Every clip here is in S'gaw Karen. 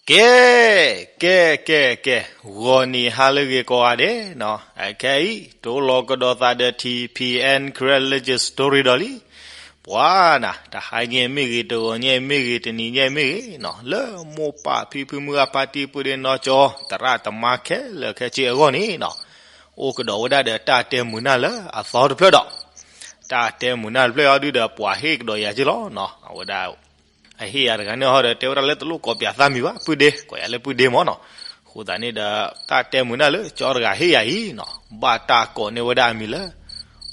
ကဲ, ကဲ, ကဲ, ကဲ, ဂီၤနံၤဟါလၢအဂ့ၤကိးဂၤဒဲးနီၤ, အခဲအံၤ တအိၣ်လီၤကဒီးသးဒီး ထံၣ်ဖံးအဲၣ် Karen Legend Story ဒီးလံ. ပှၤနၤ တဟါညါမ့ၢ်ဂ့ၤ, တဂီၤညါမ့ၢ်ဂ့ၤ, တနံၤညါမ့ၢ်ဂ့ၤနီၤ, လၢမိၢ်ပၢ်ဖံဖုမုၢ်ဂၤ ဖါတံၢ်ပှ့ၤဒ့နီၢ်ကၠီ သရၣ်သမါခဲလၢာ်ခဲဆ့အဂီၢ်န့ၣ်နီၤ, အိၣ်ကဒီးဝဲဒၣ်ဒီးတၢ်တဲမုာ်နၢ်လၢအသီတဖျၢၣ်ဒီး တၢ်တဲမုာ်နၢ်တဖျၢၣ်အံၤဒုဒီး ပှၤဟ့ၣ်ကဒီးယၤက့လီၤနီၤ. အဝဲဒၣ် အဟ့ၣ်ယၤတဂၤန့ၣ်ဟီဒီး တဲဝဲဒၣ်လၢတလိၣ်ကိးပၠးသးမံၤဘၣ်, ပုၢ်ဒ့, ကိးယၤလၢပုၢ်ဒ့မၢ်နီၤ. အဃိသတးန့ၣ်ဒီး တၢ်တဲမုာ်နၢ်လၢကၠီတဂၤဟ့ၣ်ယၤအံၤနီၤ, ဘၣ်တၢ်ကိးန့ၢ်ဝဲဒၣ်အမံၤလၢ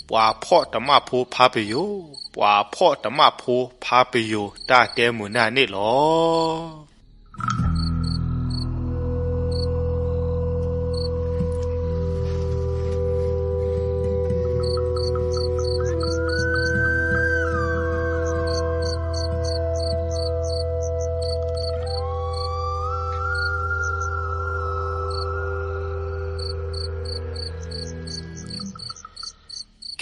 ပှၤဖှီၣ်တမၣ်ဖိဖါပယိၤ, ပှၤဖှီၣ်တမၣ်ဖိဖါပယိၤ တၢ်တဲမုာ်နၢ်န့ၣ်လီၤ.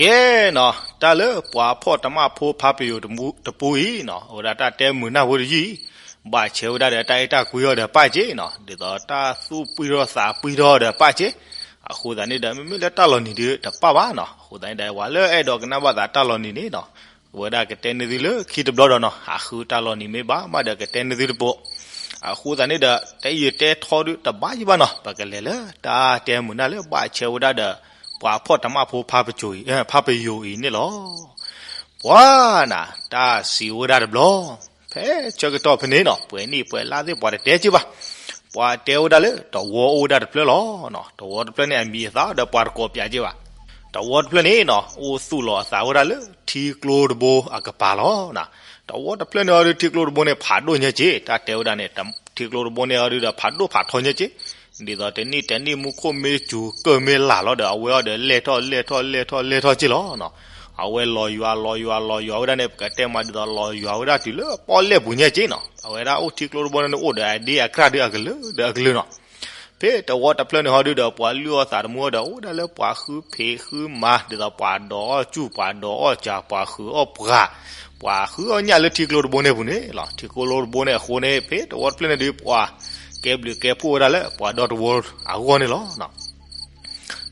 ကဲနီၤ, တၢ်လၢပှၤဖှီၣ်တမၣ်ဖိဖါပယိၤတပူအံၤနီၤ, အဝဲဒၣ်တၢ်တဲမုာ်နၢ်ဖိတယုၢ်အံၤ, ဘၣ်ဆဲးဝဲဒၣ်ဒီးတၢ်အဲၣ်တၢ်ကွံအီၤဒီးပၢ်က့နီၤ, ဒ်သိးတၢ်သူၣ်ပှံၢ်ထီၣ်သးပှံၢ်ထီၣ်ဒီးပၢ်က့. အဃိသတးန့ၣ်ဒီး မ့မ့ၢ်လၢတၢ်လီၤနံၤဒုးတပၣ်ဘၣ်နီၤ. အဃိသတးန့ၣ်ဒီး ပှၤလၢအဲၣ်ဒိးကနၣ်ဘၣ်သးတၢ်လီၤနံၤန့ၣ်နီၤ, အဝဲဒၣ်ကတဲန့ၢ်သုလၢခံတဘျီဒီးနီၤ, ဟးဃုတၢ်လီၤနံၤမ့ၢ်ဘၣ်မးဒီးကတဲန့ၢ်သုတပိး. အဃိသတးန့ၣ်ဒီး တဲယံာ်တဲထီဒုးတဘၣ်ယံၤဘၣ်နီၤ, ပကလဲၤလၢတၢ်တဲမုာ်နၢ်လၢဘၣ်ဆဲးဝဲဒၣ်ဒီး ပှၤဖှီၣ်တမၣ်ဖိဖါပယိၤအံၤ, ဖါပယိၤအံၤန့ၣ်လီၤ. ပှၤနၤ တၢ်စံးဝဲဒၣ်တဘျီ, ဖဲဆၢကတီၢ်ဖဲန့ၣ်နီၤ, ပှဲၤနံၣ်ပှဲၤလါသ့ၣ်ပှၤတတဲက့ဘၣ်. ပှၤတဲဝဲဒၣ်လၢတဝီအိၣ်ဝဲဒၣ်တဖျၢၣ်လီၤ. တဝီတဖျၢၣ်န့ၣ်အမံၤအသၣ်ဒီးပှၤတကိးပၠးက့ဘၣ်. တဝီတဖျၢၣ်န့ၣ်နီၤ, အိၣ်သူၣ်လီၤအသးဝဲဒၣ်လၢထံကျိတဘိအကပၤလီၤ. တဝီတဖျၢၣ်န့ၣ်အီၤဒုး ထံကျိတဘိန့ၣ် ဖးဒိၣ်ညါက့, တၢ်တဲဝဲဒၣ်န့ၣ် ထံကျိတဘိန့ၣ်အီၤဒုးဒီး ဖးဒိၣ်ဖးထီညါက့. ဒ်သိးတနံၣ်တနံၣ်မူခိၣ်မ့ၢ်စူၤ ကၢၢ်မ့ၢ်လၢ်လီၤဒီး အဝဲအီၤဒီးလဲၢ်ထီၣ်လဲၢ်ထီၣ်လဲၢ်ထီၣ်လဲၢ်ထီၣ်က့လီၤ. အဝဲလီၤယွၤလီၤယွၤလီၤယွၤဝဲဒၣ်န့ၣ် ပကတဲမးဒ်သိးလီၤယွၤဝဲဒၣ်တုၤလၢပီၣ်လဲၣ်ပူၤညါက့နီၤ. အဝဲဒၣ်အိၣ်ထံကျိတဘိန့ၣ် အိၣ်ဒီးအဒ့အကြၢ်ဒုးအကလုာ်ဒီးအကလုာ်နီၤ. ဖဲတဝီတဖျၢၣ်န့ၣ်ဟီဒုးဒီး ပှၤလုၢ်အီၣ်သးတမူအီၤဒီး အိၣ်ဝဲဒၣ်လၢပှၤဃုဖံးဃုမၤ ဒ်သိးပှၤဒိးအီၣ်စူၣ် ပှၤဒိးအီၣ်စၢ် ပှၤဃုအီၣ်ပှၤ, ပှၤဃုအီၣ်ညၣ်လၢထံကျိတဘိန့ၣ်ပူၤန့ၣ်လီၤ. ထံကျိတဘိန့ၣ်အဃိန့ၣ် ဖဲတဝီတဖျၢၣ်န့ၣ်ဒုး ပှၤကဲဘျုးကဲဖှိၣ်ဝဲဒၣ်လၢပှၤဒီတဝီအဂီၢ်န့ၣ်လီၤ.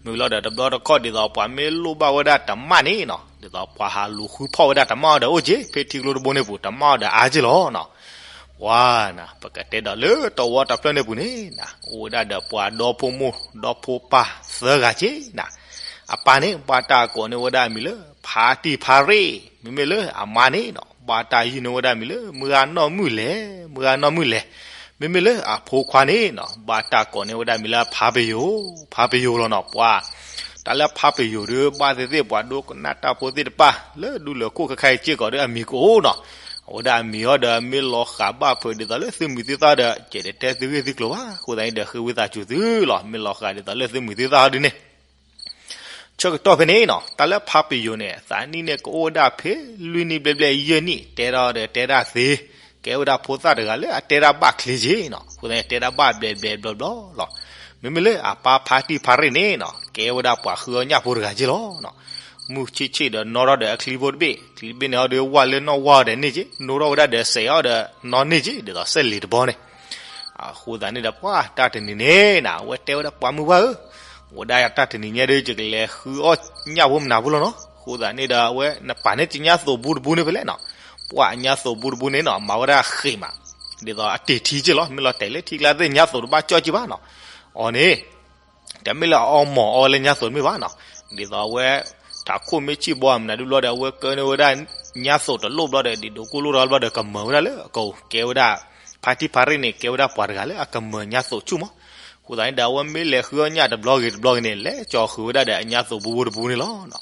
မ့ၢ်လီၤဒီးတဘျီတခီၣ်ဒ်သိးပှၤမ့ၢ်လိၣ်ဘၣ်ဝဲဒၣ်တမၣ်န့ၣ်နီၤ, ဒ်သိးပှၤဟးလူၤဃုဖီၣ်ဝဲဒၣ်တမၣ်အီၤဒီးအိၣ်က့, ဖဲထံကျိတဘိန့ၣ်ပူၤ တမၣ်အီၤဒီးအါက့လီၤနီၤ. ပှၤနၤ ပကတဲဒီးလၢတဝီတဖျၢၣ်န့ၣ်ပူၤန့ၣ်နၤ, အိၣ်ဝဲဒၣ်ဒီးပှၤဒီဖိမိၢ်ဒီဖိပၢ်သၢဂၤက့နၤ. အပၢ်န့ၣ် ဘၣ်တၢ်ကိးန့ၢ်ဝဲဒၣ်အမံၤလၢ ဖါတံၢ်ဖါရ့ၣ်, မ့မ့ၢ်လၢအမါန့ၣ်နီၤ, ဘၣ်တၢ်ယုၢ်န့ၢ်ဝဲဒၣ်အမံၤလၢ မုၢ်ဂၤနီၢ်မုၢ်လဲၣ်, မုၢ်ဂၤနီၢ်မုၢ်လဲၣ်. မ့မ့ၢ်လၢအဖိခွါန့ၣ်နီၤ, ဘၣ်တၢ်ကိးန့ၢ်ဝဲဒၣ်အမံၤလၢဖါပယိၤ, ဖါပယိၤလီၤနီၤ. ပှၤ တၢ်လၢဖါပယိၤဒုး ဘၣ်သ့ၣ်သ့ၣ်ပှၤဒိကနၣ်တၢ်ဖိသ့ၣ်တဖၣ် လၢဒူလၢၢ်ခိၣ်ခဲခါအံၤစ့ၢ်ကီးဒီးအမံၤကအိၣ်နီၤ. အဝဲဒၣ်အမံၤဟီဒီး မ့ၢ်လီၤဃာ်ဘၣ်ဖုးဒ်သိးလၢသုမုာ်သုသးဒီး ကဲးတတဲသုဂ့ၢ်သုကျိၤဘၣ်. အဃိသတးန့ၣ်ဒီး ဃ့ဝံသးစူၤသုလီၤ. မ့ၢ်လီၤဃာ်ဒ်သိးလၢသုမုာ်သုသးဟီဒုန့ၣ် ဆၢကတီၢ်ဖဲန့ၣ်နီၤ, တၢ်လၢဖါပယိၤန့ၣ် သးနံၣ်န့ၣ်ကအိၣ်ဝဲဒၣ်ဖဲလွံၢ်နံၣ်ဘျဲၣ်ဘျဲၣ်ယဲၢ်နံၣ်, တဲထီၣ်ဒီးတဲဒၣ်သ့, ကဲဝဲဒၣ်ဖိသၣ်တဂၤလၢအတဲဒၣ်ဘၣ်ချ့က့နီၤ. အဃိသတးန့ၣ် တဲဒၣ်ဘၣ်ဘျဲးဘျဲးဘျီဘျီလီၤ. မ့မ့ၢ်လၢအပၢ်ဖါတံၢ်ဖါရ့ၣ်န့ၣ်နီၤ, ကဲဝဲဒၣ်ပှၤဃုအီၣ်ညၣ်ဖိတဂၤက့လီၤ. မုၢ်ဆ့ၣ်ဆ့ၣ်ဒီးနီၣ်ထီၣ်ဒီးအချံဖိတဘ့ၣ်, ချံတဘ့ၣ်န့ၣ်ဟီဒီးဝၢ်လၢနီၣ်ဝၢ်အီၤဒီးန့ၢ်က့, နီၣ်ထီၣ်ဝဲဒၣ်ဒီးစဲးအီၤဒီးနီၣ်န့ၢ်က့, ဒ်သိးစဲးလ့ၤတဘီန့ၣ် အဃိသတးန့ၣ်ဒီး ပှၤတၢ်တနံၤန့ၣ်နၤ, အဝဲတဲဝဲဒၣ်ပှၤမုၢ်ပှၢ်ဧၢ, ဝဲဒၣ်တၢ်တနံၤညါဒီး ယကလဲၤဃုအီၣ်ညၣ်ဖိမနုၤဖိလီၤနီၤ. အဃိသတးန့ၣ်ဒီး အဝဲနပာ်န့ၢ်ကညၣ်သိးဘူးတဘူးန့ၣ်ဖဲလဲၣ်နီၤ. ပှၤညၣ်သိးဘူးတဘူးန့ၣ်နီၤ, မၤဝဲဒၣ်ဃ့ၢ်မး, ဒ်သိးအတ့ၢ်ထံက့လီၤ. မ့ၢ်လီၤတဲာ်လၢထံကျါသ့ၣ် ညၣ်သိးတဘၣ်ကၠီၣ်က့ဘၣ်နီၤ. အီၤန့ၣ် တမ့ၢ်လၢအအီမီၤအီဝဲလၢညၣ်သိးတမ့ၢ်ဘၣ်နီၤ. ဒ်သိးအဝဲ ထးခိၣ်မ့ၢ်ဆံၣ်ဘီမနုၤဒုဘျီဒီး အဝဲကၢန့ၢ်ဝဲဒၣ်ညၣ်သိးတလိၣ်ဘျီဒီး ဒ်ဒိးကိၢ်လိၣ်တၢ်ဘျီဒီး ကမၢၤဝဲဒၣ်လၢအကိာ်, ကဲဝဲဒၣ် ဖါတံၢ်ဖါရ့ၣ်န့ၣ် ကဲဝဲဒၣ်ပှၤတဂၤလၢအကမၢၤညၣ်သိးဆူၣ်မး. အဃိသတးန့ၣ်ဒီး အဝဲမ့ၢ်လဲၤဃုအီၣ်ညၣ်တဘျီဂ့ၤတဘျီဂ့ၤန့ၣ် လဲၤကၠီၤဃုာ်ဝဲဒၣ်ဒီးအညၣ်သိးဘူးဘူးတဘူးန့ၣ်လီၤ.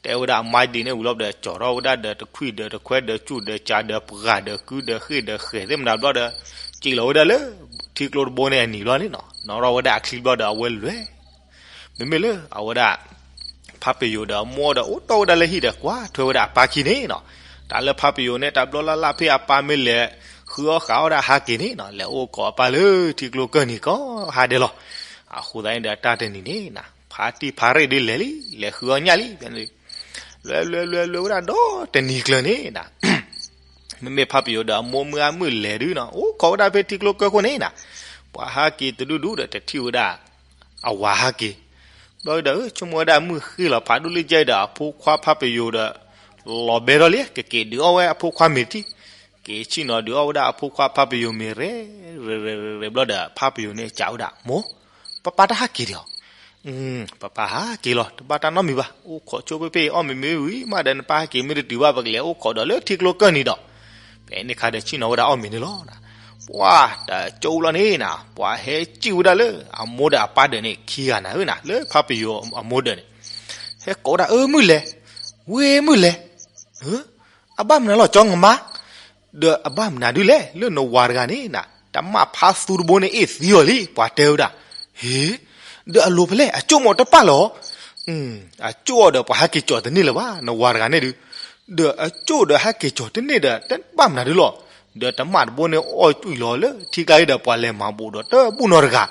တဲဝဲဒၣ်အမါဒ်န့ၣ်ဝံၤလီၤဒီး ကၠီၤထီၣ်ဝဲဒၣ်ဒီးတခွံၣ်ဒီးတခွဲဒီးဆူၣ်ဒီးကၠးဒီးပှၢ်ဒီးကုဒီးဃ့ၢ်ဒီးဃဲၤသ့ၣ်မနုၤဘျီဒီး စံၣ်လီၤဝဲဒၣ်လၢ ထံကျိတဘိန့ၣ်အနံၤဘျီန့ၣ်နီၤ, နီၣ်ထီၣ်ဝဲဒၣ်အချံဘျီဒီးအဝဲလဲၤ မ့မ့ၢ်လၢအဝဲဒၣ် ဖါပယိၤဒီးအမိၢ်ဒီးအိၣ်တီၢ်ဝဲဒၣ်လၢဟံၣ်ဒီးကွၢ်ထွဲဝဲဒၣ်အပၢ်ခံန့ၣ်နီၤ, တၢ်လၢဖါပယိၤန့ၣ် တဘျီလၢ်လၢ်ဖဲအပၢ်မ့ၢ်လဲၤဃုအီၣ်ဃုအီၣ်ဒၣ်ဟးက့ၤန့ၣ်နီၤ, လဲၤအိၣ်ကိးအပၢ်လၢထံကျိကၢၢ်နံၤကိးဟါဒဲးလီၤ. အဃိသတးန့ၣ်ဒီးတၢ်တနံၤန့ၣ်နီၤ, ဖါတံၢ်ဖါရ့ၣ်ဒုးလဲၤလံ, လဲၤဃုအီၣ်ညၣ်လံ, လဲၤလဲၤလဲၤလဲၤဝဲဒၣ်ဒီးတနံၤကျၢၤန့ၣ်နီၤ မ့မ့ၢ်ဖါပယိၤဒီးအမိၢ်မုၢ်အါမုၢ်လဲၤဒုနီၤ အိၣ်ခိးဝဲဒၣ်ဖဲထံကျိကၢၢ်ခိၣ်န့ၣ်နၤ, ပှၤဟးက့ၤတဒူၣ်ဒူၣ်ဒီးတထံၣ်ဝဲဒၣ် အဝၤဟးက့ၤ, ဘျီဒီး ဆိကမိၣ်ဝဲဒၣ်မုၢ်ဃ့ၢ်လီၤ ဖးဒိၣ်လၢကဲဒီးအဖိခွါဖါပယိၤဒီး လီၤဘဲထီၣ်လံ ကက့ၤဒုးအီၣ်ဝဲအဖိခွါမ့ၤတထံၣ်, က့ၤဆ့ၣ်နီၤဒုးအီၣ်ဝဲဒၣ်အဖိခွါဖါပယိၤမ့ၤ ရဲၣ်ရဲၣ်ရဲၣ်ရဲၣ်ဘျီဒီး ဖါပယိၤန့ၣ်စံးဝဲဒၣ် မိၢ်, ပၢ်ပၢ်တဟးက့ၤဒံးဧါ. ပၢ်ပၢ်ဟးက့ၤလီၤ တဘၣ်တၢ်နီတမံၤဘၣ် အိၣ်ခိးဆိဖဲဖဲအံၤ အီၣ်မ့ၤမ့ၢ်ဝံၤမးဒီး နပၢ်ဟဲက့ၤမ့ၢ်တတုၤဘၣ် ပကလဲၤအိၣ်ခိးဒီးလၢထံကျိကၢၢ်နံၤဒီး ဖဲန့ၣ်ခါဒီးဆ့ၣ်နီၤဝဲဒၣ်အီၣ်မ့ၤန့ၣ်လီၤ. ပှၢ်တကၠိဘျီန့ၣ်နၤ ပှၤဟဲစံၣ်ဝဲဒၣ်လၢအမိၢ်ဒီးအပၢ်ဒၢးန့ၣ် ခံဂၤနၤဧၢနၤ လၢဖါပယိၤအမိၢ်ဒၢးန့ၣ် ဟဲကိးဝဲဒၣ် အၢ မုၢ်လဲၤ, ဝ့ၢ် မုၢ်လဲၤ, အဘၣ်မနုၤလီၤ ကၠီ နမါ, ဒီးအဘၣ်မနုၤဒုလဲၣ် လၢနဝၤတဂၤန့ၣ်နၤ တမၣ်ဖါသူတဘိန့ၣ် အ့ၣ်သံအီၤလံ ပှၤတဲဝဲဒၣ်, ဟ့, ဒီးအလိၤဖဲလဲၣ် အကၠိၣ်မ့ၢ်တပၣ်လီၤ အကၠိၣ်အီၤဒီးပှၤဟဲက့ၤကၠီၤတန့ၢ်လၢၤဘၣ် နဝၤတဂၤန့ၣ်ဒု, ဒီးအကၠိၣ်ဒီးဟဲက့ၤကၠီၤတန့ၢ်ဒီး တဘၣ်မနုၤဒုလီၤ, ဒီးတမၣ်တဘိန့ၣ်အီၣ်ကွံာ်လီၤလၢထံကျါအံၤဒီး ပှၤလဲၤမၤဘူးဒီးတဘူၣ်နီတဂၤ,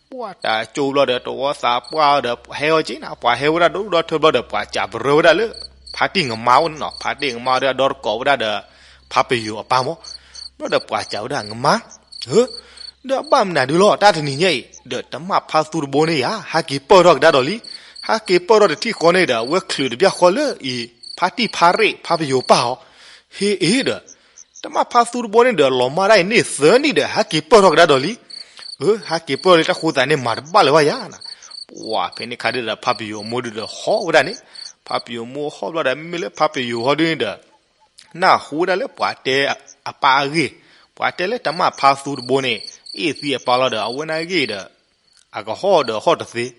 ပှၢ်တကၠိဘျီဒီး တဝီသးပှၢ်ဒီး ဟဲအီၤက့ၤနၤ ပှၤဟဲဝဲဒၣ်ဒိၣ်ဒိၣ်ဒီထၢဘျီဒီး ပှၤစံးပရၢဝဲဒၣ်လၢ ဖါတံၢ်ငမါအိၣ်န့ၣ်နီၤ ဖါတံၢ်ငမါဒီးဒီတကိးဝဲဒၣ်ဒီး ဖါပယိၤအပၢ်မး, ဘျီဒီးပှၤစံးဝဲဒၣ် ငမါ ဧၢ, ဒီးအဘၣ်မနုၤဒုလီၤ တၢ်တနံၤညါအံၤ ဒီးတမၣ်ဖါသူတဘိန့ၣ်ယၤ ဟဲက့ၤပၢၢ်ထီၣ်ကဒါဒီးလံ, ဟဲက့ၤပၢၢ်ထီၣ်တထံၣ်ဃီန့ၣ်ဒီး အဝဲချုးတဘျီဃီလၢအံၤ ဖါတံၢ်ဖါရ့ၣ်ဖါပယိၤပၢ်အီၤ, ဟ့အ့ဒီး တမၣ်ဖါသူတဘိန့ၣ်ဒီး လီၤမၢ်ဒၣ်အံၤန့ၣ်သၢနံၣ်ဒီး ဟဲက့ၤပၢၢ်ထီၣ်ကဒါဒီးလံ, အၢ ဟဲက့ၤပၢၢ်လံတၢ်ဃိသးန့ၣ် မၤတဘၣ်လၢၤဘၣ်ယၤနၤ, ပှၢ်ဖဲန့ၣ်ခါဒုဒီး ဖါပယိၤအမိၢ်ဒုဒီးဟီၣ်ဝဲဒၣ်န့ၣ်, ဖါပယိၤမိၢ်ဟီၣ်ဘျီဒီး မ့မ့ၢ်လၢဖါပယိၤဟီၣ်ဒုန့ၣ်ဒီး နၢ်ဟူဝဲဒၣ်လၢပှၤတဲအပၢ်အဂ့ၢ်, ပှၤတဲလၢတမၣ်ဖါသူတဘိန့ၣ် အ့ၣ်သံအပၢ်လီၤဒီး အဝဲန့ၣ်အဂ့ၢ်ဒီး အကဟီၣ်ဒီးဟီၣ်တသ့,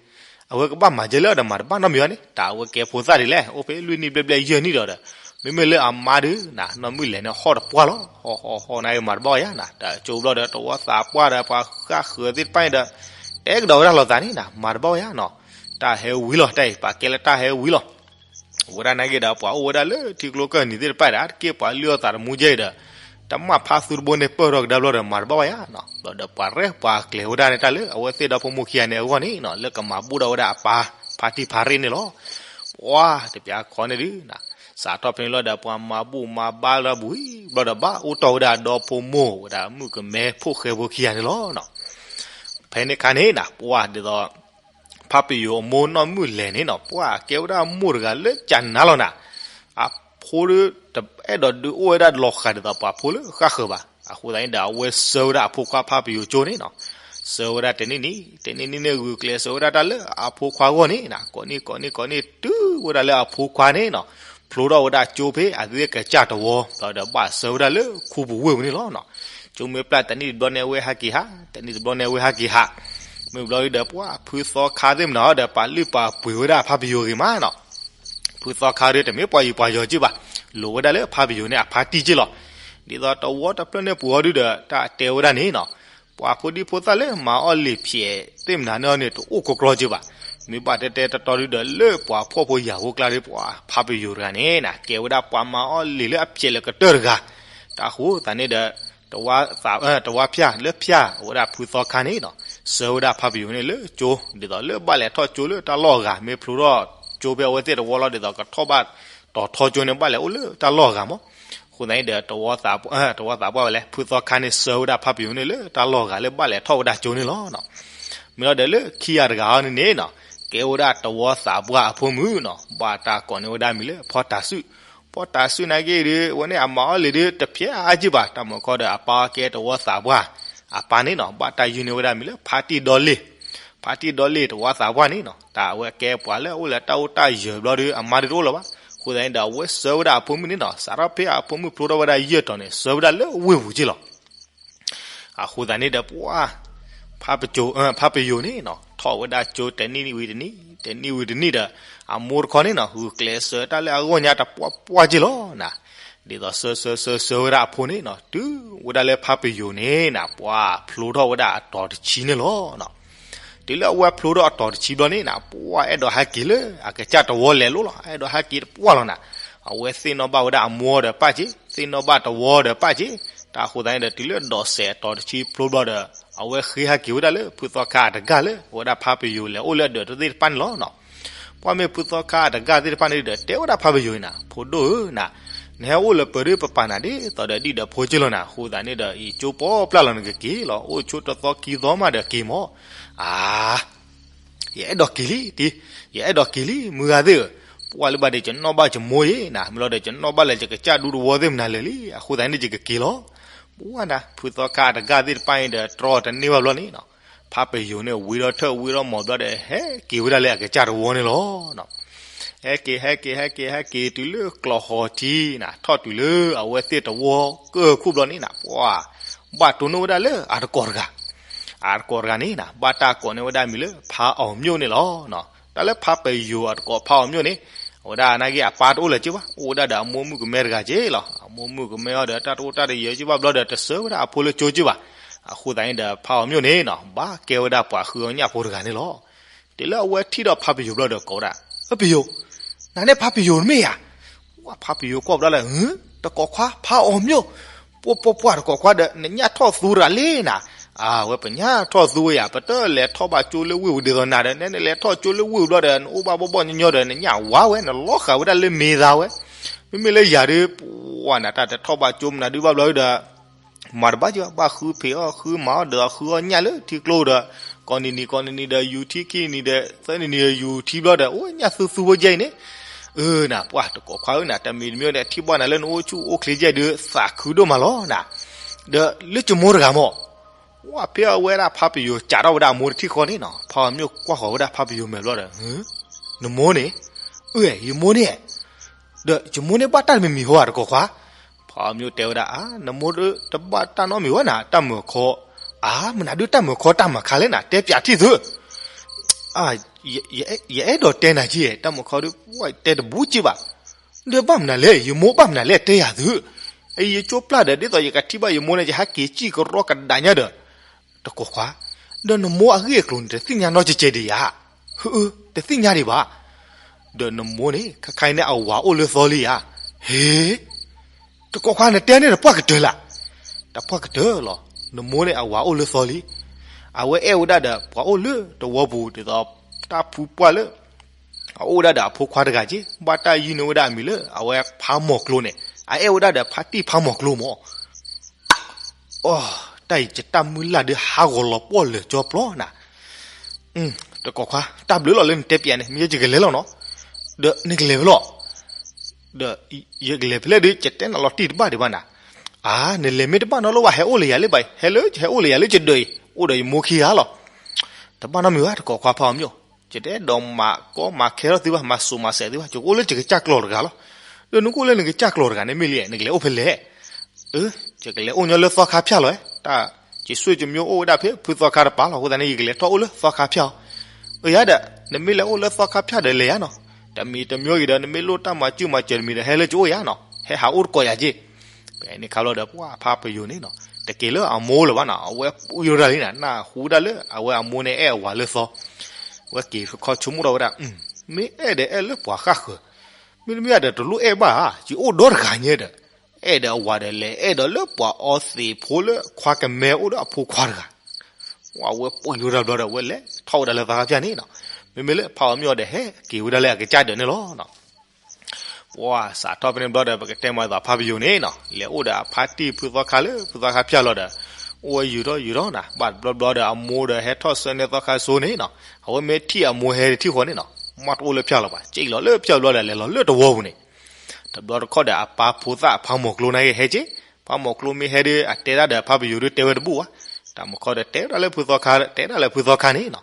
အဝဲကဘၣ်မၤကဲလၢအီၤဒီးမၤတဘၣ်နီတမံၤဘၣ်န့ၣ် တၢ်အဝဲကဲဖိသၣ်ဒ်လဲၣ် အိၣ်ဖဲလွံၢ်နံၣ်ဘျဲၣ်ဘျဲၣ်ယဲၢ်နံၣ်ဒီးဒီး, မ့မ့ၢ်လၢအမါဒုနၤ နီၢ်မုၢ်လဲၤန့ၣ်ဟီၣ်တပှၢ်လီၤ, ဟီၣ်ဟီၣ်ဟီၣ်န့ၣ်မၤတဘၣ်ယၤနၤ, တၢ်ကၠိဘျီဒီး တဝီသးပှၢ်ဒီး ပှၤဃၣ်ဃၢၤသ့ၣ်တဖၣ်န့ၣ်ဒီး တဲကဒီးဝဲဒၣ်လိာ်သးန့ၣ်နၤ မၤတဘၣ်ယၤနီၤ, တၢ်ဟဲဝံၤလီၤ တၢ်အံၤ ပှၤကဲလၢတၢ်ဟဲဝံၤလီၤ ဝဲဒၣ်နာ်က့ဒီး ပှၤအိၣ်ဝဲဒၣ်လၢထံကျိကၢၢ်နံၤသ့ၣ်တဖၣ်ဒီး အါတက့ၢ်ပှၤလုၢ်အီၣ်သးတမူကဲအံၤဒီး တမၣ်ဖါသူတဘိန့ၣ် ပၢၢ်ထီၣ်ကဒါဘျီဒီး မၤတဘၣ်ဝဲယၤနီၤ, ဘျီဒီးပှၤရဲၣ်ပှၤကျဲၤဝဲဒၣ်န့ၣ် တၢ်လၢအဝဲသ့ၣ်ဒီဖိမိၢ်ခံဂၤန့ၣ်အဂီၢ်န့ၣ်နီၤ လၢကမၤဘူၣ်ထီၣ်ဝဲဒၣ်အပၢ် ဖါတံၢ်ဖါရ့ၣ်န့ၣ်လီၤ. ပှၤတပျၢ်ခီန့ၣ်ဒု စးထီၣ်ဖဲန့ၣ်လီၤဒီး ပှၤမၤဘူၣ်မၤဘါလၢအပူၤ ဘျီဒီးဘၣ်အိၣ်တီၢ်ဝဲဒၣ်ဒီဖိမိၢ်ဝဲဒၣ်မုၣ်ကမဲဖိၣ်ဃဲဖိခံဂၤန့ၣ်လီၤ. ဖဲန့ၣ်ခါန့ၣ်နၤ ပှၤဒ်သိး ဖါပယိၤအမိၢ်နီၢ်မုၢ်လဲၤန့ၣ်နီၤ ပှၤကဲဝဲဒၣ်မိၢ်တဂၤလၢကနၤလီၤနၤ, အဖိဒု တအဲၣ်ဒိးဒုးအိၣ်ဝဲဒၣ်လီၤဃာ်ဒ်သိးပှၤဖိလၢဃၣ်ဃၢၤဘၣ်. အဃိသတးန့ၣ်ဒီး အဝဲဆှၢဝဲဒၣ်အဖိခွါဖါပယိၤကၠိန့ၣ်နီၤ, ဆှၢဝဲဒၣ်တနံၣ်နံၣ် တနံၣ်နံၣ်န့ၣ် ဂုာ်ကျဲးစၢးဝဲဒၣ်တၢ်လၢအဖိခွါအဂီၢ်န့ၣ်နၤ, ကိးနံၣ်ကိးနံၣ်ကိးနံၣ် တုၤဝဲဒၣ်လၢအဖိခွါန့ၣ်နီၤ ဖျိထီၣ်ဝဲဒၣ်ကၠိဖဲအသ့ၣ်ကစၢ်တဝီ ဘျီဒီးဘၣ်ဆှၢဝဲဒၣ်လၢခူပူၤဝ့ၢ်ပူၤန့ၣ်လီၤ. ကၠိမ့ၢ်ပျၢ်တနံၣ်တဘျီန့ၣ် အဝဲဟဲက့ၤဟး, တနံၣ်တဘျီန့ၣ် အဝဲဟဲက့ၤဟး, မ့ၢ်ဘျီဒီး ပှၤဖုသီခါသ့ၣ်မနုၤဒီး ပှၤလုၢ်ပှၤပှ့ၤဝဲဒၣ်ဖါပယိၤဂ့ၤမးနီၤ ဖုသီခါဒုတမ့ၢ်ပှၤယံၤပှၤယီၤက့ဘၣ်, လိာ်ဝဲဒၣ်လၢဖါပယိၤန့ၣ်အဖါတံၢ်က့လီၤ. ဒ်သိးတဝီတဖျၢၣ်န့ၣ်ပူၤအီၤဒုဒီး တၢ်တဲဝဲဒၣ်န့ၣ်နီၤ, ပှၤဖိဒံဖိသၣ်လၢမၤအီၣ်လံာ်ဖျဲးသ့ၣ်မနုၤန့ၣ်အီၤန့ၣ် တအိၣ်ကီကီက့ဘၣ်. မ့ၢ်ဘၣ်တဲတဲတီတီဒုဒီး လၢပှၤဖှီၣ်ဖိယာ်ဖိကျါဒု ပှၤဖါပယိၤတဂၤန့ၣ်နၤ ကဲဝဲဒၣ်ပှၤမၤအီၣ်လံာ်လၢအဖျဲးလၢကတၢၢ်တဂၤ, တၢ်ဃိသးန့ၣ်ဒီး တဝါဖၠၣ်လၢဖၠၣ်ဝဲဒၣ်ဖုသီခါန့ၣ်နီၤ, ဆှၢဝဲဒၣ်ဖါပယိၤန့ၣ်လၢကၠိ, ဒ်သိးလၢဘၣ်လဲၤထီၣ်ကၠိလၢတၢ်လီၢ်အဂၤ, မ့ၢ်ဖျိထီၣ်ကၠိဖဲအဝဲသ့ၣ်တဝီလီၤ ဒ်သိးကထီၣ်ဘၣ်တီၤထီကၠိန့ၣ် ဘၣ်လဲၤအိၣ်လၢတၢ်လီၢ်အဂၤမး. အဃိသတးန့ၣ်ဒီး တဝီသးပှၢ်ဝဲလဲၣ်, ဖုသီခါန့ၣ် ဆှၢဝဲဒၣ်ဖါပယိၤန့ၣ်လၢတၢ်လီၢ်အဂၤလၢဘၣ်လဲၤထီၣ်ဝဲဒၣ်ကၠိန့ၣ်လီၤ. မ့ၢ်လီၤဒီးလၢခံဂၤတဂၤအီၤန့ၣ်န့ၣ်နီၤ, ကဲဝဲဒၣ်တဝီသးပှၢ်အဖိမုၣ်နီၤ, ဘၣ်တၢ်ကိးန့ၢ်ဝဲဒၣ်မံၤလၢဖီတၤစုၣ်, ဖီတၤစုၣ်နာ်က့ဒီး အဝဲန့ၣ်အမၤအီၣ်လံာ်ဒီး တဖျဲးအါက့ဘၣ်, တၢ်မၤခီဒီးအပၢ်ကဲတဝီသးပှၢ်, အပၢ်န့ၣ်နီၤ ဘၣ်တၢ်ယုၢ်န့ၢ်ဝဲဒၣ်မံၤလၢဖါတံၢ်ဒီလ့ၢ်, ဖါတံၢ်ဒီလ့ၢ်တဝီသးပှၢ်န့ၣ်နီၤ, တၢ်အဝဲကဲပှၤလၢအအိၣ်လၢတၢ်အိၣ်တၢ်ယၢၤဘျီဒီး အမါဒုတအိၣ်လၢၤဘၣ်. အဃိသတးန့ၣ်ဒီး အဝဲဆှၢဝဲဒၣ်အဖိမုၣ်န့ၣ်နီၤ, စးထီၣ်ဖဲအဖိမုၣ်ဖျိထီၣ်ဝဲဒၣ်ယဲၢ်တီၤန့ၣ် ဆှၢဝဲဒၣ်လၢဝ့ၢ်ပူၤက့လီၤ. အဃိသတးန့ၣ်ဒီး ပှၤ ဖါပယိၤန့ၣ်နီၤ ထီၣ်ဝဲဒၣ်ကၠိတနံၣ်ဝံၤတနံၣ်, တနံၣ်ဝံၤတနံၣ်ဒီး အမိၢ်တခီန့ၣ်နီၤ ဂုာ်ကျဲးစၢးတၢ်လၢအဂီၢ်ညါတပှၢ်ပှၢ်က့လီၤနၤ. ဒ်သိးဆှၢဆှၢဆှၢဆှၢဝဲဒၣ်အဖိန့ၣ်နီၤ တုၤဝဲဒၣ်လၢဖါပယိၤန့ၣ်နၤ ပှၤဖျိထီၣ်ဝဲဒၣ်အတီၤတဆံန့ၣ်လီၤ. တုၤလၢအဝဲဖျိထီၣ်အတီၤတဆံဘျီန့ၣ်နၤ ပှၤအဲၣ်ဒိးဟဲက့ၤလၢအကစၢ်တဝီလဲၤလိၤလီၤ, အဲၣ်ဒိးဟဲက့ၤတပှၢ်လီၤနၤ. အဝဲသ့ၣ်နီၣ်ဘၣ်ဝဲဒၣ်အမိၢ်ဒီးပၢ်က့, သ့ၣ်နီၣ်ဘၣ်တဝီဒီးပၢ်က့, တၢ်အဃိသတးန့ၣ်ဒီး တုၤလၢဒိးစဲးအတီၤတဆံဖျိဘျီဒီး အဝဲဃ့ဟဲက့ၤဝဲဒၣ်လၢဖုသီခါအတဂၤလၢ အဝဲဒၣ်ဖါပယိၤလဲၤအိၣ်လၢအဒၢးသ့ၣ်တဖၣ်န့ၣ်လီၤ. ပှၤမ့ၢ်ဖုသီခါအတဂၤသ့ၣ်တဖၣ်န့ၣ်ဒီး တဲဝဲဒၣ်ဖါပယိၤအံၤနၤ, ဖိဒိၣ်ဧၢနၤ, နဟဲအိၣ်လၢပၢၤဒ်ပပာ်နၤဒ်သိးဒီးဒံၣ်ဒီးဖိက့လီၤနၤ. အဃိသတးန့ၣ်ဒီး အံၤကၠိပီပျၢ်လီၤနကက့ၤလီၤ. အိၣ်ဆိတသီခံသီမးဒီးက့ၤမၢ်. အါ ယအဲၣ်ဒိးက့ၤလံတံ, ယအဲၣ်ဒိးက့ၤလံ မုၢ်ဂၤသ့ၣ်ဧၢ, ပှၢ်လၢဘၣ်ဒီး ယနီၣ်ဘၣ်ယမိၢ်အံၤနၤ, မ့ၢ်လီၤဒီး ယနီၣ်ဘၣ်လၢယကစၢ်ဒူတဝီသ့ၣ်မနုၤလဲၣ်လံ, အဃိသတးန့ၣ်ယကက့ၤလီၤ. ပှၢ်နၤ ဖုသီခါတဂၤသ့ၣ်တဖၣ်အံၤဒီး တြီတန့ၢ်ဘၣ်ဘျီန့ၣ်နီၤ, ဖါပယိၤန့ၣ် ဝံထီၣ်ထၢၣ်ဝံထီၣ်မီၤဘျီဒီး ဟဲက့ၤဝဲဒၣ်လၢအကစၢ်တဝီန့ၣ်လီၤ. ဟဲက့ၤ ဟဲက့ၤ ဟဲက့ၤ ဟဲက့ၤတုၤလၢကျီၢ်ဟီၣ်ထံနၤ, ထီၣ်တုၤလၢအဝဲသ့ၣ်တဝီကၢၢ်ခိၣ်ဘျီန့ၣ်နၤ, ပှၢ် ဘၣ်တိၢ်နီၣ်ဝဲဒၣ်လၢအတကိးတဂၤ, အတကိးတဂၤန့ၣ်နၤ ဘၣ်တၢ်ကိးန့ၢ်ဝဲဒၣ်မံၤလၢ ဖါအီၤမျိၣ်န့ၣ်လီၤ. တၢ်လၢဖါပယိၤအတကိးဖါအီၤမျိၣ်န့ၣ်, အဝဲဒၣ်နာ်က့အပၢ်တအိၣ်လၢၤက့ဘၣ်, အိၣ်ဝဲဒၣ်ဒီးအမိၢ်မုၣ်ကမဲတဂၤက့လီၤ. အမိၢ်မုၣ်ကမဲအီၤဒီး တၢ်တအိၣ်တၢ်တယၢၤက့ဘၣ်ဘျီဒီး တဆှၢဝဲဒၣ်အဖိလၢကၠိက့ဘၣ်. အဃိသတးန့ၣ်ဒီး ဖါအီၤမျိၣ်န့ၣ်နီၤ ဘၣ်ကဲဝဲဒၣ်ပှၤဃုအီၣ်ညၣ်ဖိတဂၤန့ၣ်လီၤ. တုၤလၢအဝဲထံၣ်ဒီးဖါပယိၤဘျီဒီးကိးဝဲဒၣ်, အၢ ပယိၤ, နၤန့ၣ်ဖါပယိၤတမ့ၢ်ဧါ. ဝဲဖါပယိၤကွၢ်ဘျီလၢ တကိးခွါ ဖါအီၤမျိၣ်, ပှၢ်ပှၢ်ပှၢ် တကိးခွါဒီး နညၣ်ထီၣ်သူတဂၤလံနၤ. အဝဲပညၣ်ထီၣ်သူဝဲယၤ, ပတလဲၤထီၣ်ဘၣ်ကၠိလၢဝ့ၢ်ပူၤဒ်သိးနၤဒီး နလဲၤထီၣ်ကၠိလၢဝ့ၢ်ပူၤဘျီဒီး နအိၣ်ဘၣ်ဘီၣ်ဘီၣ်ညီညီဒီး နညၣ်ဝါဝဲ နလီၤဃာ်ဝဲဒၣ်လၢမ့ၤသးဝဲ. မ့မ့ၢ်လၢယၤဒီး ပှၢ်နၤ တၢ်တထီၣ်ဘၣ်ကၠိမနုၤဒုးဘၣ်ဘျီဒီး မၤတဘၣ်က့ၤဘၣ်, ဘၣ်ဃုဖံးအီၣ်ဃုမၤအီၣ်ဒီး ဃုအီၣ်ညၣ်လၢထံကျိဒီး ကိးနံၤနံၤကိးနံၤနံၤဒီး ယူၤထံခံနံၤဒီး သၢနံၤနံၤယူၤထံဘျီဒီး အိၣ်ညၣ်သူသူဖိကဲအံၤန့ၣ်. အၢ နၤ ပှၢ်တကိးခွါဧၢနၤ, တမံၤတမံၤဒီး ထံၣ်ဘၣ်နၤလၢနအိၣ်ဆူၣ်အိၣ်ချ့ကဲအံၤဒီး သးခုဒိၣ်မးလီၤနၤ. ဒီးလၢယမိၢ်တဂၤမၢ်. ဝဲဖဲအဝဲဒၣ်ဖါပယိၤ ကးထီၣ်ဝဲဒၣ်အမိၢ်တထံၣ်ဃီန့ၣ်နီၤ, ဖါအီၤမျိၣ်ကွၢ်ဃီၤဝဲဒၣ်ဖါပယိၤမဲာ်ဘျီဒီး, နမိၢ်န့ၣ်, အၢ ယမိၢ်န့ၣ် ဒီးယမိၢ်န့ၣ်ဘၣ်တၢ်တမံၤမံၤဟီဧါ တကိးခွါ. ဖါအီၤမျိၣ်တဲဝဲဒၣ်, အါ နမိၢ်တဘၣ်တၢ်နီတမံၤဝဲနၤ, တၢ်မုာ်ခီ, အါ မနုၤဒုးတၢ်မုာ်ခီတၢ်မုာ်ခါလဲၣ်နၤ, တဲပၠးထံၣ်သု. အါ ယအဲၣ်ဒိးတဲနၤက့, တၢ်မုာ်ခီဒုး ပှၢ်တဲတဘူးက့ဘၣ်. ဒီးဘၣ်မနုၤလဲၣ်, ယမိၢ်ဘၣ်မနုၤလဲၣ်တဲယၤသု. အံၤယကၠိပျၢ်ဒီး ဒ်သိးယကထံၣ်ဘၣ်ယမိၢ်န့ၣ် ယဟဲက့ၤစံၣ်ကရီကဒါညါဒီး တကိးခွါ, ဒီးနမိၢ်အဂ့ၢ်အကျိၤန့ၣ် တသ့ၣ်ညါနီတကဲကဲဒံးဧါ. ဟု တသ့ၣ်ညါဒံးဘၣ်. ဒီးနမိၢ်န့ၣ် ခဲခါအံၤန့ၣ် အဝၤအိၣ်လၢသီလံဧါ. ဟ့ တကိးခွါ နတဲန့ၣ်တပှၢ်ကတၢၢ်လၢ်. တပှၢ်ကတၢၢ်လီၤ. နမိၢ်န့ၣ်အဝၤအိၣ်လၢသီလံ. အဝဲအဲၣ်ဝဲဒၣ်ဒီးပှၤအိၣ်လၢတဝီပူၤ ဒ်သိးတၢ်ဖုပှၢ်လၢ အအိၣ်ဝဲဒၣ်ဒီးအဖိခွါတဂၤက့, ဘၣ်တၢ်ယုၢ်န့ၢ်ဝဲဒၣ်အမံၤလၢ အဝဲဖးမိၢ်ကျိန့ၣ်, အအဲၣ်ဝဲဒၣ်ဒီးဖါတံၢ်ဖးမိၢ်ကျိမၢ်. အိ တၢ်အံၤယတၢ်မုၢ်လၢ်ဒုးဟးဂီၤလီၤပှီၢ်လၢာ်ကၠီပျီနၤ. တကိးခွါ တၢ်ဘျုးလီၤလၢနတဲပၠးန့ၣ် မ့ၢ်ယဲယကလဲၤလီၤနီၤ. ဒီးနကလဲၤဖဲလဲၣ်. ဒီးယကလဲၤဖဲလဲၣ်ဒုး ယတဲနၤလီၤတံၢ်တဘၣ်ဒံးဘၣ်နၤ. အါ နလဲၤမ့ၢ်တဘၣ်နီတဘျီဘၣ် ဟဲအိၣ်လၢယၤလၢဘၣ်, ဟဲလၢ ဟဲအိၣ်လၢယၤလၢယဒၢးအံၤ အိၣ်ဒီးယမိၢ်ခံဂၤလီၤ. တဘၣ်နီတမံၤဘၣ် တကိးခွါ ဖးအီၤမျိၣ်, ယတအဲၣ်ဒိးမၤကီမၤခဲထီၣ်သုဘၣ်, မၤစိၤမၤစဲးသုဘၣ်, ယကအိၣ်လၢယကစၢ်ကျိာ်တဂၤလီၤ. ဒီးနကအိၣ်လၢနကစၢ်ကျိာ်တဂၤန့ၣ် မ့ၢ်လံ နကလဲၤအိၣ်ဖဲလဲၣ်. အၢ ယကလဲၤအိၣ်ညီလၢသီခါဖၠၣ်လီၤ. တၢ် ယဆွေမျိုးအိၣ်ဝဲဒၣ်ဖဲဖုသီခါတပၤလီၤ. အဃိသတးန့ၣ် ယကလဲၤထီၣ်အိၣ်လၢသီခါဖၠၣ်အီၤ. အၢ ယၤဒီး နမ့ၢ်လဲၤအိၣ်လၢသီခါဖၠၣ်ဒီးလဲၤယၤနီၤ. တမံၤတမံၤဂ့ၤဒီး နမ့ၢ်လိၣ်တၢ်မၤစုၣ်မၤစၢၤတမံၤဒီး ဟဲလၢယအိၣ်ယၤနီၤ, ဟဲဟးအိၣ်တကိးယၤက့. ဖဲန့ၣ်ခါဘျီဒီး ပှၢ်ဖးပယိၤန့ၣ်နီၤ, တက့ၤလၢအမိၢ်လၢၤဘၣ်နီၤ, အဝဲပှံၤဝဲဒၣ်လံနီၤ, နၢ်ဟူဒၣ်လၢအဝဲအမိၢ်န့ၣ်အဲၣ်အဝၤလၢသီ. အဝဲက့ၤတခီဆိကမိၣ်ထီၣ်ဝဲဒၣ်, မ့ၢ်အဲၣ်ဒီးအဲၣ်လၢပှၤဃၣ်ဃၢၤ, မ့တမ့ၢ်ဒီးတလိၣ်အဲၣ်ဘၣ်ဧါ, ယအိၣ်ဒီတဂၤညါဒီး အဲၣ်ဒီးအဝၤဒီး လဲၤအဲၣ်ဒီးလၢပှၤအီသံးဖိလၢခွါကမဲအိၣ်ဒီးအဖိခွါတဂၤ. အဝဲပှံၤဝဲဒၣ်ဘျီဒီး အဝဲလဲၤထီၣ်ဝဲဒၣ်လၢသီခါဖၠၣ်န့ၣ်နီၤ, မ့မ့ၢ်လၢဖးအီၤမျိၣ်ဒီး ဟဲက့ၤဝဲဒၣ်လၢအကစၢ်ဒၢးန့ၣ်လီၤ. ပှၤစးထီၣ်ဖဲန့ၣ်ဘျီဒီး ပကတဲမၤသးဖးပယိၤန့ၣ်နီၤ, လဲၤအိၣ်ဒီးအဖါတံၢ်ဖုသီခါလၢဖုသီခါဖၠၣ်လီၤဒီး အိၣ်ဝဲယုာ်ထီၣ်ယုာ်ထီၣ်နီၤ, ဘၣ်တဘျီဘျီဒီး အမိၢ်ဒီးဟဲထီၣ်ဆၢန့ၢ်သီခါဆိန့ၣ်နီၤ, အဝဲမ့ၢ်ထံၣ်အမိၢ်ဟဲတထံၣ်ဃီန့ၣ်နီၤ, မ့ၢ်တအိၣ်လၢဖၠၣ်လီၤဘၣ်, က့ၤလီၤလၢဖၠၣ်ဘျီဒီး လဲၤလီၤလၢတဝီပူၤန့ၣ် တဘျီတခီၣ်ဒီး အပၢ်ဖိသၣ်ဖးမိၢ်ကျိန့ၣ်က့ၤဟဲက့ၤ, ဖးမိၢ်ကျိမ့ၢ်ဟဲဒီး အတဲဒၣ်ဒီးဖးပယိၤဒီး တဲဝဲတဘူၣ်ဘၣ်, တၢ်မုၢ်ခီဒီး တဲဝဲဒၣ်လၢဖုသီခါ, တဲဒၣ်လၢဖုသီခါန့ၣ်နီၤ.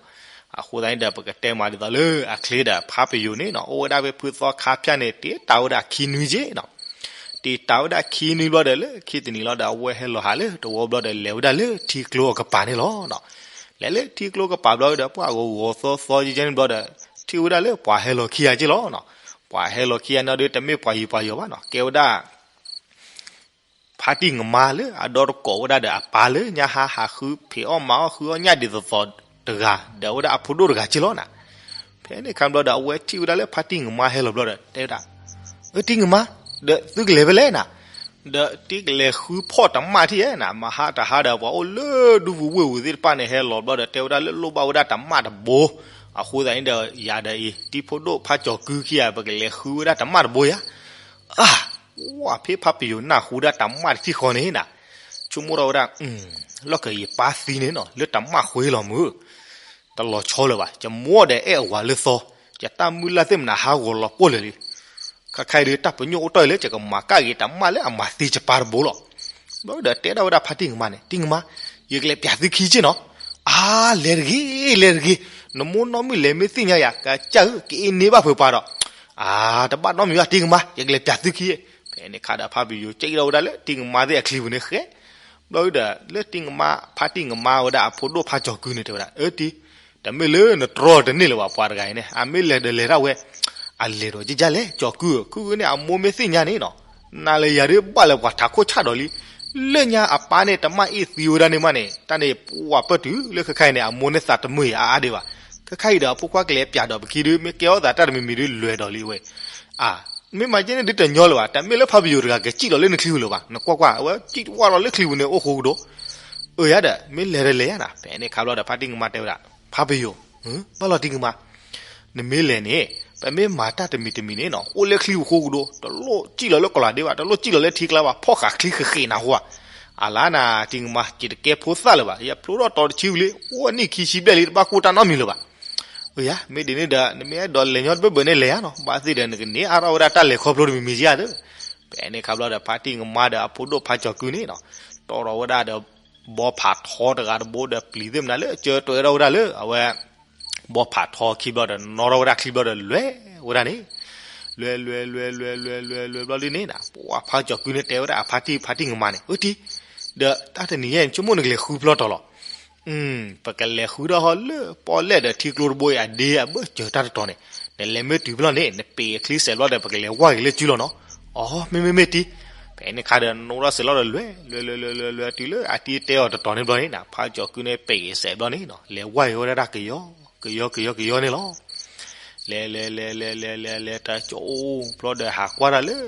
အဃိသတးန့ၣ်ဒီး ပကတဲမၤဒ်သိးလၢအချ့ဒီး ဖးပယိၤန့ၣ်နီၤ, အိၣ်ဝဲဒၣ်ဖဲဖုသီခါဖၠၣ်န့ၣ် တ့တၢ်ဝဲဒၣ်ခံနွံက့နီၤ. တ့တၢ်ဝဲဒၣ်ခံနွံဘျီဒီး လၢခံတနံၤလီၤဒီး အဝဲဟဲလီၤဟးလၢတဝီဘျီဒီး လဲၤဝဲဒၣ်လၢထံကျိအကပၤန့ၣ်လီၤ. လဲၤလၢထံကျိကပၤဘျီဒီး ပှၤဂီၤဂီၤသီသီယဲန့ၣ်ဘျီဒီး ထံၣ်ဝဲဒၣ်လၢပှၤဟဲလီၤခံဂၤက့လီၤနီၤ. ပှၤဟဲလီၤခံဂၤန့ၣ်ဒီး တမ့ၢ်ပှၤယံၤပှၤယီၤဘၣ်နီၤ, ကဲဝဲဒၣ် ဖါတံၢ်ငမါလၢအဒီတကိးဝဲဒၣ်ဒီးအပၢ်လၢညါဟါ ဟးဃုဖံးအီၣ်မၤအီၣ်ဃုအီၣ်ညၣ်ဒ်သိးသိးတဂၤ ဒီးဝဲဒၣ်အဖိဒိၣ်တဂၤက့လီၤနီၤ. ဖဲန့ၣ်အခါဘျီဒီး အဝဲထံၣ်ဝဲဒၣ်လၢဖါတံၢ်ငမါဟဲလီၤဘျီဒီး တဲဝဲဒၣ်, အၢ တံၢ်ငမါ, ဒီးသုကလဲၤဖဲလဲၣ်နီၤ. ဒီးတံၢ်ကလဲၤဃုဖီၣ်တမၣ်ထံၣ်ဧါနီၤ, မဟါတဟါဒီး ပှၤအိၣ်လၢဒူပူၤဝ့ၢ်ပူၤသ့ၣ်တဖၣ်န့ၣ် ဟဲလီၤဘျီဒီး တဲဝဲဒၣ်လၢလိၣ်ဘၣ်ဝဲဒၣ်တမၣ်တဘိ. အဃိသတးန့ၣ်ဒီး ယၤဒီးအံၤ တံၢ်ဖိဒိၣ်ဖးကၠီၤကုခံဂၤ ပကလဲၤဃုဝဲဒၣ်တမၣ်တဘိဧါ. အၢ ပှၢ်ဖဲဖါပယိၤနၢ်ဟူဒၣ်တၢ်မၣ်တထံၣ်ဃီန့ၣ်နၤ, ဆိကမိၣ်ထီၣ်ဝဲဒၣ်, လီၢ်ကယပၢ်သံန့ၣ်နီၤ လၢတၢ်မၣ်ဃုလီၤမုၢ်, တလီၤဆီလၢၤဘၣ်, ယမိၢ်ဒီးအဲၣ်အဝၤလၢသီ, ယတၢ်မုၢ်လၢ်သ့ၣ်မနၤဟးဂီၤလီၤပှီၢ်လၢာ်လံ. ခဲခါအံၤဒုး တၢ်ပညိၣ်အိၣ်တီၢ်အံၤလၢ ယကမၤကၣ်က့ၤတၢ်မၣ်လၢအမၤသံယပၢ်တဘိလီၤ. ဘျီဒီးတဲဒၣ်ဝဲဒၣ်ဖါတံၢ်ကမါန့ၣ်, တံၢ်ကမါ, ယကလဲၤပျးသုခံက့ၢ်နီၤ. အါ, လဲၤတဂ့ၤ, လဲၤတဂ့ၤ, နမိၢ်နီၢ်မုၣ်လဲၤမ့ၢ်သ့ၣ်ညါယၤ ကစၢ်ဧၢ, ကအ့န့ၢ်ဘၣ်ဖုးပှၤဒီး, အါ, တဘၣ်နီတမံၤဘၣ် တံၢ်ကမါ, ယကလဲၤပျးသုခံ. ဖဲန့ၣ်ခါဒီးဖါပယိၤ ကဲထီၣ်ဝဲဒၣ်လၢတံၢ်ကမါသ့ၣ်အချံပူၤန့ၣ်ဃဲ, ဘျီဒီး လၢတံၢ်ကမါ, ဖါတံၢ်ကမါဝဲဒၣ်အဖိဒိၣ်ဖါကၠီၤကုန့ၣ် တဲဝဲဒၣ်, အၢတံၢ်, တမ့ၢ်လၢနတြီတန့ၢ်လၢၤဘၣ် ပှၤတဂၤအံၤန့ၣ်, အမ့ၢ်လဲၤဒီးလဲၤဒၣ်ဝဲ, အလဲၤဒီးကဲကဲလဲၣ် ကၠီၤကုဧၢ, ခုန့ၣ် အမိၢ်မ့ၢ်သ့ၣ်ညါန့ၣ်နီၤ, နၤလၢယၤဒုးဘၣ်လၢပှၤထးခိၣ်ဆၣ်ဒီးလံ. လၢညါအပၢ်န့ၣ်တမၣ်အ့ၣ်သံဝဲဒၣ်န့ၣ်မးန့ၣ် တၢ်န့ၣ်ပှၢ်ပၢၢ်တုၤလၢခဲခါအံၤန့ၣ် အမိၢ်န့ၣ်သးတမုာ်အါအါဒံးဘၣ်. ခဲခါအံၤဒီးအဖိခွါကလဲၤပျးဒီးပခံဒုး မ့ၢ်ကဲထီၣ်သးတၢ်တမံၤမံၤဒုး လဲၤဒီးလံဝဲ အါ, မ့ၢ်မၤကဲန့ၣ်ဒုးတညီလၢၤဘၣ်, တမ့ၢ်လၢဖါပယိၤတဂၤကစံၣ်လီၤလၢနချံပူၤလၢၤဘၣ်, နကွၢ်ကွၢ် အဝဲစံၣ်ဝဲလီၤလၢချံပူၤန့ၣ် အိၣ်ဃိကဒီး. အၢယၤဒီး မ့ၢ်လဲၤဒီးလဲၤယၤနၤ. ဖဲန့ၣ်ခါဘျီဒီး ဖါတံၢ်ကမါတဲဝဲဒၣ်, ဖါပယိၤ, ဘၣ်လီၤတံၢ်ကမါ, နမ့ၢ်လဲၤန့ၣ် ပမ့ၢ်မၤတၢ်တမံၤတမံၤန့ၣ်နီၤ အိၣ်လၢချံပူၤဃိကဒီး, တလိၣ်စံၣ်လီၤလၢကီၤလၤဒ့ဘၣ်, တလိၣ်စံၣ်လီၤလၢထံကျါဘၣ်, ဖီၣ်ဃာ်ချံဃ့ဃ့နၤဃိဧါ. အလါနၤ တံၢ်ကမါ, ယတကဲဖိသၣ်လၢၤဘၣ်, ယဖျိထီၣ်တီၤတဆံဝံၤလံ, အိၣ်နံၣ်ခံဆံဘျဲၣ်လံ, တဘၣ်ကူၣ်တၢ်နီတမံၤလၢၤဘၣ်. အၢယၤ, မ့ၢ်ဒ်န့ၣ်ဒီး နမ့ၢ်အဲၣ်ဒိးလဲၤညီတဘၢၣ်ဘၢၣ်န့ၣ်လဲၤယၤနီၤ, ဘၣ်သ့ၣ်ဒီးနကန့ၢ်အါထီၣ်ဝဲဒၣ်တၢ်လဲၤခီဖျိတမံၤမံၤဧါသၢ. ဖဲန့ၣ်ခါဘျီဒီး ဖါတံၢ်ကမါဒီးအဖိဒိၣ်ဖါကၠီၤကုန့ၣ်နီၤ, တီၢ်ထီၣ်ဝဲဒၣ်ဒီး ဘီဖးထီတဂၤတဘိဒီးပျံၤသ့ၣ်မနုၤလၢကၢတွဲထီၣ်ဝဲဒၣ်လၢအဝဲ ဘီဖးထီခံဘျီဒီး နီၣ်ထီၣ်ဝဲဒၣ်ချံဘျီဒီး လဲၤဝဲဒၣ်န့ၣ်, လဲၤလဲၤလဲၤလဲၤလဲၤလဲၤလဲၤဘျီဒ်န့ၣ်နၤ, ပှၢ်ဖါကၠီၤကုန့ၣ်တဲဝဲဒၣ်အဖါတံၢ်ဖါတံၢ်ကမါန့ၣ်, အၢတံၢ်, ဒီးတၢ်တနံၤညါအံၤ ဆိကမိၣ်နကလဲၤဃုဖျီတီၤလီၤ. ပကလဲၤဃုထီၣ်ဟီၣ်လၢပီၣ်လဲၣ်ဒီးထံကျိတဘိအံၤအဒ့အဘၢၣ်စၢၤတၢ်တတီၤန့ၣ်, နလဲၤမ့ၢ်တုၤဖျီန့ၣ် နပ့ၤအချံစဲးဘျီဒီး ပကလဲၤဝၢ်က့ၤလၢစုလီၤနီၤ. အီ မ့မ့ၢ်မ့ၢ်တံၢ်. ဖဲန့ၣ်ခါဒီး နီၣ်ထီၣ်စဲးလီၤဒီး လဲၤလဲၤလဲၤလဲၤလဲၤလဲၤတုၤလၢအတံၢ်တဲအီၤတတီၤန့ၣ်ဘျီန့ၣ်နၤ, ဖါကၠီၤကုန့ၣ်ပ့ၤက့ၤစဲးဘျီန့ၣ်နီၤ, လဲၤဝၢ်က့ၤဝဲဒၣ်ကယီကယီကယီကယီန့ၣ်လီၤ. လဲၤလဲၤလဲၤလဲၤလဲၤလဲၤလဲၤတကၠိဘျီဒီး ဟးကွၢ်တၢ်လၢ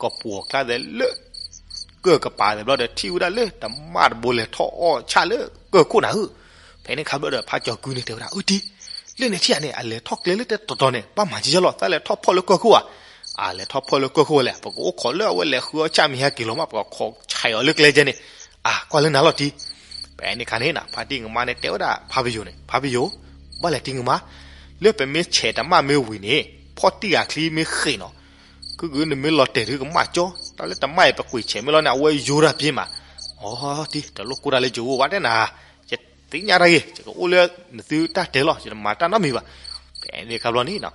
ကပှီၤကျါသဲးလၢ ကၢၢ်ကပၤသဲးဘျီဒီး ထံၣ်ဝဲဒၣ်လၢတမၣ်တဘိလဲၤထီၣ်အီၣ်ဆၣ်လၢကၢၢ်ခိၣ်နၤဧၢ. ဖဲန့ၣ်ခါဘျီဒီး ဖါကၠီၤကုန့ၣ်တဲဝဲဒၣ်, အၢတံၢ်, လၢန့ၣ်ထံၣ်ဧါန့ၣ် အလဲၤထီၣ်ကျဲလၢတတီၤတီၤန့ၣ် ဘၣ်မၤကဲလီၤ, သးလဲၤထီၣ်ဖီၣ်လၢကၢၢ်ခိၣ်ဧါ. အလဲၤထီၣ်ဖီၣ်လၢကၢၢ်ခိၣ်ဝဲလဲၣ်, ပကအိၣ်ခိးလၢအဝဲလဲၤဃုအီၣ်ဆၣ်မ့ၢ်ဟဲက့ၤလီၤမး ပကခိးဆဲးအီၤလၢကျဲကဲန့ၣ်. အါ ကွၢ်လၢနၤလီၤတံၢ်. ဖဲန့ၣ်ခါန့ၣ်နၤ ဖါတံၢ်ကမါန့ၣ်တဲဝဲဒၣ်ဖါပယိၤန့ၣ်, ဖါပယိၤ, ဘၣ်လဲၤတံၢ်ကမါ, လၢပမ့ၢ်ဆဲးတမၣ်မ့ၢ်ဝံၤန့ၣ် ဖီၣ်တံၢ်ဂၤချံမ့ၢ်ဃ့းနီၤ, ခုၣ်ခုၣ်နမ့ၢ်လီၤတဲာ်ဒုးကမၣ်ကၠီ, တၢ်လၢတမၣ်အံၤ ပကွံာ်ဆဲးမ့ၢ်လီၤန့ၣ် အဝဲယိတၢ်ပ့ၤမး. အီ တံၢ်, တလိၣ်ကိၢ်တၢ်လၢယိဝဲဘၣ်တဲနၤ, ယသ့ၣ်ညါတၢ်ဂ့ၤ, ယကအိၣ်လၢနသုတၢ်တဲလီၤ, ယတမၤတၢ်နီတမံၤဘၣ်. ဖဲန့ၣ်ခါဘျီန့ၣ်နၤ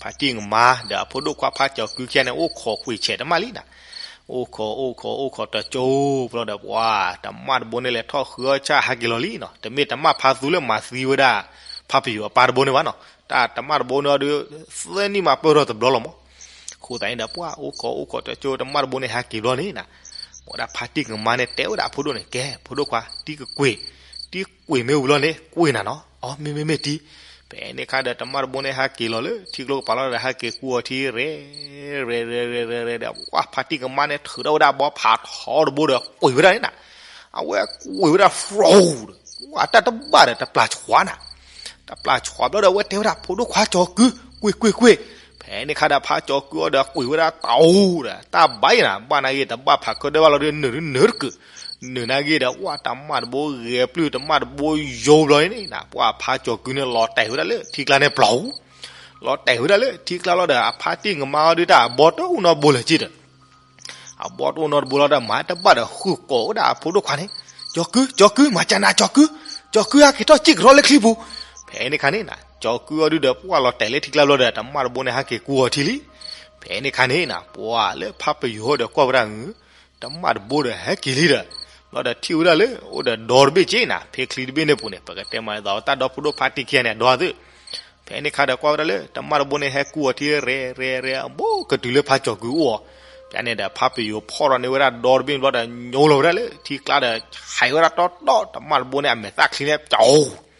ဖါတံၢ်ကမါဒီးအဖိဒိၣ်ခွါဖါကၠီၤကုခံဂၤန့ၣ် အိၣ်ခိးကွံာ်ဆဲးတမၣ်လံနၤ. အိၣ်ခိးအိၣ်ခိးအိၣ်ခိးတကၠိဘျီဒီး ပှၤတမၣ်တဘိန့ၣ်လဲၤထီၣ်ဃုအီၣ်ဆၣ်ဟဲက့ၤလီၤလံနီၤ, တမ့ၢ်တမၣ်ဖါသူလၢမၤသံဝဲဒၣ် ဖါပယိၤအပၢ်တဘိန့ၣ်ဘၣ်နီၤ, တၢ်တမၣ်တဘိန့ၣ်အီၤဒုး သၢနံၣ်မးပၢၢ်ထီၣ်တဘျီလီၤမး. အဃိသတးန့ၣ်ဒီး ပှၤအိၣ်ခိးအိၣ်ခိးတကၠိ တမၣ်တဘိန့ၣ်ဟဲက့ၤဘျီန့ၣ်နၤ, ဝဲဒၣ်ဖါတံၢ်ကမါန့ၣ်တဲဝဲဒၣ်အဖိဒိၣ်န့ၣ်, ကဲ ဖိဒိၣ်ခွါ တံၢ်ကကွံာ်, တံၢ်ကွံာ်မ့ၢ်ဝံၤလီၤန့ၣ် ကွံာ်နၤနီၤ. အီ မ့မ့ၢ်မ့ၢ်တံၢ်. ဖဲန့ၣ်ခါဒီး တမၣ်တဘိန့ၣ်ဟဲက့ၤလီၤလၢထံကျိကပၤလီၤဒီး ဟဲက့ၤကူအီၤထံရဲၣ် ရဲၣ်ရဲၣ်ရဲၣ်ရဲၣ်ဒီး ပှၤဖါတံၢ်ကမါန့ၣ် ထုးထီၣ်ဝဲဒၣ်ဘီဖးထီတဘိဒီး ကွံာ်ဝဲဒၣ်န့ၣ်နၤ, အဝဲကွံာ်ဝဲဒၣ် ဖျိဒီး ပှၤတၢ်တဘၣ်ဒီးတပျၢ်ဆှးနၤ, တပျၢ်ဆှးဘျီဒီး အဝဲတဲဝဲဒၣ် ဖိဒိၣ်ခွါကၠီၤကု, ကွံာ်ကွံာ်ကွံာ်. ဖဲန့ၣ်ခါဒီး ဖါကၠီၤကုအီၤဒီး ကွံာ်ဝဲဒၣ်တအိၣ်ဒီး တၢ်ဘၣ်အံၤနၤ ဘၣ်နာ်ဂ့ၤ တဘၣ်ဖးခၢၣ်ဒၢဘၣ်လီၤဒီး နုာ်နုာ်တကုာ်, နုာ်နာ်ဂ့ၤဒီး ပှၤတမၣ်တဘိဂဲၤပျုၢ် တမၣ်တဘိယိဘျီန့ၣ်နၤ, ပှၤဖါကၠီၤကုန့ၣ် လီၤတဲာ်ဝဲဒၣ်လၢထံကျါန့ၣ်ပျီ, လီၤတဲာ်ဝဲဒၣ်လၢထံကျါလီၤဒီး အဖါတံၢ်ကမါအီၤဒုး တၢ်အဘီတအိၣ်နီတဘိလၢၤက့ဒီး အဘီတအိၣ်နီတဘိလီၤဒီး မၤတဘၣ်ဒီး ဃုကိးဝဲဒၣ်အဖိဒိၣ်ခွါန့ၣ်, ကၠီၤကု, ကၠီၤကု, မၤကနၤ ကၠီၤကု, ကၠီၤကုဧၢ ဟဲက့ၤထီၣ်စံၣ်ကရီလၢချံပူၤ. ဖဲန့ၣ်ခါန့ၣ်နၤ ကၠီၤကုအီၤဒုးဒီး ပှၤလီၤတဲာ်လၢထံကျါဘျီဒီး တမၣ်တဘိန့ၣ် ဟဲက့ၤကူအီၤထံလံ. ဖဲန့ၣ်ခါန့ၣ်နၤ ပှၤလၢဖါပယိၤဒီးကွၢ်ဝဲဒၣ် တမၣ်တဘိဒီးဟဲက့ၤလံဒီး ဘျီဒီးထံၣ်ဝဲဒၣ်လၢ အိၣ်ဒီးဒီတဘ့ၣ်က့နၤ ဖဲချံတဘ့ၣ်န့ၣ်ပူၤန့ၣ် ပကတဲမၤသးဝဲတၢ်ဒီဖိဒိၣ်ဖါတံၢ်ခံဂၤန့ၣ် အဒီသု. ဖဲန့ၣ်ခါဒီးကွၢ်ဝဲဒၣ်လၢ တမၣ်တဘိန့ၣ် ဟဲကူအီၤထံရဲၣ်ရဲၣ်ရဲၣ် အဘိကတုၤလၢဖါကၠီၤကုအိၣ်အီၤ. ဖဲန့ၣ်ဒီး ဖါပယိၤဖီၣ်ထီၣ်န့ၢ်ဝဲဒၣ်ဒီတဘ့ၣ်ဘျီဒီး ညိလီၤဝဲဒၣ်လၢထံကျါဒီး ဆဲးဝဲဒၣ်တီတီ တမၣ်တဘိန့ၣ် အမဲာ်သၣ်ချံန့ၣ် ကၠီၤ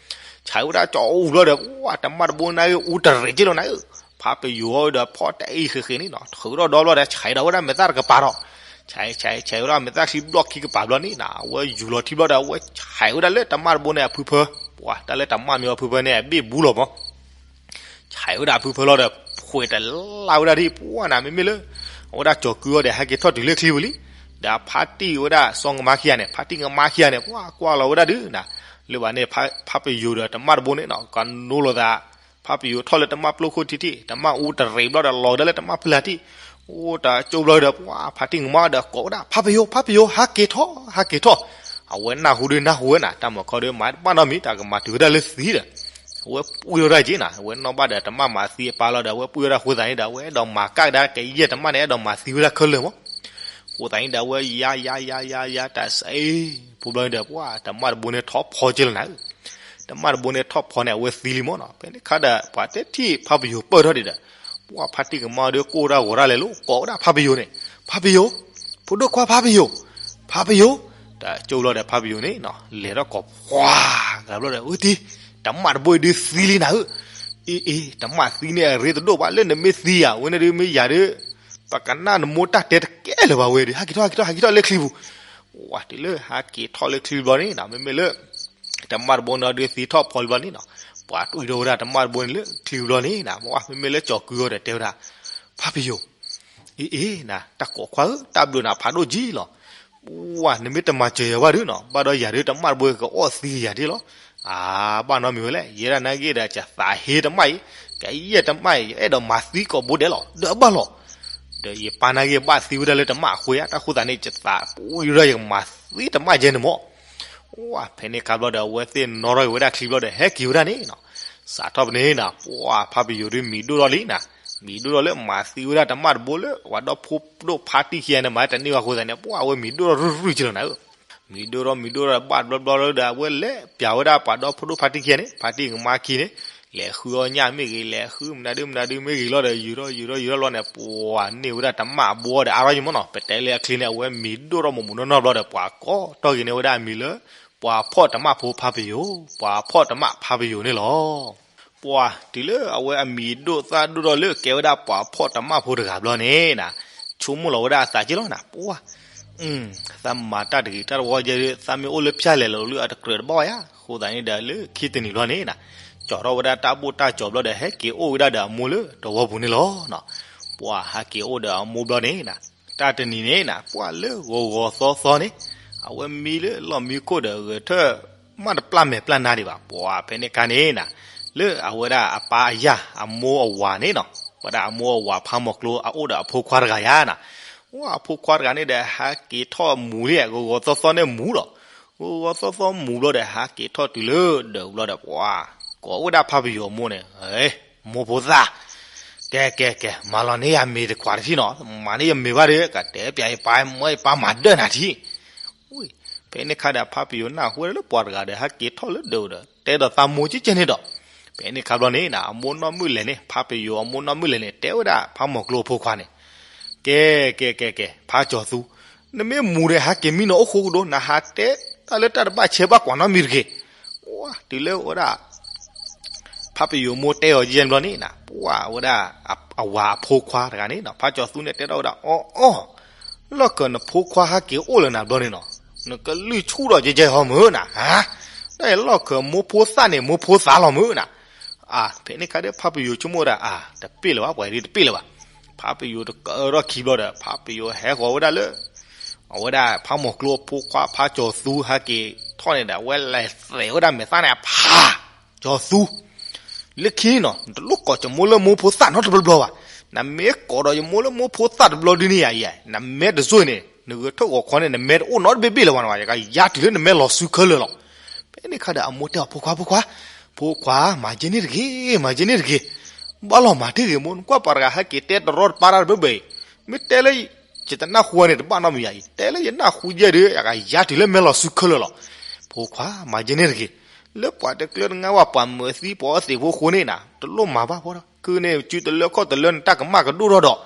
ဆဲးဝဲဒၣ်ကၠီၤအူဘျီဒီး ဝဲတမၣ်တဘိန့ၣ်ဂ့ၤ အူတရံးက့လီၤနၤဧၢ. ဖါပယိၤဒီးဖီၣ်တၢ်အံၤဃ့ဃ့န့ၣ်နီၤ ထုးထီၣ်ဒီဘျီဒီး ဆဲးဒီးဝဲဒၣ်မဲာ်သၣ်တကပၤဒီး ဆဲးဆဲးဆဲးဝဲဒၣ်မဲာ်သၣ်ချံဘျီၣ်ခံကပၤဘျီန့ၣ်နၤ အဝဲယူၤလီၤထံဘျီဒီး အဝဲဆဲးဝဲဒၣ်လၢတမၣ်တဘိန့ၣ်အဖုဖၢ, ပှၤတၢ်လၢတမၣ်မ့ၢ်အဖုဖၢန့ၣ် အဘ့ၣ်ဘူးလီၤမး ဆဲးဝဲဒၣ်အဖုဖၢလီၤဒီး ဖှဲးတလၢ်ဝဲဒၣ်ဒ်ပှၤနၤ မ့မ့ၢ်လၢ အဝဲဒၣ်ကၠီၤကုအီၤဒီး ဟဲက့ၤထီၣ်တုၤလၢချံပူၤလံ. ဒီးအဖါတံၢ်ဝဲဒၣ်စီၤကမါခံဂၤန့ၣ် ဖါတံၢ်ကမါခံဂၤန့ၣ် ပှၤကွၢ်လီၤဝဲဒၣ်ဒုးနၤ, လၢဘၣ်န့ၣ် ဖါပယိၤဒီးတမၣ်တဘိန့ၣ်နီၤ ကနိလိာ်သး ဖါပယိၤထီၣ်လၢတမၣ်ပျိခိၣ်ထံထံၣ်, တမၣ်အူတရံးဘျီဒီးလီၤဒၣ်လၢတမၣ်ဖုလာ်ထံၣ်, အိၣ်တကၠိဘျီဒီး ပှၤဖါတံၢ်ကမါဒီးကိးဝဲဒၣ် ဖါပယိၤ ဖါပယိၤ ဟးက့ၤထီၣ် ဟးက့ၤထီၣ်, အဝဲနၢ်ဟူဒုးနၢ်ဟူဝဲနၤ တၢ်မၤခီဒုးမၤတဘၣ်နီတမံၤ တၢ်ကမၤတုၤဝဲဒၣ်လၢသံဒီး အဝဲပှံၢ်ထီၣ်တၢ်က့ၤနၤ အဝဲနီၣ်ဘၣ်ဒီးတမၣ်မၤသံအပၢ်လီၤဒီး အဝဲပှံၢ်ထီၣ်တၢ်ဃိသးန့ၣ်ဒီး အဝဲအဲၣ်ဒိးမၤကၣ်ကဒါကယဲၢ်တမၣ်န့ၣ် အဲၣ်ဒိးမၤသံဝဲဒၣ်ခဲလၢာ်မး. ဃိသးန့ၣ်ဒီး အဝဲယါယါယါယါယါတၢ်စံး ဖိဘျီန့ၣ်ဒီး ပှၤတမၣ်တဘိန့ၣ်ထီၣ်ဖီက့ၤလီၤနၤ, တမၣ်တဘိန့ၣ်ထီၣ်ဖီန့ၣ် အဝဲသံလံမးနီၤ. ဖဲန့ၣ်ခါဒီး ပှၤတဲထံၣ်ဖါပယိၤပၢၢ်ထီၣ်ဒံးဒီး ပှၤဖါတံၢ်ကမါဒီးကိၢ်တၢ်ဂီၤတၢ်လဲၤလီၤ ကိးဝဲဒၣ်ဖါပယိၤန့ၣ် ဖါပယိၤ, ဖိဒိၣ်ခွါဖါပယိၤ, ဖါပယိၤ, တကၠိလီၤဒီးဖါပယိၤန့ၣ် လဲၤထီၣ်ကိးဖှါ ဂၤဘျီဒီး ဝဲတံၢ် တမၣ်တဘိအံၤဒုးသံလံနၤဧၢ, အ့အ့ တမၣ်သံန့ၣ်အရ့တဒိၣ်ဘၣ် လၢနမ့ၢ်သံယၤ ဝဲန့ၣ်ဒုးမ့ၢ်ယၤဒုး ပကနၣ်နမိၢ်တၢ်တဲတကဲလၢၤဘၣ်ဝဲဒီး ဟးက့ၤထီၣ် ဟးက့ၤထီၣ် ဟးက့ၤထီၣ်လၢချံပူၤ. ဝဲတုၤလၢဟးက့ၤထီၣ်လၢချံဘျီန့ၣ် မ့မ့ၢ်လၢ တမၣ်တဘိန့ၣ်ဒုးသံထီၣ်ဖီလံဘျီန့ၣ်နီၤ, ပှၤတွံၢ်ထီၣ်ဝဲဒၣ်တမၣ်တဘိန့ၣ်လၢချံဘျီန့ၣ်နီၤ, မ့မ့ၢ်လၢကၠီၤကုအီၤဒီးတဲဝဲဒၣ် ဖါပယိၤ, အ့အ့ နတၢ်ကိးခွါဧၢ တၢ်ဘျုးနၤဖးဒိၣ်ကံလီၤ. ပှၤ နမ့ၢ်တမၤစၢၤယၤဘၣ်ဒုးနီၤ ဘၣ်ဒီးယၤဒုးတမၣ်တဘိကအိၣ်သံယၤဒ်လီၤ. အါ ဘၣ်နီတမံၤဝဲလဲၣ် ယဲဒၣ်နာ်က့ဒီး ယသးဟ့တမၣ်အံၤ ကယဲၢ်တမၣ်အံၤ ယအဲၣ်ဒိးမၤသံကိးဘိဒဲးလီၤ ဒီးအဘၣ်လီၤ. ဒီးယပၢ်နာ်က့ဘၣ်သံဝဲဒၣ်လၢတမၣ်အဃိဧါ တၢ်ဃိသးန့ၣ် ယသးပူၤယရၢ် ယကမၤသံတမၣ်ယဲန့ၣ်မး. ဝဲ ဖဲန့ၣ်ခါဘျီဒီး အဝဲသ့ၣ်နီၣ်ထီၣ်က့ၤဝဲဒၣ်ချံဘျီဒီး ဟဲက့ၤဝဲဒၣ်န့ၣ်နီၤ, စးထီၣ်ပန့ၣ်နီၤ ပှၤဖါပယိၤဒုးမံၤဒိၣ်ထီၣ်လံနီၤ, မံၤဒိၣ်ထီၣ်လၢမၤသံဝဲဒၣ်တမၣ်တဘိလၢ ပှၤဒီဖိဒိၣ်ဖါတံၢ်ခံဂၤန့ၣ် မၤတန့ၢ်ဝဲအဃိသတးန့ၣ် ပှၤအဝဲမံၤဒိၣ်ထီၣ်ရုၢ်ရုၢ်က့လီၤနၤဧၢ. မံၤဒိၣ်ထီၣ်မံၤဒိၣ်ထီၣ်ဒီး ဘၣ်တဘျီဘျီလၢဒီး အဝဲလဲၤပျးဝဲဒၣ်ပှၤဒီဖိဒိၣ်ဖါတံၢ်ခံဂၤန့ၣ် ဖါတံၢ်ကမါခံန့ၣ် လဲၤဃုအီၣ်ညၣ်မ့ၢ်ဂ့ၤ လဲၤဃုမနုၤဒုမနုၤဒုမ့ၢ်ဂ့ၤလီၤဒီး ယူၤထီၣ်ယူၤထီၣ်ယူၤထီၣ်လီၤန့ၣ် ပှၤန့ၢ်ဝဲဒၣ်တမၣ်ဘိဒီးအါထီၣ်ယံၤမးနီၤ, ပတဲလၢအချံန့ၣ် အဝဲမံၤဒိၣ်ထီၣ်မိၢ်မိၢ်နီၢ်နီၢ်ဘျီဒီး ပှၤကိးထီၣ်က့ၤန့ၢ်ဝဲဒၣ်အမံၤလၢ ပှၤဖီၣ်တမၣ်ဖိဖါပယိၤ, ပှၤဖီၣ်တမၣ်ဖါပယိၤန့ၣ်လီၤ. ပှၤတုၤလၢအဝဲအမံၤဒိၣ်သၣ်ဒိၣ်ထီၣ်လၢကဲဝဲဒၣ်ပှၤဖီၣ်တမၣ်ဖိတဂၤဘျီန့ၣ်နီၤ, ဆိကမိၣ်လီၤဝဲဒၣ်အသးက့လီၤနီၤ, ပှၤ သးမၤတၢ်တဂ့ၤတၢ်တဝီကဲဒီး သးမ့ၢ်အိၣ်လၢဖၠၣ်လဲၤလီၤလၢအတကြၢးတဘၣ်ဝဲယါ, အဃိသတးန့ၣ်ဒီးလၢခံတနံၤဘျီန့ၣ်နီၤ, ကၠီထီၣ်ဝဲဒၣ်တၢ်ဘိၣ်တၢ်ကၠီဘျီဒီး ဟဲက့ၤအိၣ်ဝဲဒၣ်ဒီးအမိၢ်လၢတဝီပူၤန့ၣ်လီၤ. ပှၤဟဲက့ၤအိၣ်ဒီးအမိၢ်ဘျီန့ၣ်နီၤ, တၢ်တနံၤန့ၣ်နီၤ ပှၤလၢဂီၤဂီၤသီသီန့ၣ် အဝဲမံလၢလီၢ်မံခိၣ်ဒီးဂဲၤထၢၣ် မ့ၢ်တပျၢ်မဲာ်ပျၢ်နါဒံးဘၣ်, ပှၤဖဲန့ၣ်ခါန့ၣ်နီၤ, လၢအဝဲဒၣ်အပၢ်အယၢ်အမိၢ်အဝၤန့ၣ်နီၤ, ဝဲဒၣ်အမိၢ်အဝၤဖးမီၤကျိအအိၣ်ဒီးအဖိခွါတဂၤယါနီၤ, အဖိခွါတဂၤန့ၣ်ဒီး ဟဲက့ၤထီၣ်မူလံ ဂီၤဂီၤသီသီန့ၣ်မူလီၤ. ဂီၤဂီၤသီသီမူဘျီဒီး ဟဲက့ၤထီၣ်တုၤလၢဒၢးဘျီဒီး ပှၤ ကိးဝဲဒၣ်ဖါပယီၤအမိၢ်န့ၣ်, မိၢ်ဖိသၣ်, ကဲကဲကဲ မၤလီၤန့ၢ်ယၤမ့ၤတခွးတထံၣ်နီၤ, မၤန့ၢ်ယၤမ့ၤဘၣ်ဒီး ကတဲပျးယပၢ် မၢယပၢ်မၤဒၢၣ်နၤထံၣ်. ဖဲန့ၣ်ခါဒီး ဖါပယီၤနၢ်ဟူဝဲဒၣ်လၢပှၤတဂၤဒီး ဟဲက့ၤထီၣ်လၢဒၢးဒီး တဲဒီးသးမိၢ်ကဲကဲန့ၣ်ဒီး, ဖဲန့ၣ်ခါဘျီန့ၣ်နီၤ အမိၢ်နီၢ်မုၣ်လဲၣ်န့ၣ် ဖါပယီၤအမိၢ်နီၢ်မုၣ်လဲၣ်န့ၣ် တဲဝဲဒၣ်ဖးမီၤကျိအဖိခွါန့ၣ်, ကဲကဲကဲကဲ ဖးကၠီၤသူ, နမ့ၢ်မူဒီး ဟဲက့ၤမံနီၤအိၣ်ဃိကဒီး နဟးတဲတၢ်လၢတၢ်တဘၣ်ဆဲးဘၣ်ကွၢ်နီတမံၤတဂ့ၤ. ပှၤတုၤလၢဝဲဒၣ် ဖါပယီၤမိၢ်တဲအီၤယဲၢ်ဘျီန့ၣ်နီၤ, ပှၤဝဲဒၣ် အဝၤအဖိခွါတဂၤန့ၣ်နီၤ ဖးကၠီၤသူန့ၣ်တဲထီၣ်ဝဲဒၣ် အီအီ, လီၢ်ခၢၣ်နဖိခွါဟဲက့ၤအိၣ်လၢနၤဘျီန့ၣ်နီၤ, နကလုၢ်ဆူၣ်ဒီးယဲယဲဟီမုၢ်နၤ, တၢ်အံၤလီၢ်ခၢၣ်မိၢ်ဖိသၣ်န့ၣ် မိၢ်ဖိသၣ်လီၤမုၢ်နၤ. အါ ဖဲန့ၣ်ခါဒီး ဖါပယီၤဆိကမိၣ်ဝဲဒၣ် အါ တပ့ၢ်လၢၤဘၣ် ပှၤအံၤဒ်တပ့ၢ်လၢၤဘၣ်. ဖါပယီၤတကၢထီၣ်ခံဘျီဒီး ဖါပယီၤဟဲဃီၤဝဲဒၣ်လၢ အဝဲဒၣ်ဖးမီၤကျိအဖိခွါ ဖးကၠီၤသူ ဟဲက့ၤထီၣ်န့ၣ်ဒီး အဝဲလဲၤသဲးဝဲဒၣ်မဲာ်သၣ်န့ၣ် ဖး ကၠီၤသူ လၢခံနီၤ နတလိၣ်ကိးယမိၢ်လၢမိၢ်ဖိသၣ်နီတဘျီဘျီဘၣ်. နမ့ၢ်ကိးဒီးယမိၢ်လၢမိၢ်ဖိသၣ်တဘျီဒ်န့ၣ်ယါအံၤ နမဲတစိၢ်န့ၣ် နဂဲၤထၢၣ်ဂီၤခီန့ၣ် နမဲတအိၣ်နီတဘ့ၣ်ဘ့ၣ်လၢၤဘၣ်နၤ ယကယါတုၤလၢနမဲလီၤစုခဲလၢာ်လီၤ. ဖဲန့ၣ်ခါဒီးအမိၢ်တဲအီၤ ဖိခွါ ဖိခွါ, ဖိခွါ မၤယဲန့ၣ်တဂ့ၤ မၤယဲန့ၣ်တဂ့ၤ. ဘၣ်လီၤမၤတ့ၢ်ဂ့ၤမိၢ် နကွၢ်ပှၤတဂၤဟဲက့ၤတဲတရီတပါတၢ်တဘၢဘၢအံၤ, မ့ၢ်တဲလၢ ယတနၢ်ဟူဝဲန့ၣ် တဘၣ်နီတမံၤယါအံၤ တဲလၢယနၢ်ဟူယဲၢ်ဒီး ယကယါတုၤလၢမဲလီၤစုခဲလၢာ်လီၤ. ဖိခွါ မၤယဲန့ၣ်တဂ့ၤ. လၢပှၤတကျၢၤတငါဝဲ ပှၤမၤသံပှၤအီသံးဖိဃိန့ၣ်နၤ တလိၣ်မၤဘၣ်ဖိဒီး ကုန့ၣ် စုတလၢခီၣ်တလၢ နတၢ်ကမၣ်ကဒိၣ်ထီၣ်ဒီး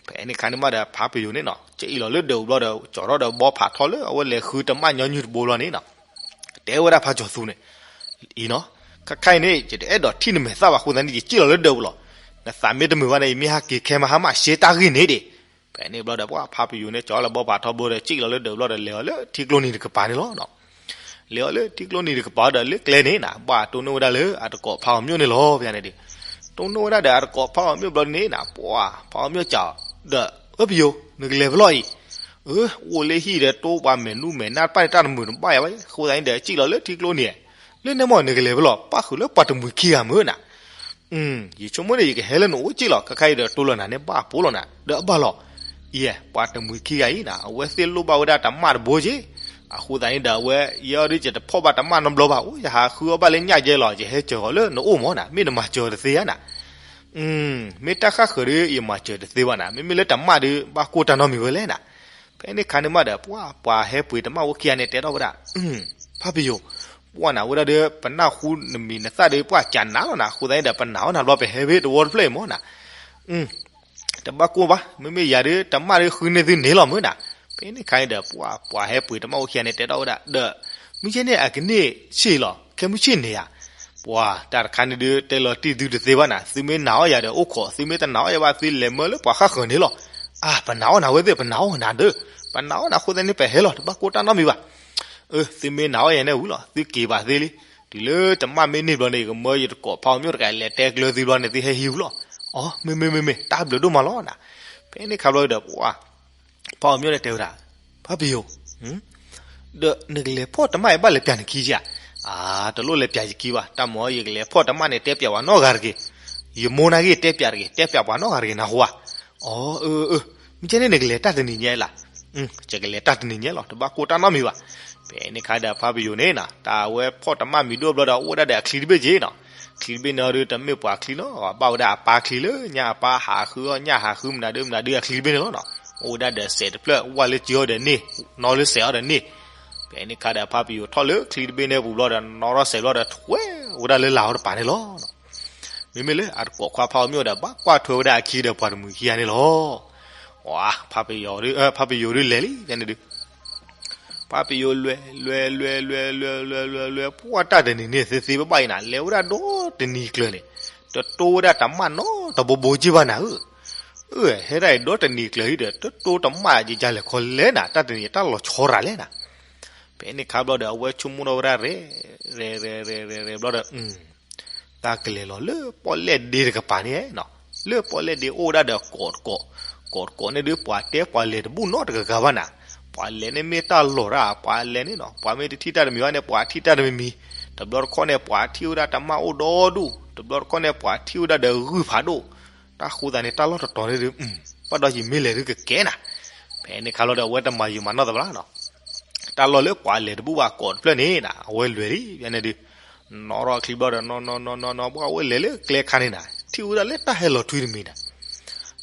ဖဲန့ၣ်ခါန့ၣ်မးဒီး ဖါပယီၤန့ၣ်နီၤ ကၠံၣ်လီၤလၢဒၢးဘျီဒီး ကၠီထီၣ်ဒီးဘီဖးထီလၢအဝဲလဲၤဃုတမၣ်ညီနုၢ်တဘိဘျီန့ၣ်နီၤ တဲဝဲဒၣ်ဖးကၠီၤသူန့ၣ် အံၤနီၤ ခါခါအံၤန့ၣ် ယတအဲၣ်ဒိးထံၣ်နမဲာ်သၣ်ဘၣ်အဃိသတးန့ၣ် ယကၠံၣ်လီၤလၢဒၢးပူၤလီၤ. နသးမ့ၢ်တမုာ်ဘၣ်န့ၣ် ယမ့ၢ်ဟဲက့ၤခဲမဟါမး ရှဲတၢ်ဂ့ၢ်န့ၣ်ဒံး ဖဲန့ၣ်ဘျီဒီး ပှၤဖါပယီၤန့ၣ် ကၠီလီၤဘီဖးထီဘိဒီး ကၠံၣ်လီၤလၢဒၢးဘျီဒီး လဲၤအီၤလၢထံကျိနံၤတကပၤန့ၣ်လီၤ. လဲၤအီၤလၢထံကျိနံၤတကပၤဒီး လၢကျဲန့ၣ်နၤ ဘၣ်တိၢ်နီၣ်ဝဲဒၣ်လၢအတကိးဖးအီၤမျိၣ်န့ၣ်လီၤ. ဖဲန့ၣ်ဒီး တိၢ်နီၣ်ဝဲဒၣ်ဒီးအတကိးဖးအီၤမျိၣ်ဘျီန့ၣ်နၤ ပှၤဖးအီၤမျိၣ်ကၠီ ဒီး အၢ ပယိၤ နကလဲၤဖဲလဲၣ်အံၤ, အၢ အိၣ်လၢဟံၣ်ဒီး တိၢ်ပှၤမဲာ်နူမဲာ်နါတဖၣ်န့ၣ် တၢ်တမုာ်တဘၣ်ယၤဘၣ်, အဃိသတးန့ၣ်ဒီး စံၣ်လီၤလၢထံကျိန့ၣ်, လၢန့ၣ်မ့ၢ်နကလဲၤဖဲလဲၣ်, ပၣ်ဃုာ်လၢပှၤတမှံၤခံဂၤမုၢ်နၤ ယဆိကမိၣ်န့ၣ် ယကဟဲလၢနအိၣ်စ့ၢ်လီၤ, ခဲခါအံၤဒီး တိၢ်လီၤနၤန့ၣ်ဘၣ်ပိာ်လီၤနၤ, ဒီးအဘၣ်လီၤ. ယဲ ပှၤတမှံၤခံဂၤအံၤနၤ အဝဲသ့ၣ်လိၣ်ဘၣ်ဝဲဒၣ်တမၣ်တဘိက့ၢ်, အဃိသတးန့ၣ်ဒီး အဝဲ ယဲအီၤဒ်ယတဖီၣ်ဘၣ်တမၣ်နီတဘျီဘၣ်, အိၣ် ယဟးဃုအီၣ်ဘၣ်လၢညၣ်ကဲလီၤ, ယဟဲစၢၤအီၤလၢနအိၣ်မ့ၢ်နၤ, မ့ၢ်နမၤစၢၤအီၤတသ့ဧါနၤ မ့ၢ်တၢ်ဃၣ်ဃၢၤဒီး ယမၤစၢၤတသ့ဘၣ်နၤ, မ့မ့ၢ်လၢတမၣ်ဒီး ဘၣ်ကိၢ်တၢ်နီတမံၤဝဲလဲၣ်နၤ. ဖဲန့ၣ်ခါန့ၣ်မးဒီး ပှၤ ပှၤဟဲပှ့ၤတမၣ်အိၣ်ခံဂၤန့ၣ် တဲထီၣ်ဝဲဒၣ်, ဖါပယိၤ, ပှၤနၤဝဲဒၣ်ဒီး ပနၢ်ဟူနမံၤနသၣ်ဒီး ပှၤကနၣ်လီၤနၤ, အဃိသတးန့ၣ်ဒီး ပနာ်အီၣ်နၤဘျီ ပဟဲဖဲတဝီတဖျၢၣ်အံၤမ့ၢ်နၤ တဘၣ်ကိၢ်ဘၣ်, မ့မ့ၢ်ယၤဒီး တမၣ်ဒီးဃုန့ၢ်သုန့ၣ်လီၤမ့ၢ်နၤ. ဖဲန့ၣ်ခါန့ၣ်ဒီး ပှၤ ပှၤဟဲပှ့ၤတမၣ်အိၣ်ခံဂၤန့ၣ် တဲထီၣ်ဝဲဒၣ်ဒီး, မုၢ်ကဲန့ၣ် အကန့ၢ်ဆ့ၣ်လီၤ, ခဲမုၢ်ဆ့ၣ်န့ၣ်ဧါ, ပှၤ တၢ်တခါန့ၣ်ဒုး တဲလီၤတံၢ်သုတသ့ဘၣ်နၤ, သုမ့ၢ်နာ်အီၣ်ယၤဒီးအိၣ်ခိး, သုမ့ၢ်တနာ်အီၣ်ယၤဘၣ် သုလဲၤမၢလၢပှၤဃၣ်ဃၢၤန့ၣ်လီၤ. အါ ပနာ်အီၣ်နၤဝဲသ့ၣ်, ပနာ်အီၣ်နၤဒီး, ပနာ်အီၣ်နၤအဃိသတးန့ၣ် ပဟဲလီၤ, တဘၣ်ကိၢ်တၢ်နီတမံၤဘၣ်. အၢ သုမ့ၢ်နာ်အီၣ်ယၤန့ၣ်ဝံၤလီၤ, သုက့ၤဘၣ်သ့လံ. တုၤလၢတမၣ်မ့ၢ်န့ၢ်ဘျီန့ၣ် ယကမၢယတကိးဖါအီၤမျိၣ်တဂၤ လဲၤတဲကျၢၤသုဘျီန့ၣ် သုဟဲဟံးဝံၤလီၤ. အီ မ့ၢ်မ့ၢ်မ့ၢ်မ့ၢ်, တၢ်ဘျုးဒိၣ်မးလီၤနၤ. ဖဲန့ၣ်ခါဘျီဒီး ပှၤ ဖါအီၤမျိၣ်န့ၣ်တဲဝဲဒၣ်, ဖါပယိၤ, ဒီးနကလဲၤဖီၣ်တမၣ်အံၤ ဘၣ်လဲၤပျးနခံဧါ. အါ တလိၣ်လဲၤပျးယခံဘၣ်, တၢ်မၤအီၤ ယကလဲၤဖီၣ်တမၣ်န့ၣ် တဲပျးပှၤနီတဂၤတဂ့ၤ, ယမိၢ်နာ်က့ တဲပျးတဂ့ၤ, တဲပျးပှၤနီတဂၤတဂ့ၤ နၢ်ဟူဧါ. အီ အၢ အၢ မ့ၢ်ကဲန့ၣ် နကလဲၤတၢ်တနံၤညါလၢ်. ယကလဲၤတၢ်တနံၤညါလီၤ, တဘၣ်ကိၢ်တၢ်နီတမံၤဘၣ်. ဖဲန့ၣ်ခါဒီး ဖါပယိၤန့ၣ်နၤ တၢ်အဝဲဖီၣ်တမၣ်မံၤဒိၣ်ဘျီဒီး အိၣ်ဝဲဒၣ်ဒီးအချံတဘ့ၣ်က့ၤနီၤ. ချံတဘ့ၣ်န့ၣ်ဒီး တမ့ၢ်ပှၤချံနီၤ, ဘၣ်ဝဲဒၣ်အပၢ်ချံလၢညါ, အပၢ်ဟးဃုအီၣ်ညၣ်, ဟးဃုမနုၤဒီးမနုၤဒီး အချံတဘ့ၣ်န့ၣ်လီၤနီၤ. အိၣ်ဝဲဒၣ်ဒီးစဲးတဖျၢၣ်, ဝၢ်လၢကၠီအီၤဒီးန့ၢ်, နီၢ်လၢစဲးအီၤဒီးန့ၢ်. ဖဲန့ၣ်ခါဒီး ဖါပယိၤထီၣ်လၢချံတဘ့ၣ်န့ၣ်ပူၤဘျီဒီး နီၣ်ထီၣ်စဲးဘျီဒီး ထွဲဝဲဒၣ်လၢလာ်အီၤတပၤန့ၣ်လီၤ. မ့မ့ၢ်လၢအတကိးခွါဖါအီၤမျိၣ်ဒီး ဘၣ်ကွၢ်ထွဲဝဲဒၣ်အခံဒီးပှၤတမှံၤခံဂၤန့ၣ်လီၤ. ဝါ ဖါပယိၤဒုး ဖါပယိၤဒုးလဲၤလံန့ၣ်ဒုး ဖါပယိၤလဲၤ လဲၤ လဲၤ လဲၤ လဲၤ လဲၤ လဲၤ ပှၢ်တၢ်တနံၤန့ၣ် သ့သ့ဘၣ်ဘၣ်အံၤနၤ လဲၤဝဲဒၣ်ဒီတနံၤကျၢၤန့ၣ် တတိဝဲဒၣ်တမၣ်နီတဘိဘိက့ၢ်ဘၣ်နၤဧၢ. အၢ ဟဲဒၣ်အံၤဒီတနံၤကျၢၤအံၤဒီး တတိတမၣ်ယကလဲၤခီလဲၣ်နၤ တၢ်တနံၤတၢ်လီၤဆီရၤလဲၣ်နၤ. ဖဲန့ၣ်ခါဘျီဒီး အဝဲဆိကမိၣ်ထီၣ်ဝဲဒၣ်ရဲၣ် ရဲၣ် ရဲၣ် ရဲၣ် ရဲၣ် ဘျီဒီး တၢ်ကလဲၤလီၤလၢပီၣ်လဲၣ်ဒ့တကပၤန့ၣ်နီၤ, လၢပီၣ်လဲၣ်ဒ့အိၣ်ဝဲဒၣ်ဒီးကိးတကိး, ကိးတကိးန့ၣ်ဒုး ပှၤတဲပှၤလဲၤတဘူၣ်နီတဂၤဂၤဘၣ်နၤ, ပှၤလဲၤန့ၣ်မ့ၢ်တၢ်လီၤတၢ် ပှၤလဲၤန့ၣ်နီၤ ပှၤမ့ၢ်တထံၣ်တၢ်တမံၤဘၣ်န့ၣ် ပှၤထံၣ်တၢ်တမံၤမံၤ, တဘျီတခီၣ်န့ၣ် ပှၤထံၣ်ဝဲဒၣ်တမၣ်အိၣ်ဒီဒူၣ်, တဘျီတခီၣ်န့ၣ် ပှၤထံၣ်ဝဲဒၣ်ဒီးဂုၢ်ဖးဒိၣ်, တၢ်ဃိသးန့ၣ် တၢ်လီၢ်တတီၤန့ၣ်ဒုး ဘၣ်ဒီးယမ့ၢ်လဲၤဒုးကကဲနၤ, ဖဲန့ၣ်ခါလီၤဒီး အဝဲတမၤယံာ်မၤနီၢ်သးဘၣ်နီၤ တၢ်လီၢ်လၢပှၤလဲၤတဘူၣ်ဘၣ်ကိးတဖျၢၣ်န့ၣ်နၤ အဝဲလဲၤလံ ဖဲန့ၣ်ဒုး နီၣ်ထီၣ်အချံဘျီဒီး နီၣ်နီၣ်နီၣ်နီၣ်နီၣ် ပှၢ်ဝဲလဲၤလၢကျဲခါန့ၣ်နၤ ထံၣ်ဝဲဒၣ်လၢတၢ်ဟဲလီၤထွံတမံၤနၤ,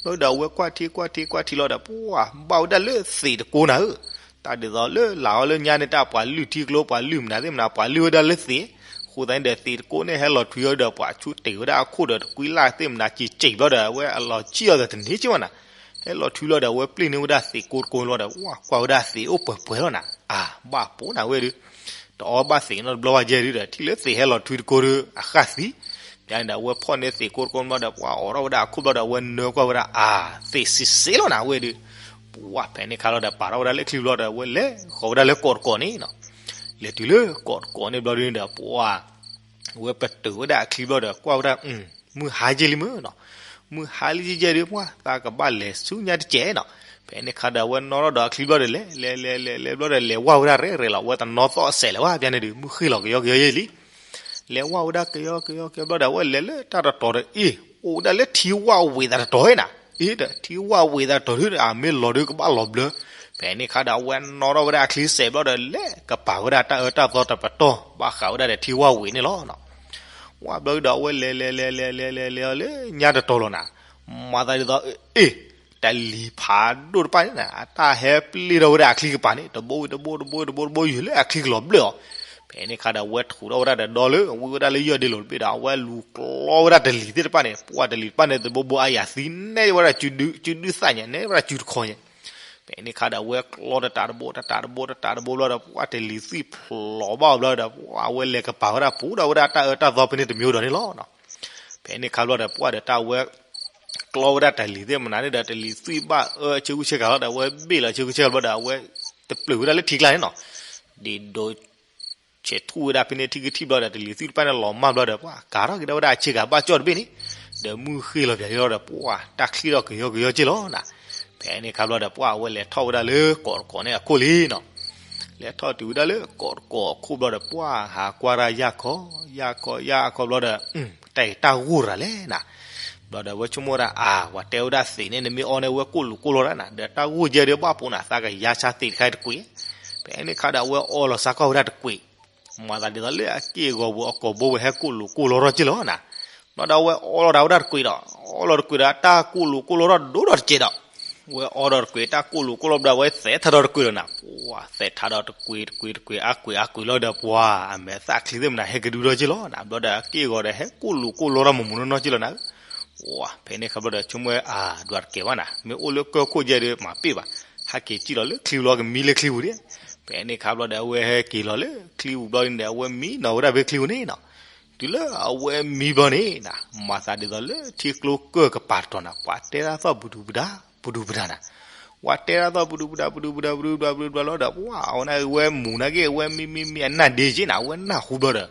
ဘျီဒီးအဝဲကွၢ်ထံကွၢ်ထံကွၢ်ထံလီၤဒီး ပှၢ်ဘၣ်ဝဲဒၣ်လၢသ့းတကိးနၤဧၢ, တၢ်ဒ်သိးလၢလာ်အီၤလၢညါန့ၣ် တၢ်ပှၤလုၢ်ထံကျိ ပှၤလုၢ်မနုၤသ့ၣ်မနုၤ ပှၤလုၢ်ဝဲဒၣ်လၢသ့း, အဃိသတးန့ၣ်ဒီး သ့းတကိးန့ၣ်ဟဲလီၤထွံအီၤဒီး ပှၤဆူတ့ၢ်ဝဲဒၣ်အခိၣ်ဒီးတကွံလၢ်သ့ၣ်မနုၤ စံးစံးဘျီဒီး အဝဲအလီၤစံၣ်အီၤဒီးတန့ၢ်က့ၢ်ဘၣ်နၤ ဟဲလီၤထွံလီၤဒီး အဝဲပျ့ၢ်န့ၢ်ဝဲဒၣ်သ့းကိတကိလီၤဒီး ဝၢ်ကွၢ်ဝဲဒၣ်သ့းအိၣ်ပှဲၤပှဲၤလီၤနၤ, အါ ဘၣ်ပိာ်နၤဝဲဒုး, တအီၣ်ဘၣ်သ့းနီတဘျီဘၣ်ယဲဒုးဒီး ထံၣ်လၢသ့းဟဲလီၤထွံတကိဒီး အဃၣ်သံ, ဖဲန့ၣ်ဒီး အဝဲဖီၣ်န့ၢ်သ့းကိတကိဘျီဒီး ပှၢ်အိးထီၣ်ဝဲဒၣ်အခိၣ်ဘျီဒီး အဝဲနၢကွၢ်ဝဲဒၣ် အါ သ့းစံးစ့လီၤနၤဝဲဒုး, ပှၢ်ဖဲန့ၣ်ခါလီၤဒီး ပာ်ထီၣ်ဝဲဒၣ်လၢချံဘျီဒီး အဝဲလဲၤဃီၤဝဲဒၣ်လၢကိးတကိးန့ၣ်နီၤ, လဲၤတုၤလၢကိးတကိးန့ၣ်ဘျီဒုးဒီး ပှၢ် အဝဲပတုာ်ဝဲဒၣ်အချံဘျီဒီး ကွၢ်ဝဲဒၣ် မုၢ်ဟါယဲၢ်လံမ့ၢ်နီၤ, မုၢ်ဟါလံယဲၢ်ဒုး ပှၢ်သးကဘၣ်လဲၤဆူညါတစဲးနီၤ, ဖဲန့ၣ်ခါဒီး အဝဲနီၣ်ထီၣ်ဒီးအချံဘျီဒီး လဲၤ လဲၤ လဲၤ လဲၤ လဲၤဘျီဒီး လဲၤဝၢ်ဝဲဒၣ်ရဲၣ်ရဲၣ်လီၤ, အဝဲတနီသီၣ်အစဲးလၢၤဘၣ် ဖဲန့ၣ်ဒုး မုၢ်ဃ့ၢ်လီၤကယီကယီယဲၢ်လံ လဲၤဝၢ်ဝဲဒၣ်ကယီကယီကယီဘျီဒီး အဝဲလဲၤလၢတၢ်တတီၤဒီး အ့ၣ် အိၣ်ဝဲဒၣ်လၢထံဝၣ်ဝံၤသးတတီၤနီၤ, အ့ၣ်ဒီး ထံဝၣ်ဝံၤသးတတီၤဒုး အမ့ၢ်လီၤဒုးကဘၣ်လီၤဘျၢ, ဖဲန့ၣ်ခါဒီး အဝဲနီၣ်ထီၣ်ဝဲဒၣ်အချံစဲးဘျီဒီး လဲၤကပၤဝဲဒၣ်တၢ်အၢတၢ်သီတပတီၢ် ဘၣ်ဃးဝဲဒၣ်ဒီးထံဝၣ်ဝံၤန့ၣ်လီၤနီၤ, ဝၢ်ဘျီဒီး အဝဲလဲၤ လဲၤ လဲၤ လဲၤ လဲၤ လဲၤ လဲၤ လဲၤလၢညါတတီၤလီၤနၤ, မၤသးဒ်သိး အ့ၣ် တလံၤဖးဒိၣ်တဖၣ်န့ၣ်နၤ အတၢ်ဟဲပျ့ၢ်ထီၣ်ဝဲဒၣ်အချံကပၤန့ၣ် တဘိဝံၤတဘိ တဘိဝံၤတဘိ တဘိယုာ်လၢအချံကလီၤဘျၢၣ်အီၤ, ဖဲန့ၣ်ခါဒီး အဝဲထူးထီၣ်ဝဲဒၣ်ဒီးဒီလၢ ဝံဝဲဒၣ်လၢယီၢ်ဒ့လိာ်တဘ့ၣ်ဒီး အဝဲလူၤကျီဝဲဒၣ်တလံၤသ့ၣ်တဖၣ်န့ၣ် ပှၢ်တလံၤတဖၣ်န့ၣ် တဘိဘိအါယၤသံနဲၣ်ဝဲဒၣ် စုဒုသၣ်ညါ နဲၣ်ဝဲဒၣ်စုတခီညါ, ဖဲန့ၣ်ခါဒီး အဝဲကျီတတးတဘိ တတးတဘိ တတးတဘိဘျီဒီး ပှၢ်တလံၤသွံၣ်ဖျိးဘၣ်အီၤဘျီဒီး ပှၢ်အဝဲလဲၤကပၤဝဲဒၣ်ပူၤဒီးဝဲဒၣ်တၢ်အၢတၢ်သီဖဲန့ၣ်တမံၤဒီးန့ၣ်လီၤ. ဖဲန့ၣ်ခါဘျီဒီး ပှၢ်ဒီးတၢ်အဝဲ ကျီဝဲဒၣ်တလံၤသ့ၣ်မနုၤန့ၣ်ဒီး တလံၤသွံၣ်ဘၣ်အၢဆ့ကူဆ့ကၤလီၤဒီး အဝဲဘ့ၣ်လီၤဆ့ကူဆ့ကၤဘျီဒီး အဝဲတပျုာ်ဝဲဒၣ်လၢထံကျါန့ၣ်နီၤ, ဒ်ဒိး ဆဲးထူၣ်ဝဲဒၣ်ဖဲန့ၣ်ထံကထံၣ်ဘျီဒီး တလံၤသွံၣ်တဖၣ်န့ၣ်လီၤမၢ်ဘျီဒီး ပှၢ်ကၤထီၣ်က့ၤဒၣ်ဝဲဒၣ်အဆ့ကၤဘၣ်ကၠီၣ်တဘ့ၣ်န့ၣ်, ဒီးမုၢ်ဃ့ၢ်လီၤပၠးလီၤဒီး ပှၢ်တၢ်ချံၣ်ထီၣ်ကယီကယီက့ၢ်လီၤနၤ, ဖဲန့ၣ်ခါဘျီဒီး ပှၢ်အဝဲလဲၤထီၣ်ဝဲဒၣ်လၢကိးတကိးန့ၣ်အခိၣ်လံနီၤ. လဲၤထီၣ်တုၤဝဲဒၣ်လၢကိးတကိးအခိၣ်ဘျီဒီး ပှၢ်ဟးကွၢ်ဒၣ်ယၢ်ခီ, ယၢ်ခီ ယၢ်ခီဘျီဒီး တၢ်အံၤတၢ်ဂိၢ်တဂၤလဲၣ်နၤ. ဘျီဒီးအဝဲဆိကမိၣ်ဝဲဒၣ် အါ ပှၤတဲဝဲဒၣ်သံးန့ၣ် နမ့ၢ်အီန့ၣ် အဝဲကိၣ်လူၤကိၣ်လီၤဒၣ်နၤ, ဒီးတၢ်ဂိၢ်ယဲၢ်ဒီးဘၣ်ပိာ်နၤ သးကယါဆါသံးတခါတကွံာ်. ဖဲန့ၣ်ခါဒီးအဝဲအီလီၤစါကီၢ်ဝဲဒၣ်တကွံာ် မၤသးဒ်သိးလၢအက့ၢ်အဂီၤပူၤအကိာ်ဘိဝဲဟဲကိၣ်လူၤကိၣ်လီၤထီၣ်က့ၢ်လီၤနၤ. ဘျီဒီးအဝဲအီလီၤတၢ်ဝဲဒၣ်တကွံာ်ဒီး အီလီၤတကွံာ်ဒီး တၢ်ကိၣ်လူၤကိၣ်လီၤထီၣ်ဒိၣ်ဒီးတကဲးဒီး ဝဲအီဒီးတကွံာ် တၢ်ကိၣ်လူၤကိၣ်လီၤဘျီ ဝဲသဲးထါဒီးတကွံာ်ဒီးနၤ, ပှၢ်သဲးထါဒီးတကွံာ်တကွံာ်တကွံာ် အါကွံာ်အါကွံာ်လီၤဒီး ပှၢ်အမဲာ်သၣ်ချံသ့ၣ်မနၤ ဟဲကဒုထီၣ်က့ၢ်လီၤနၤ. ဘျီဒီးအက့ၢ်အဂီၤဒီးဟဲကိၣ်လူၤကိၣ်လီၤထီၣ်မုၢ်မုၢ်နီၢ်နီၢ်က့ၢ်လီၤနၤ. ပှၢ်ဖဲန့ၣ်ခါဘျီဒီးဆိကမိၣ်ဝဲ အါ ဒွးတကဲးဘၣ်နၤ, မ့ၢ်အိၣ်လၢကၢၢ်ခိၣ်ယဲၢ်ဒီးမၤပ့ၢ်ဘၣ်, ဟဲက့ၤကံၣ်လီၤလၢချံပူၤလီၤ ကမံလၢချံပူၤဒၣ်. ဖဲန့ၣ်ခါဘျီဒီးအဝဲဟဲက့ၤလီၤလၢချံပူၤဘျီန့ၣ်ဒီး အဝဲမံနီၤဝဲဒၣ်ဖဲချံပူၤန့ၣ်နီၤ. တုၤလၢအဝဲမံဘျီန့ၣ်နၤ, မၤသးဒ်သိးလၢထံကျိကၢၢ်ကပၤတတီၤနၤ, ပှၤတဲဒၣ်သီၣ်ပဒူပဒါ ပဒူပဒါနၤ. ပှၤတဲဒၣ်သီၣ်ပဒူပဒါ ပဒူပဒါ ပဒူပဒါ ပဒူပဒါလီၤဒီး ပှၢ်အဝဲန့ၣ်ဝဲမူၤနာ်က့ၢ် အဝဲမံမံမံ အနၢ်ဒ့က့ၢ်နၤ, အဝဲနၢ်ဟူဘျီဒီး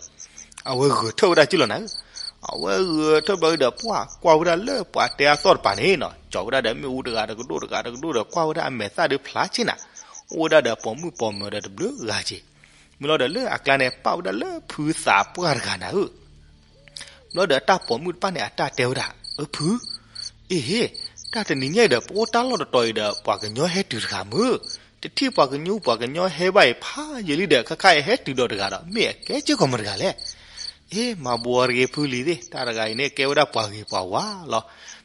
အဝဲဂဲၤထၢၣ်ဝဲဒၣ်က့ၢ်လီၤနၤ. အဝဲဂဲၤထၢၣ်ဘျီဒီး ပှၢ်ကွၢ်ဝဲဒၣ်လၢပှၤတဲအသီၣ်တပၤန့ၣ်နီၤ, ကၠီၤဝဲဒၣ်ဒီးမ့ၣ်အူတဂၤတကဒိၣ်တဂၤတကဒိၣ်ဒီး ကွၢ်ဝဲဒၣ်အမဲာ်သၣ်ဒီးဖျါက့ၢ်နၤ, အိၣ်ဝဲဒၣ်ဒီးပိာ်မုၣ်ပိာ်မၢၤဒီးတဘျုးဂၤက့ၢ်. မ့ၢ်လီၤဒီးလၢအကျါန့ၣ် ပာ်ဝဲဒၣ်လၢဖုသးပှၢ်တဂၤနၤဧၢ. ဘျီဒီးတၢ်ပိာ်မုၣ်တဖၣ်န့ၣ် အတၢ်တဲဝဲဒၣ်, အၢဖု, အ့ဟ့, တၢ်တနံၤညါအံၤဒီး ပအိၣ်တၢ်လီၢ်တတီၤအံၤဒီး ပှၤကညီဟဲတုၤတဂၤမုၢ်, တထံၣ်ပှၤကညီပှၤကညီဟဲဘၣ်အံၤဖးယံာ်လံဒီး ခဲခါအံၤဟဲတုၤဒီးတဂၤဒီး မ့ၢ်အကဲက့ၢ်ကီးမတဂၤလဲၣ်. အ့ မၤဘိးအီၤတဂ့ၤဖုလံၤသ့ၣ်, တၢ်တဂၤအံၤန့ၣ် ကဲဝဲဒၣ်ပှၤဂ့ၤပှၤဝါလီၤ.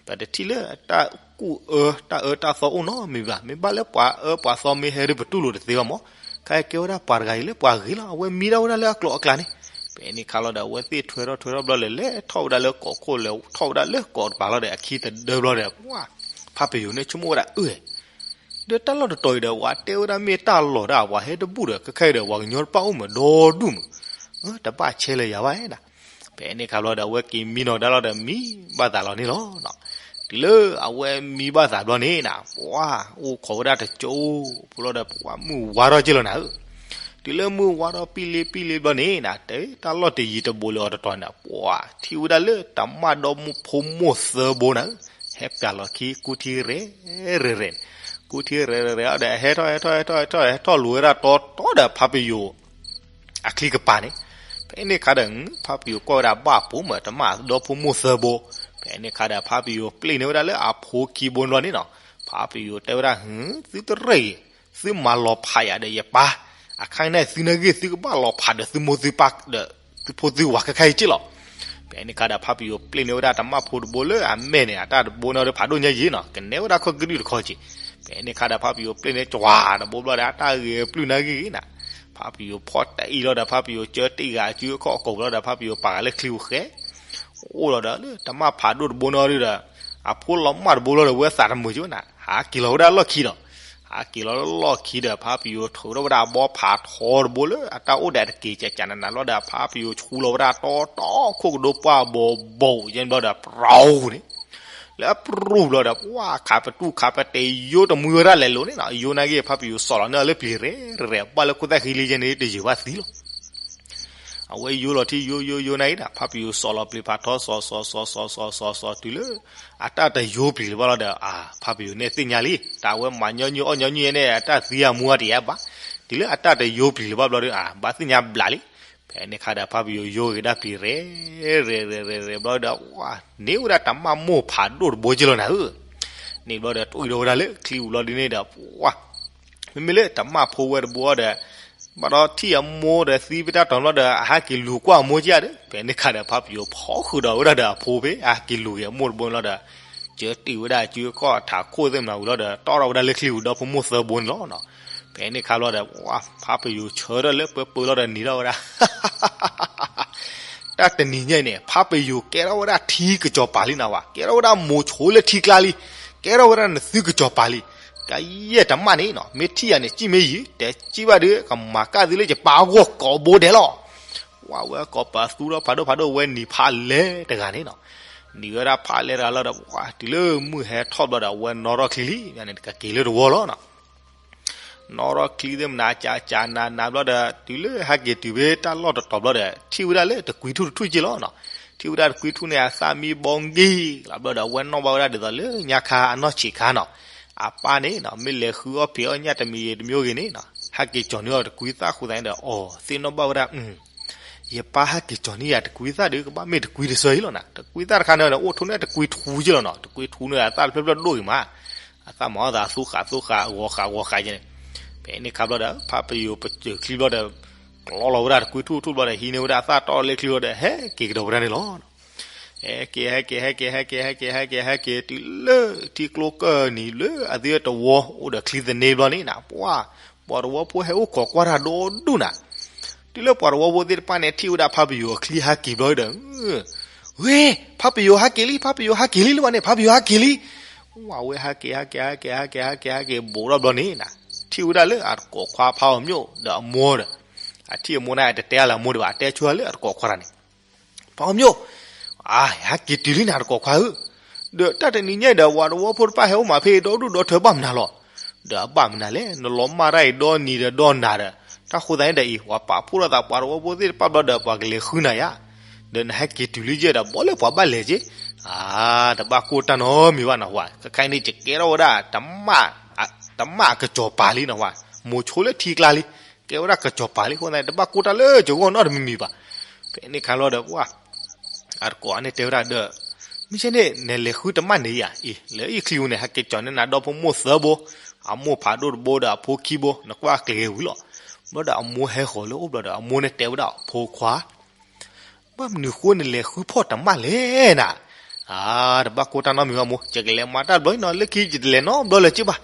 ပတထံၣ်လၢတၢ်ကူၣ်အၢ တၢ်အၢတၢ်သီအိၣ်နီတမံၤဘၣ်, မ့ၢ်ဘၣ်လၢပှၤအၢပှၤသီမ့ၢ်ဟဲဒီးပတူၢ်လိာ်တသ့ဘၣ်မး, ခဲအံၤကဲဝဲဒၣ်ပှၤတဂၤအံၤလၢပှၤဂ့ၤလီၤ, အဝဲမံဒၣ်ဝဲဒၣ်လၢအကျိၤအကျဲန့ၣ်. ဖဲန့ၣ်ခါလီၤဒီး အဝဲသ့ၣ်ထွဲထီၣ်ထွဲထီၣ်ဘျီဒီး လဲၤထီၣ်ဝဲဒၣ်လၢကိးခိၣ် လဲၤထီၣ်ဝဲဒၣ်လၢကိးတပၤလီၤဒီး အခံတဒၢဘျီဒီး ပှၢ် ဖါပယိၤန့ၣ်ဆိကမိၣ်ဝဲဒၣ် အၢ ဒီးတၢ်လီၢ်တတီၤအံၤဒီး ပှၤတဲဝဲဒၣ်မ့ၢ်တၢ်လီၤဒၣ် ပှၤဟဲတဘူၣ်ဒီး ခဲခါအံၤဒီး ပှၤကညီတဖၣ်အိၣ်မးဒီဒူၣ်မး, တဘၣ်ဆဲးလၢယၤဘၣ်နၤ. ဖဲန့ၣ်ခါဘျီဒီး အဝဲက့ၤမံနီၤဒၣ်လီၤဒီး မံဘၣ်သးလီၤန့ၣ်လီၤ. တုၤလၢအဝဲမံဘၣ်သးဘျီန့ၣ်နၤ, ပှၢ်အိၣ်ခိးဝဲဒၣ်တကၠိဖိလီၤဒီး ပှၢ်မုၢ်ဝါထီၣ်က့ၢ်လီၤနၤဧၢ. တုၤလၢမုၢ်ဝါထီၣ်ပံၣ်လ့ပံၣ်လ့ဘျီန့ၣ်နၤ, တၢ်လီၢ်တယံၤတဘူးလၢအီၤတတီၤန့ၣ် ပှၢ်ထံၣ်ဝဲဒၣ်လၢတမၣ်ဒီဖိမိၢ်သၢဘိနၤဧၢ, ဟဲပျၢ်လီၤခံ ကူထံရဲၣ်ရဲၣ်ရဲၣ်, ကူထံရဲၣ်ရဲၣ်ရဲၣ်ဒီး ဟဲထီၣ်ဟဲထီၣ်ဟဲထီၣ်ဟဲထီၣ် ဟဲထီၣ်လိာ်ဝဲဒၣ်တီတီဒီးဖါပယိၤ အချံကပၤန့ၣ်. ဖဲန့ၣ်ခါဒီး ဖါပယိၤကွၢ်ဝဲဒၣ်ဘၣ်ဖိမး တမၣ်ဒီဖိမိၢ်သၢဘိ. ဖဲန့ၣ်ခါဒီး ဖါပယိၤပျဲၢ်န့ၢ်ဝဲဒၣ်လၢအဖိခံဘိန့ၣ်ဘျီန့ၣ်နီၤ, ဖါပယိၤတဲဝဲဒၣ် သုတရ့ၣ်အံၤ, သုမၤလီၤဖးယၤဒီးယပၢ်, အခါန့ၣ်သုနာ်ဂ့ၢ် သုကဘၣ်လီၤဖးဒီးသုမိၢ်သုပၢ်ဒီး သုဖိသုဝၤခဲခါအံၤက့ၢ်လီၤ. ဖဲန့ၣ်ခါဒီး ဖါပယိၤပျဲၢ်န့ၢ်ဝဲဒၣ်တမၣ်ဖိတဘိလၢအမဲာ်န့ၣ် အတၢ်တဘိန့ၣ်ဒီးဖးဒိၣ်ညါယံၤနီၤ, ကနဲဝဲဒၣ်ခီၣ်ကဒုၣ်တခီက့ၢ်. ဖဲန့ၣ်ခါဒီး ဖါပယိၤပျဲၢ်န့ၢ်ကွၢ်တဘိဘျီဒီး အတၢ်ဂဲၤပျုၢ်နာ်ဂ့ၢ်ဂ့ၢ်နၤ, ဖါပယိၤဖီၣ်တၢ်အံၤလီၤဒီး ဖါပယိၤကၢတ့ၢ်ဂၤအစုအခီၣ်အကိာ်ဘျီဒီး ဖါပယိၤပာ်ဂၤလၢချံပူၤဃဲ အိၣ်လီၤဒီးလၢတမၣ်ဖးဒိၣ်တဘိန့ၣ်ဒီး အဖိလီၤမၢ်တဘိလီၤဒီး ဝဲသးတမုာ်က့ၢ်ဝဲနၤ, ဟးက့ၤလီၤဝဲဒၣ်လီၢ်ခံဒီး ဟးက့ၤလီၤလၢလီၢ်ခံဒီး ဖါပယိၤထုးထီၣ်ဝဲဒၣ်အဘီဖးထီတဘိလၢအတၢ်အိၣ်ဒီးတက့ၤကကနနၤဘျီဒီး ဖါပယိၤဆူလီၤဝဲဒၣ်တီတီခိၣ်ကဒိပှၢ်ဘီဘီအံၤကဲဘျီဒီး ပြူၤန့ၣ် လၢအပြူၤဘျီဒီး ပှၢ်ခးပတူၢ်ခးပတဲာ်ယိတမှံဝဲဒၣ်လဲၤလိၤန့ၣ်နီၤ, ယိနာ်ဂ့ၢ် ဖါပယိၤစိာ်လီၤန့ၢ်အီၤလၢပျံၤရဲၣ်ရဲၣ် ဘၣ်လၢခိၣ်သၣ်ဃံလံယဲန့ၣ် တယုာ်ဘၣ်သံလီၤ. အဝဲယိလီၤထံယိယိယိနာ်ဂ့ၢ်ဒီး ဖါပယိၤစိာ်လီၤပျံၤဖးထီ စိာ်စိာ်စိာ်စိာ်စိာ်စိာ်စိာ်တုၤလၢ အတၢ်တယိပျံၤလၢၤဘၣ်လီၤဒီး အါ ဖါပယိၤန့ၣ်သ့ၣ်ညါလံ, တၢ်အဝဲမၤညီနုၢ်အီၣ်ညီနုၢ်ယဲန့ၣ် အတၢ်သံအမူအတယါဘၣ်. တုၤလၢအတၢ်တယိပျံၤလၢၤဘၣ်ဘျီဒီး အါ ဘၣ်သ့ၣ်ညါဘျးလံ. ဖဲန့ၣ်ခါဒီး ဖါပယိၤယိက့ၤဒၣ်ပျံၤရဲၣ်ရဲၣ်ရဲၣ်ရဲၣ်ဘျီဒီး ဝါ န့ၢ်ဝဲဒၣ်တမၣ်မိၢ်ဖးဒိၣ်တဘိက့ၢ်လီၤနၤဧၢ. န့ၣ်ဘျီဒီးတွံၢ်ဒီးဝဲဒၣ်လၢချံပူၤလီၤဒ်န့ၣ်ဒီး ပှၢ် မ့မ့ၢ်လၢတမၣ်ဖိဝဲတဘိဒီး ဘၣ်ဒီးထံၣ်အမိၢ်ဒီးသံဖဲတၢ်တီၤဘျီဒီး အဟးက့ၤလူၤကွၢ်အမိၢ်က့ၢ်ဧါဒီး ဖဲန့ၣ်ခါဒီး ဖါပယိၤဖီဃုာ်ဒီးဝဲဒၣ်ဒီးအဖိဖဲ အဟးက့ၤလူၤက့ၤအမိၢ်တဘိန့ၣ်လီၤဒီး ကၢတ့ၢ်ဝဲဒၣ်အစုအခီၣ်အထးခိၣ်သ့ၣ်မနၤဝံၤလီၤဒီး တီၣ်ထီၣ်ဝဲဒၣ်လၢချံပူၤဒီဖိမိၢ်သၢဘိန့ၣ်လီၤနီၤ. ဖဲန့ၣ်ခါဘျီဒီး ဖါပယိၤဆၢထၢၣ်လၢပၢပၢလီၤဒီးနံၤထီၣ်ဝဲဒၣ် တၢ်တနံၤညါအံၤန့ၣ် ဖါပယိၤကဲထီၣ်ဝဲဒၣ်ထံကစီၤပၤလံနၤဝဲ, ကဲထီၣ်ဝဲဒၣ်မိၤဆိလၢထံကျါလံ, ကဲထီၣ်ဝဲဒၣ်နသုကစီၤပၤလံ. ကယဲၢ်တမၣ်န့ၣ်နီၤ မ့ၢ်ထံၣ်ယၤန့ၣ် စံၣ်မ့ၢ်ယံၤ တဲစံၣ်ဘၣ်ဒီး ကမၤကၣ်သုလၢယပၢ်အဂီၢ်ကိးဘိဒဲးလီၤ. ဝဲကိးပသူထီၣ်ဖးဒိၣ်ဖးဒိၣ်ဝဲနံၤဖးလဲၢ်တဂၤန့ၣ်နီၤ, နံၤဝဲဒၣ်ဖးလဲၢ်တဂၤလီၤဒီး တုၤလၢမုၢ်ဟဲထီၣ်ဘျီဒီး အဝဲနီၣ်ထီၣ်ချံလံ န့ၣ်ကက့ၤလၢတဝီလီၤနီၤ. နီၣ်ထီၣ်ချံသ့ၣ်မနၤ ကကနးနးဘျီဒီး တုၤလၢဟဲက့ၤတုၤဖဲတၢ်လီၢ်တတီၤဘျီဒီး ထံၣ်ဝဲဒၣ်လၢတကွံထူၣ်တထူၣ်က့ၢ်လီၤနီၤ. ထံၣ်ဝဲဒၣ်တကွံထူၣ်န့ၣ် အသၣ်မံဘီဂံၢ်လီၤဘျီဒီး အဝဲနီၣ်ဘၣ်ဝဲဒၣ်ဒ်သိးလၢညါခါအနီၢ်ဆံးခါနီၤ. အပၢ်န့ၣ်နီၤ မ့ၢ်လဲၤဃုအီၣ်ဖံးအီၣ်ညၣ်တမံၤဂ့ၤတမံၤဂ့ၤန့ၣ်နီၤ ဟဲက့ၤကၠီၤန့ၢ်အီၤတကွံသၣ်အဃိသတးန့ၣ်ဒီး အီၤသ့ၣ်နီၣ်ဘၣ်ဝဲဒၣ် ယပၢ်ဟဲက့ၤကၠီၤန့ၢ်ယၤတကွံသၣ်ဒီး ကဘၣ်မ့ၢ်တကွံတဆၢအံၤလီၤနီၤ. တကွံသၣ်တခါန့ၣ်ဒီး အိၣ်ထီၣ်န့ၢ်တကွံထူက့လီၤနီၤ. တကွံထူန့ၣ် အသၣ်တဖျၢၣ်ဖျၢၣ်ဒိၣ်ဂ့ၤမး, အသၣ်မၤအီၣ်သးသူဃာ်သူဃာ် ဂီၤဃာ်ဂီၤဃာ်ကဲန့ၣ်. ဖဲန့ၣ်ခါဘျီဒီး ဖးပယိၤပစၢၤချံဘျီဒီး ကျီလီၤဝဲဒၣ်တကွံထူထူဘျီဒီး ဟံးန့ၢ်ဝဲဒၣ်အသၣ်တီၢ်လၢချံဘျီဒီး ဟဲက့ၤကဒီးဝဲဒၣ်န့ၣ်လီၤ. ဟဲက့ၤ ဟဲက့ၤ ဟဲက့ၤ ဟဲက့ၤ ဟဲက့ၤ ဟဲက့ၤ ဟဲက့ၤ တုၤလၢထံကျိကၢၢ်နံၤလၢအသ့တဝီ အိၣ်ဒီးချံသန့ဘျီန့ၣ်နၤ, ပှၤ, ပှၤတဝီဖိဟဲအိၣ်ခိးကွၢ်တၢ်ဒိၣ်ဒိၣ်နၤ. တုၤလၢပှၤတဝီဖိသ့ၣ်တဖၣ်န့ၣ် ထံၣ်ဝဲဒၣ်ဖးပယိၤအချံဟဲက့ၤဘျီဒီး, ဝ့, ဖးပယိၤဟဲက့ၤလံ ဖးပယိၤဟဲက့ၤလံ လၢဝဲန့ၣ် ဖးပယိၤဟဲက့ၤလံ. ဝဲဟဲက့ၤ ဟဲက့ၤ ဟဲက့ၤ ဟဲက့ၤ ဟဲက့ၤ ဟဲက့ၤ ဘူးထီၣ်ဘျီန့ၣ်နၤ, ထံၣ်ဝဲဒၣ်လၢအတကိးခွါဖးအီၤမျိၣ်ဒီးအမိၢ်ဒီး, အထံၣ်အမိၢ်န့ၣ် တတဲလၢအမိၢ်ဒံးဘၣ် အတဲဆူလၢအတကိးခွါတၢ်န့ၣ် ဖးအီၤမျိၣ်, အါ, ဟဲက့ၤတုၤလံနၤတကိးခွါဧၢ, ဒီးတၢ်တနံၤညါဒီး ပှၤတဝီဖိတဖၣ်ဟဲအိၣ်မးဖဲဒီဒူၣ်ဒီထၢဘၣ်မနုၤလီၤ. ဒီးအဘၣ်မနုၤလဲၣ်, နလီၤမၢ်တၢ်အံၤဒီနံၤဒီးဒီနၤဒီး, တၢ်ဃိသတးန့ၣ်ဒီးအံၤ ပှၤပာ်ဖှိၣ်ထီၣ်သးပှၤတဝီဖိသ့ၣ်တဖၣ်ဘျီဒီး ပှၤကလဲၤဃုနၤယါ, ဒီးနဟဲက့ၤတုၤလံယဲဒီး ဘီလၢပှၤဘၣ်လဲၤက့ၤ, အါ, တဘၣ်ကိၢ်တၢ်နီတမံၤဘၣ်နဟါ, ခဲခါအံၤန့ၣ် ယကဲထီၣ်ဝဲဒၣ် တမၣ်အကစီၤပၤလံနဟါ, မိၤဆိလၢထံကျါလံ, ကဲဝဲဒၣ်ကစီၤပၤလံအဃိသတးန့ၣ် တဘၣ်ကိၢ်တၢ်လၢကၠိဂီၢ်နီတမံၤမံၤဘၣ်. ဖဲန့ၣ်ခါဘျီဒီး ပှၤ အတကိးန့ၣ်တဲဝဲဒၣ်ဒီး, မ့ၢ်ကဲန့ၣ် နလဲၤဃုတမၣ်န့ၣ်ယါအံၤ, လၢအံၤချံပူၤန့ၣ် ဟဲက့ၤကၠီၤန့ၢ်နၤဒီဖိမိၢ်သၢဘိ, အမိၢ်ဖးဒိၣ်တဘိဒီးအဖိခံဘိ, နကွၢ်ကျဲၤဝံၤလီၤ. ဘျီဒီးအမိၢ်ဟဲဃီၤလၢအအိၣ်ဘျီဒီး အမိၢ်န့ၣ်တဲဝဲဒၣ် ဖိခွါ ဘၣ်မနုၤဃိနလဲၤဃုဖီၣ်တမၣ်လဲၣ်နၤ, အါ, တဘၣ်ကိၢ်တၢ်နီတမံၤဘၣ်မိၢ်, ယကလဲၤမၤတၢ်တဘျီအံၤနီၤ, လၢခံယတလဲၤနီတဘျီလၢၤက့ဘၣ်.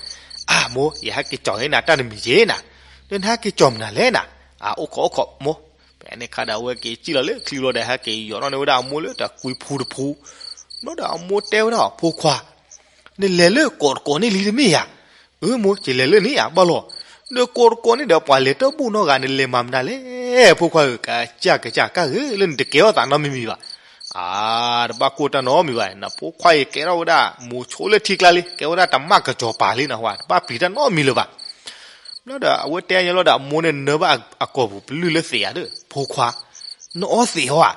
အါ, မိၢ်, ယဟဲက့ၤကၠီၤန့ၢ်နၤတၢ်တမံၤက့နၤ, ဒီးနဟဲက့ၤကၠီၤမနုၤလဲၣ်နၤ, အါ, အိၣ်ခိးအိၣ်ခိးမိၢ်. ဖဲန့ၣ်ခါဒီး အဝဲက့ၤစံၣ်လီၤလၢချံဘျီဒီး ဟဲက့ၤယီၤထီၣ်န့ၢ်ဝဲဒၣ်အမိၢ်လၢတကွံဖူတဖူ, ဘျီဒီးအမိၢ်တဲဝဲဒၣ် ဖိခွါ နလဲၤလၢကိးတကိးန့ၣ်လံတမ့ၢ်ဧါ. အၢ မိၢ်, ယလဲၤလၢန့ၣ်ဧါ ဘၣ်လီၤ. ဒီးကိးတကိးန့ၣ်ဒီး ပှၤလဲၤတဘူၣ်နီတဂၤ နလဲၤမၤမနုၤလဲၣ် ဖိခွါဧၢ, ကစၢ်ကစၢ်ကၢ်ဂ့ၤလၢနတကဲထီၣ်သးနီတမံၤမံၤဘၣ်. အါ, တဘၣ်ကိၢ်တၢ်နီတမံၤဘၣ်, နဖိခွါအံၤကဲထီၣ်ဝဲဒၣ် မိၤဆိလၢထံကျါလံ, ကဲဝဲဒၣ်တမၣ်ကစီၤပၤလံနဟါ, တဘၣ်ပျံၤတၢ်နီတမံၤလၢၤဘၣ်. ဘျီဒီးအဝဲတဲညါလီၤဒီး အမိၢ်န့ၣ်နၢဘၣ်အကိာ်ပူၤပလုၢ်လၢသံးဧါဒီး, ဖိခွါ, နအီသံးဟီဧါ.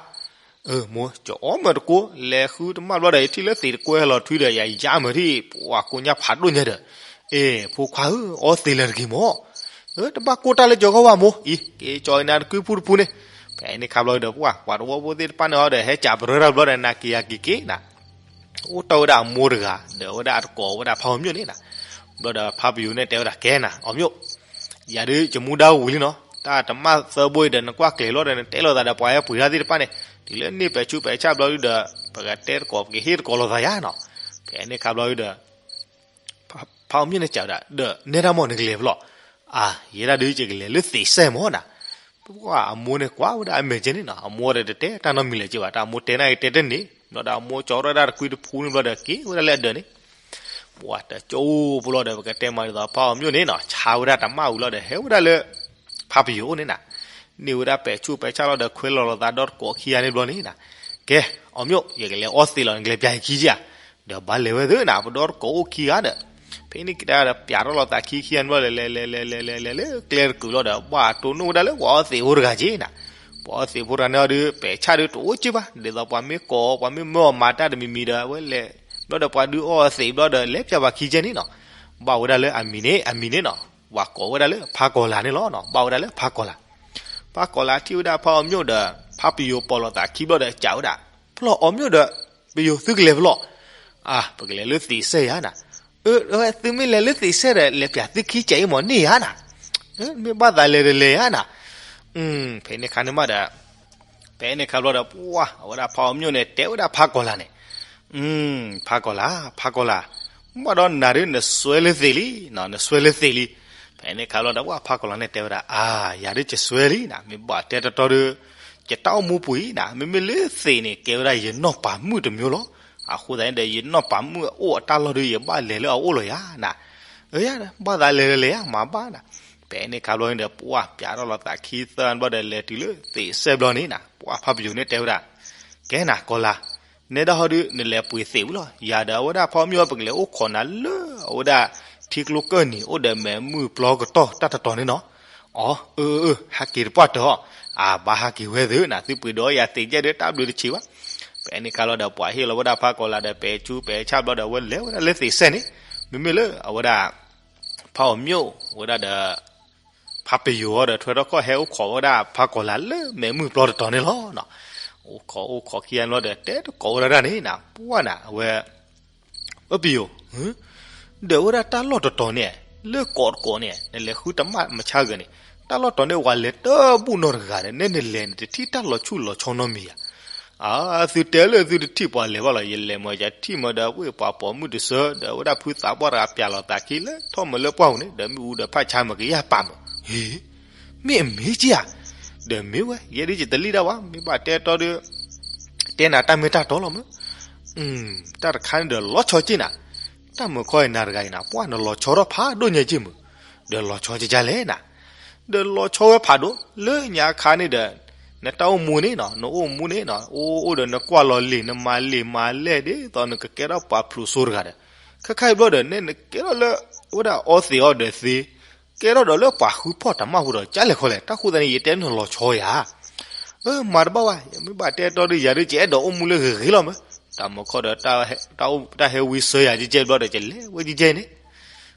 အၢ မိၢ်, ယအီမ့ၢ်တကိး, လဲၤဃုတမၣ်ဘျီဒီး ယထံၣ်လၢသံးတကွဲဟဲလီၤထွံဒီး ယယါမ့ၢ်ထံၣ် ပှၤကိညၢ်ဖးဒိၣ်ညါဒီး, အ့ၣ် ဖိခွါဧၢ, အီသံးလၢၤတဂ့ၤမၢ်. အၢ တဘၣ်ကိၢ်တၢ်လၢကၠီၤဂီၢ်ဘၣ်မိၢ်, အံၤ က့ၤကၠီၤအံၤနၤတကွံဖူတဖူန့ၣ်. ဖဲန့ၣ်ခါဘျီဒီး ပှၤ ပှၤတဝီဖိသ့ၣ်တဖၣ်န့ၣ်အီၤဒီး ဟဲစံးပရၢတၢ်ဘျီဒီး နၤက့ၤယၤက့ၤက့ၤနၤ အိၣ်တ့ၢ်ဝဲဒၣ်အမိၢ်တဂၤ ဒီးဝဲဒၣ်အတကိးဝဲဒၣ်ဖးအီၤမျိၣ်န့ၣ်နၤ. ဘျီဒီးဖးပယိၤန့ၣ်တဲဝဲဒၣ် ကဲနၤ အီၤမျိၣ်, ယၤဒုးယမူဒါဝံၤလံနီၤ, တၢ်တမၣ်သၢဘိအံၤဒီး နကွၢ်ကျဲၤလီၤဒီး နတဲလိာ်သးဒီးပှၤဟဲပှ့ၤတၢ်သ့ၣ်တဖၣ်န့ၣ်, တုၤလၢန့ၣ်ပဲာ်ဆူပဲာ်ဆၣ်ဘျီဒုဒီး ပကတဲတကိး ပကဟ့ၣ်တကိးလိာ်သးယါနီၤ. ဖဲန့ၣ်ခါဘျီဒုဒီး ဖးအီၤမျိၣ်န့ၣ်စံးဝဲဒၣ် ဒီးနဲဒၣ်မ့ၢ်နကလဲၤဖဲလဲၣ်. အါ, ယဲဒၣ်ဒုးယကလဲၤလၢသံးစဲၣ်မ့ၢ်နၤ. ပှၤအမိၢ်န့ၣ်ကွၢ်ဝဲဒၣ်အမဲာ်ကဲန့ၣ်နီၤ, အမိၢ်ဒီးတတဲတၢ်နီတမံၤလၢၤက့ဘၣ်, တၢ်အမိၢ်တဲန့ၣ်အံၤတဲတန့ၢ်, ဘျီဒီးအမိၢ်ကၠီထီၣ်ဝဲဒၣ်တကွံတဖူန့ၣ်ဘျီဒီး က့ၤဝဲဒၣ်လၢအဒၢးန့ၣ်. ပှၤတကၠိဖိလီၤဒီး ပကတဲမၤဒ်သိးဖးအီၤမျိၣ်န့ၣ်နီၤ, ဆါဝဲဒၣ်တမၣ်ဝံၤလီၤဒီး ဟဲဝဲဒၣ်လၢ ဖးပယိၤအိၣ်န့ၣ်နၤ. န့ၢ်ဝဲဒၣ်ပဲာ်ဆူးပဲာ်ဆၣ်လီၤဒီး ခွဲးလီၤလိာ်သးဒီတကိးခံဂၤန့ၣ်ဘျီန့ၣ်နၤ. ကဲ, အီၤမျိၣ်, ယကလဲၤအီသံးလီၤ, နကလဲၤပျးယခံက့ဧါ. ဒီးဘၣ်လဲၤဝဲသ့နၤ, ပဒီတကိးအိၣ်ခံဂၤဒီး ဖဲန့ၣ်ကတဲဒီး ပျးထီၣ်လိာ်သးခံခံဂၤန့ၣ်ဘျီဒီး လဲၤလဲၤလဲၤလဲၤလဲၤလဲၤလၢကျဲတကုာ်လီၤဒီး ဘၣ်တိၢ်နီၣ်ဝဲဒၣ်လၢပှၤအီသံးဖိတဂၤက့နၤ. ပှၤအီသံးဖိတဂၤန့ၣ်အီၤဒီး ပဲာ်ဆၣ်ဒီးတအိၣ်က့ဘၣ်, ဒ်သိးပှၤမ့ၢ်ကိး ပှၤမ့ၢ်မၢအီၤမၤတၢ်တမံၤမံၤဒီး အဝဲလဲၤ, ဘျီဒီးပှၤဒုးအီအီသံးဘျီဒီး လဲၤပျးပှၤခံကဲန့ၣ်နီၤ. ဘၣ်ဝဲဒၣ်လၢအမံၤန့ၣ်, အမံၤန့ၣ်နီၤ, ပှၤကိးဝဲဒၣ်လၢဖးကီၤလၤန့ၣ်လီၤ. ဘၣ်ဝဲဒၣ်လၢဖးကီၤလၤ. ဖးကီၤလၤထံၣ်ဝဲဒၣ်ဖးအီၤမျိၣ်ဒီး ဖးပယိၤပိာ်လိာ်သးခံဘျီဒီး စံးဝဲဒၣ်, ဖျီၣ်အီၤမျိၣ်ဒီး ပယိၤသုကလဲၤဖဲလဲၣ်. အါ, ပကလဲၤလၢသံးစဲၣ်ယါနၤ. အၢ, သုမ့ၢ်လဲၤလၢသံးစဲၣ်ဒီး လဲၤပျးသုခံကဲအံၤမ့ၢ်န့ၢ်ယါနၤ. မ့ၢ်ဘၣ်သးလဲၤဒီးလဲၤယါနၤ. ဖဲန့ၣ်ခါန့ၣ်မးဒီး ဖဲန့ၣ်ခါဘျီဒီး ပှၤ အဝဲဒၣ်ဖးအီၤမျိၣ်န့ၣ် တဲဝဲဒၣ်ဖးကီၤလၤန့ၣ်, ဖးကီၤလၤ, ဖးကီၤလၤ, မ့ၢ်ဒီးနၤဒုးနစွဲလၢသံးလံ, နစွဲလၢသံးလံ. ဖဲန့ၣ်ခါဘျီဒီး ပှၤဖးကီၤလၤန့ၣ်တဲဝဲဒၣ်, အါ, ယၤဒုးယစွဲလံနၤ, မ့ၢ်ဘၣ်တဲတတီဒီး ယတၢ်အိၣ်မူပူၤအံၤနၤ, မ့မ့ၢ်လၢသံးန့ၣ် ကဲဝဲဒၣ်ယနီၢ်ပၤမုၣ်တမျိၤလီၤ. အဃိသတးန့ၣ်ဒီး ယနီၢ်ပၤမုၣ်အအိၣ်အတၢ်လီၢ်ဒီး ယဘၣ်လဲၤလၢအအိၣ်လီၤယါနၤ. အၢ, ဘၣ်သးလဲၤဒီးလဲၤယါ, မၤဘၣ်နၤ. ဖဲန့ၣ်ခါဘျီန့ၣ်ဒီး ပှၤပျးထီၣ်လိာ်သးခံသၢဘျီဒီး လဲၤတုၤလၢသံးစဲၣ်ဘျီန့ၣ်နၤ, ပှၤဖးပယိၤန့ၣ်တဲဝဲဒၣ်, ကဲနၤကီၤလၤ, နဲဒၣ်ဟီဒုး နလဲၤပှ့ၤသံးဝံၤလီၤ. ယၤဒီးအဝဲဒၣ်ဖးအီၤမျိၣ် ပကလဲၤအိၣ်ခိးနၤလၢအဝဲဒၣ် ထံကျိကၢၢ်နံၤ အိၣ်ဒီးမဲးမုၢ်ပျီကတီၢ်တၢ်တတီၤန့ၣ်နီၤ. အီ, အၢ, အၢ, ဟဲက့ၤတပှၢ်တၢၢ်အီၤ, အါ, ဘၣ်ဟဲက့ၤဝဲသ့နၤ, သုပှ့ၤဒီးယၤသံးကဲဒီး တၢ်ဘျုးတဆံးဘၣ်. ဖဲန့ၣ်ခါလီၤဒီး ပှၤဟ့ၣ်လီၤဝဲဒၣ်ဖးကီၤလၤဒီး ပဲာ်ဆူးပဲာ်ဆၣ်ဘျီဒီး အဝဲလဲၤဝဲဒၣ်လၢသံးစဲၣ်န့ၣ်, မ့မ့ၢ်လၢအဝဲဒၣ် ဖးအီၤမျိၣ်ဝဲဒၣ်ဒီး ဖးပယိၤအီၤဒီး ထွဲထီၣ်ခီၣ်ဟဲအိၣ်ခိးဝဲဒၣ်ဖးကီၤလၤလၢမဲးမုၢ်ပျီတတီၤန့ၣ်လီၤ. အိၣ်ခိးအိၣ်ခိးခံဂၤဘျီဒီး တဲတကိးဝဲဒၣ်န့ၣ်နၤ ပှၢ်နၤ အဝဲ အပယိၤ, ဒီးဝဲဒၣ်တၢ်လီၢ်တတီၤန့ၣ် လၢကိးတကိးန့ၣ် နလဲၤဃုတမၣ်မဆါဂၤန့ၣ် တၢ်လီၢ်တတီၤန့ၣ် ပှၤလဲၤတဘူၣ်နီတဂၤဒီး နဲနလဲၤန့ၣ် တထံၣ်တၢ်လီၤဆူၣ်လီၤဆီနီတမံၤဧါ. အါ, သုတဲလၢသုတထံၣ်ပှၤလဲၤဘၣ်လီၤ, ယလဲၤမ့ၢ်ယထံၣ်မ့ၢ်ဒီး ဝ့ၢ်ပှၤပိာ်မုၣ်တစၢ ဒီးဝဲဒၣ်ဖုသးပှၢ်တဂၤပျၢ်လီၤသးခံလၢထီၣ်မ့ၢ်လၢပှၢ်ပူၤန့ၣ် ဒီးမ့ၣ်အူဒီးဖးဆါမ့ၢ်ကယၢ်ပာ်မ့ၢ်, ဟ့, မ့ၢ်အမ့ၢ်က့ဧါ. ဒီးမ့ၢ်ဝဲ ယဲဒ်ယတလံၣ်ဒၣ်ဝဲ မ့ၢ်ဘၣ်တဲတီဒီး တဲနၤတၢ်မ့ၢ်တၢ်တီလီၤမ့ၢ်, တၢ်တခါန့ၣ်ဒီးလီၤဆီက့နၤ, တၢ်မုာ်ခီအံၤနၤတဂၤအံၤနၤ ပှၢ်နလီၤဆီထီၣ်ဖးဒိၣ်ညါက့မ့ၢ်, ဒီးလီၤဆီကကလဲၣ်နၤ, ဒီးလီၤဆီဝဲဖးဒိၣ် လၢညါခါန့ၣ်ဒီး နတၢ်အိၣ်မူန့ၣ်နီၤ နအိၣ်မူန့ၣ်နီၤ အိၣ်အိၣ်ဒီးနကွၢ်လီၤလံာ် နမၤလံာ်မၤလဲၢ်ဒ်သိးနကကဲထီၣ်ပှၤဖျိးစိတဂၤဒီး ခဲခါအံၤဘျီဒီး နဲနကဲထီၣ်လၢ အဝဲဒၣ်အီသံးအီဒီးသ့ ကဲထီၣ်ဒီးလၢပှၤဃုဖီၣ်တၢ်မၣ်ဖိဒီး ကလဲၣ်ခီလဲၣ် တၢ်ဃိသတးန့ၣ် ယတဲနလီၤဆီယၤ, အၢ မၤတဘၣ်ဝဲ ယမ့ၢ်ဘၣ်တဲတီဒီးယၤဒ် ယအဲၣ်ဒိးအိၣ်မူလၢဂ့ၤဂ့ၤလီၤမ့ၢ်, တၢ်မုာ်ခီဒီး တၢ်ဟဲဝံစၢယၤကကဲဘျီဒီး ကလဲၤဝဲကကဲန့ၣ်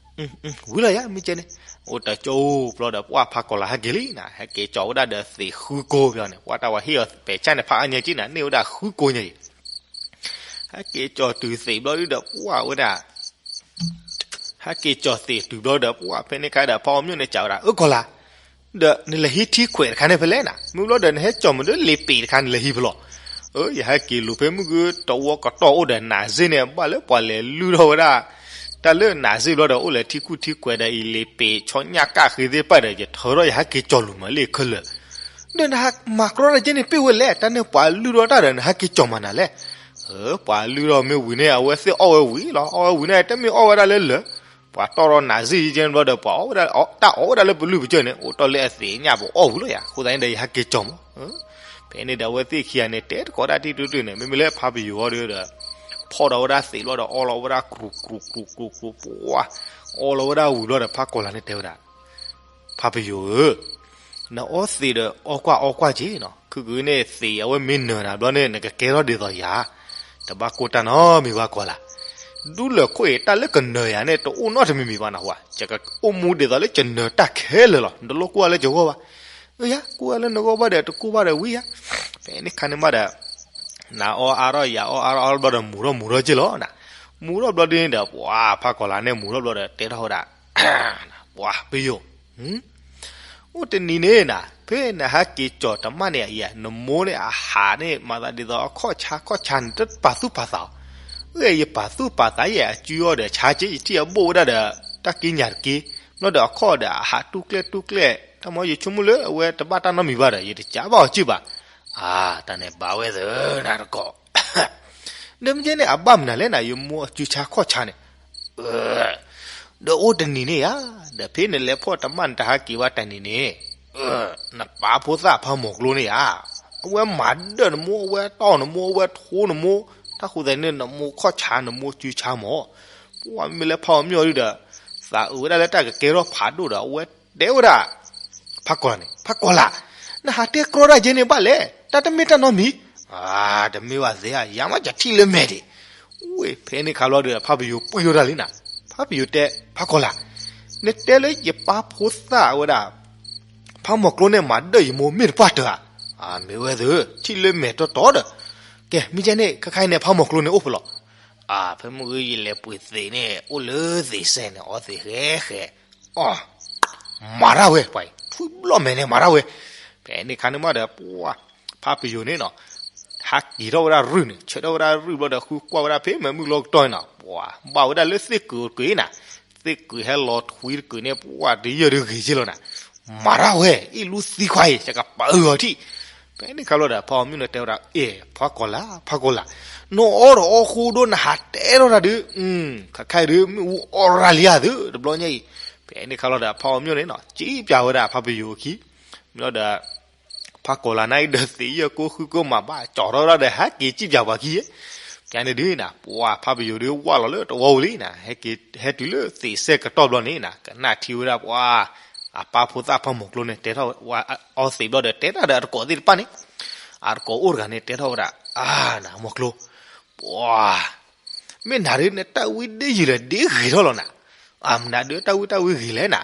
ဝံၤလီၤယၤ မ့ၢ်ကဲန့ၣ်, အိၣ်တကၠိဘျီဒီး ပှၢ်ဖးကီၤလၤဟဲက့ၤလံနၤ ဟဲက့ၤကၠီၤဝဲဒၣ်ဒီးသံးဃုကိးဘျီန့ၣ် ပှၢ်တၢ်ဝဲဟ့ၣ်အီၤပဲာ်ဆၣ်န့ၣ် ဖးအါညါက့နၤ န့ၢ်ဝဲဒၣ်ဃုကိးညါအံၤ ဟဲက့ၤကၠီၤတုၤသံးဘျီဒုဒီး ပှၢ်ဝဲဒၣ် ဟဲက့ၤကၠီၤသံးတုၤဘျီဒီး ပှၢ်ဖဲန့ၣ်ခါဒီး ဖးအီၤမျိၣ်န့ၣ် ကးဝဲဒၣ် အၢကီၤလၤ, ဒီးနလဲၤဟံးထံခွဲးတခါန့ၣ်ဖဲလဲၣ်နၤ, မ့ၢ်ဘျီဒီးနဟဲကၠီၤမ့ၢ်ဒီးလံာ်ပ့ၤတခါန့ၣ်လဲၤဟံးဖဲလဲၣ်, အၢ ယဟဲက့ၤလူၤဖဲမုၢ်ဂ့ၤ တဝီကတီၢ်အိၣ်ဒီးနးစ့န့ၣ် ဘၣ်လၢပှၤလဲၤလုၢ်ထီၣ်ဝဲဒၣ် တၢ်လၢနးစ့ဘျီဒီး အိၣ်လဲၤထံခူၣ်ထံခွဲးဒီးအံၤလံာ်ပ့ၤ ဆီညၣ်ကၣ်ဃ့သ့ၣ်တဖၣ်ဒီး ယထၢထီၣ်ယဟဲက့ၤကၠီၤလူၤမးလံခဲလၢာ် ဒီးနဟးမၤကြီတၢ်ကဲန့ၣ် ပ့ၢ်ဝဲလဲၣ်, တၢ်န့ၣ်ပှၤလုၢ်ထီၣ်တၢ်ဒီး နဟဲက့ၤကၠီၤမးနၤလဲၣ်. အၢ ပှၤလုၢ်ထီၣ်မ့ၢ်ဝံၤန့ၣ် အဝဲသ့ၣ်အီၣ်ဝဲဝံၤလီၤ, အီၣ်ဝဲဝံၤန့ၣ် တမ့ၢ်အီၣ်ဝဲဒၣ်လၢလၢာ်, ပှၤတီၢ်ထီၣ်နးစ့ယကဲန့ၣ်ဘျီဒီး ပှၤအီၣ်ဝဲဒၣ် တၢ်အီၣ်ဝဲဒၣ်လၢပလုၢ်ပကၢၢ်န့ၣ် အိၣ်တီၢ်လၢအသ့ၣ်ညၣ်ပအီၣ်ဝံၤလီၤယၤ, အဃိသတးန့ၣ်ဒီး ယဟဲက့ၤကၠီၤမး ဖဲန့ၣ်ဒီး အဝဲသ့ၣ်ခံဂၤန့ၣ် တဲတကိးဒၣ်တံၢ်တံၢ်န့ၣ် မ့မ့ၢ်လၢဖးပယိၤအီၤဒီး ဖီၣ်ဒီးဝဲဒၣ်သံးဘျီဒီး အီလီၤဝဲဒၣ်ကြူးကြူးကြူးကြူးကြူး ပှၤ အီလီၤဝဲဒၣ်ဝံၤဘျီဒီး ဖးကီၤလၤန့ၣ်တဲဝဲဒၣ် ဖးပယိၤဧၢ, နအီသံးဒီးအီကွၢ်အီကွၢ်က့နီၤ, ခုၣ်ခုၣ်န့ၣ်သံးအဝဲမ့ၢ်နၢၤနၤဘျီန့ၣ် နကကဲထီၣ်ဒ်သိးယၤ, တဘၣ်ကိၢ်တၢ်နီတမံၤဘၣ်ကီၤလၤ, ဒူလၢာ်ခိၣ်အံၤ တၢ်လၢကနၢၤယၤန့ၣ် တအိၣ်နီတမံၤမံၤဘၣ်နဟူဧါ, ယကအိၣ်မူဒ်သိးလၢယနၢၤတၢ်ခဲလၢာ်လီၤ, နတလိၣ်ကွၢ်လၢယဂီၢ်ဘၣ်, အၢယၤ ကွၢ်လၢနဂီၢ်ဘၣ်ဒီး တကိၢ်ဘၣ်ဒီးဝံၤယၤ, ဖဲန့ၣ်ခါန့ၣ်မးဒီး နၤအီအါထီၣ် ယၤအီအါထီၣ် အီဘျီဒီး မူၤထီၣ်မူၤထီၣ်က့လီၤနၤ, မူၤထီၣ်ဘျီဒ်န့ၣ်ဒီး ပှၤဖးကီၤလၤန့ၣ် မူၤထီၣ်ဘျီဒီး တဲထီၣ်ဝဲဒၣ် ပှၤပယိၤ အိၣ်တနံၤန့ၣ်နၤ ဖဲနဟဲက့ၤကၠီၤတမၣ်န့ၣ်အံၤ နမိၢ်န့ၣ်အဟးန့ၣ် မၤသးဒ်သိးအခီၣ်ဆါခီၣ်ဆါန့ၣ် တပာ်သူၣ်ပာ်သးအီၤ, အၢ ယပာ်သူၣ်ပာ်သးယဲၢ် အစုအီၤဒီးဆါက့ ယထံၣ်အဘိၣ်ဝဲဒၣ်ဒီး တၢ်က့ညၣ်တက့, ဘျီဒီးအခီၣ်ဒီးအဟးတူၢ်ကျဲၣ်တူၢ်ကျဲၣ်, တၢ်မ့ၢ်ယဆိကမိၣ်လၢအဝဲတဘၣ်တၢ်နီတမံၤဘၣ်ဒီး ယတကးဘၣ်အီၤက့ၢ်ဘၣ်, အါ တၢ်န့ၣ်ဘၣ်ဝဲသၢနၤတကိး ဒီးမ့ၢ်ကဲန့ၣ် အဘၣ်မနုၤလဲၣ်နၤ ယမိၢ်အစုဆါခီၣ်ဆါန့ၣ်, ဒီးအိၣ်တနံၤန့ၣ်ဧါ, ဒီးဖဲနလဲၤဖီၣ်တမၣ်နတဟဲက့ၤဘၣ်တနံၤန့ၣ်, နပၢ်ဖိသၣ်ဖးမိၢ်ကျိန့ၣ်ဧါ, အဝဲမၤဒၢၣ်နမိၢ် အဝဲတီၢ်နမိၢ် အဝဲထိနမိၢ်, တၢ်ဃိသတးန့ၣ် နမိၢ်ခီၣ်ဆါ နမိၢ်စုဆါမး, ပှၤမ့မ့ၢ်လၢဖးအီၤမျိၣ်ဒုဒီး သးအုးဝဲဒၣ်လၢတၢ်ကကဲထီၣ်ဖးဒိၣ်ဒီး အဝဲတဲဝဲဒၣ် ဖးကီၤလၤန့ၣ် ဖးကီၤလၤ, နဟးတဲကြီတၢ်ကဲန့ၣ်ဘၣ်လဲၣ်, တၢ်တမ့ၢ်တၢ်နီတမံၤ, အါ တမ့ၢ်ဘၣ်သ့ဧါ, ယၤမ့ၢ်ယထံၣ်လၢမဲာ်ဒံး, ဝ့ၢ် ဖဲန့ၣ်ခါဘျီဒီး ဖးပယိၤပှံၢ်ထီၣ်တၢ်လံနၤ, ဖးပယိၤတဲ ဖးကီၤလၤ, နတဲလၢယပၢ်ဖိသၣ်ဝဲဒၣ် ဖးမိၢ်ကျိန့ၣ် မၤဒၢၣ်ယမိၢ်မ့ၢ်တပှၢ်တၢၢ်ဧါ, အါ မ့ၢ်ဝဲသ့ၣ် ထံၣ်လၢမဲာ်တီတီဒီး, ကဲ မ့ၢ်ကဲန့ၣ် ခဲခါအံၤန့ၣ် ဖးမိၢ်ကျိန့ၣ်အိၣ်ဖဲလဲၣ်, အါ ဖဲမုၢ်ဂ့ၤယလဲၤပှ့ၤသံးန့ၣ် အိၣ်လၢသံးစဲန့ၣ် အီသံးဃဲဃဲ အီ မၤတၢ်ဝဲ ပှၤအံၤ ထွံၣ်ဘျီၣ်မဲာ်န့ၣ် မၤတၢ်ဝဲ, ဖဲန့ၣ်ခါန့ၣ်မးဒီး ပှၤ ဖးပယိၤန့ၣ်နီၤ, ဟးက့ၤထီၣ်ဝဲဒၣ်ရုၢ်န့ၣ် ဆၢထၢၣ်ဝဲဒၣ်ရုၢ်ဘျီဒီး ဃုကွၢ်ဝဲဒၣ်ဖဲမဲာ်မုၢ်လီၤကတီၢ်န့ၣ်နီၤ, ပှၤ ဘၣ်ဝဲဒၣ်လၢသ့ၣ်ကုာ်တကုာ်အံၤနၤ, သ့ၣ်ကုာ်ဟဲလီၤထွံတကုာ်န့ၣ် ပှၤတယၢၢ်တဂ့ၤက့လီၤနၤ, မၤတၢ်ဝဲ အ့ၣ်လူသံခွါအံၤ ယကပာ်အၢအီၤထံၣ်, ဖဲန့ၣ်ခါလီၤဒီး ဖးအီၤမျိၣ်န့ၣ်တဲဝဲဒၣ် အဲ ဖးကီၤလၤ ဖးကီၤလၤ, နအီဒီးအီဃိဒီးနဟးတဲထီၣ်တၢ်ဒုး, ခဲခါအံၤဒုး မ့ၣ်အူအီရၢ်လံဧါသု တဘျီညါအံၤ, ဖဲန့ၣ်ခါလီၤဒီး ဖးအီၤမျိၣ်န့ၣ်နီၤ စံးပၠးဝဲဒၣ်ဖးပယိၤအခံ, ဘျီဒီး ဖးကီၤလၤန့ၣ်အံၤဒီးသံးယဲၢ်ကိးဃုကိးမးဘၣ် ကၠီထီၣ်ဝဲဒၣ်ဒီး ဟဲက့ၤစံးပၠးပှၤခံ, ကန့ၣ်ဒုးနၤ ပှၤဖးပယိၤဒုးဝၢ်လီၤလၢတဝီပူၤလံနၤ, ဟဲတုၤလၢသံးစဲကတီၢ်ဘျီန့ၣ်နၤ ကနၣ်ထံဝဲဒၣ်ပှၤ အပၢ်ဖိသၣ်ဖးမိၢ်ကျိန့ၣ် တဲထီၣ်ဝဲ အီသံးဘျီဒီး တဲတၢ်ဒီးအတကိးသ့ၣ်တဖၣ်န့ၣ်, အတကိးအိၣ်တဂၤန့ၣ် တဲထီၣ်ဝဲဒၣ် အါ နမိၢ်ကျိ, ပှၤ မ့ၢ်နၤဒုး နတၢ်ဝံဒ့ယုာ်လၢဒ့ဂ့ၤထီၣ်လီၤနၤ. အမနၤဒုး တၢ်ဝံတၢ်ဝံဂ့ၤလဲၣ်နၤ.